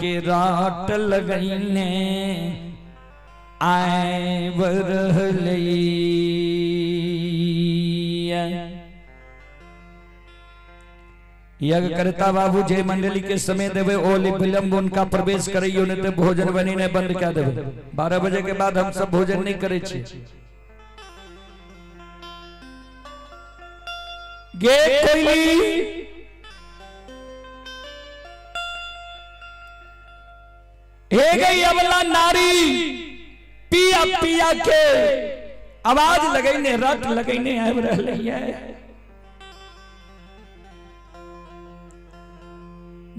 के रट लगैने आए बरहलैया। यज्ञ करता बाबू जे मंडली के समय देवे ओली विलंब उनका प्रवेश करैयो नहीं तो भोजन बनी नहीं बंद कर देवे। 12 बजे के बाद हम सब भोजन नहीं करे छी। गे कोयली हे गई अबला नारी पिया पिया के आवाज लगैने रट लगैने आबि रहलै है।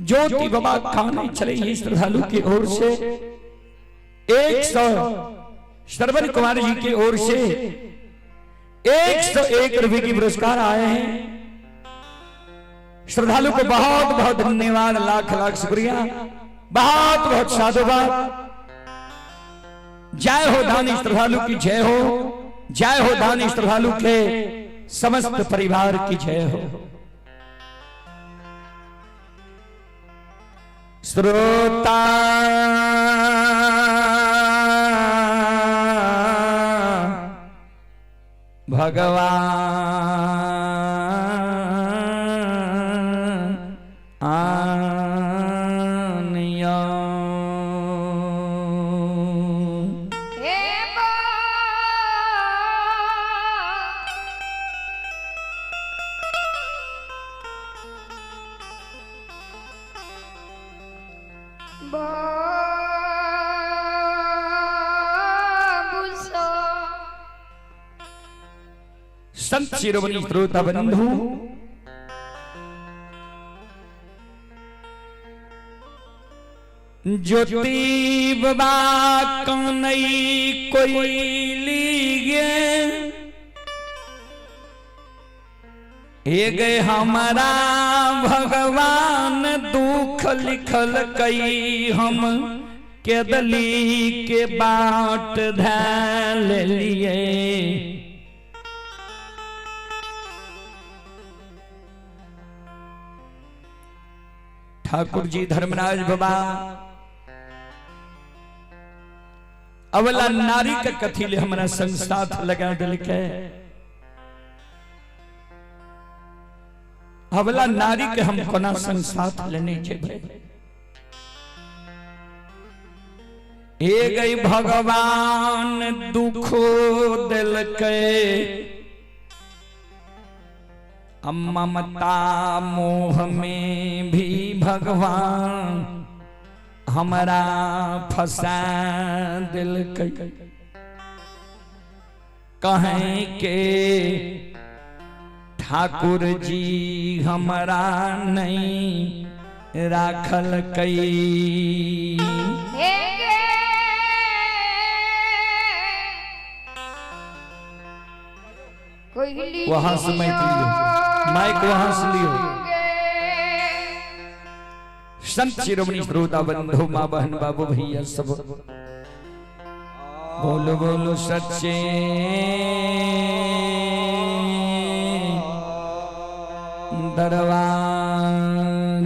ज्योति बाबा खाने चले ये श्रद्धालु की ओर से 100 श्रवण कुमार जी की ओर से 101 रुपए की पुरस्कार आए हैं। श्रद्धालु को बहुत बहुत धन्यवाद, लाख लाख शुक्रिया, बहुत बहुत साधुवाद। जय हो दानी श्रद्धालु की जय हो, जय हो दानी श्रद्धालु के समस्त परिवार की जय हो। श्रोता भगवान आनिया। हे बा बाबूसो संत शिरोमणि श्रोता बंधु, ज्योति बाबा कनई कोइली गे, हे गे हमारा भगवान दुख लिखल कई, हम केदली के बाट धैल लिए। ठाकुर जी धर्मराज बाबा अवला नारी के कथी ले हमरा संग साथ लगा दिलके, अवला नारी के हम कोना संग साथ लेने जेबै। हे गई भगवान दुखो दिलके, ममता मोह में भी भगवान हमरा फंसा दिलकै। कहें के ठाकुर जी हमरा नहीं राखल कई। वहां से माइक लियो, माइक वहां से लियो। संत शिरोमणि श्रोता बंधु माँ बहन बाबू भैया सब बोलो बोलो सच्चे दरबार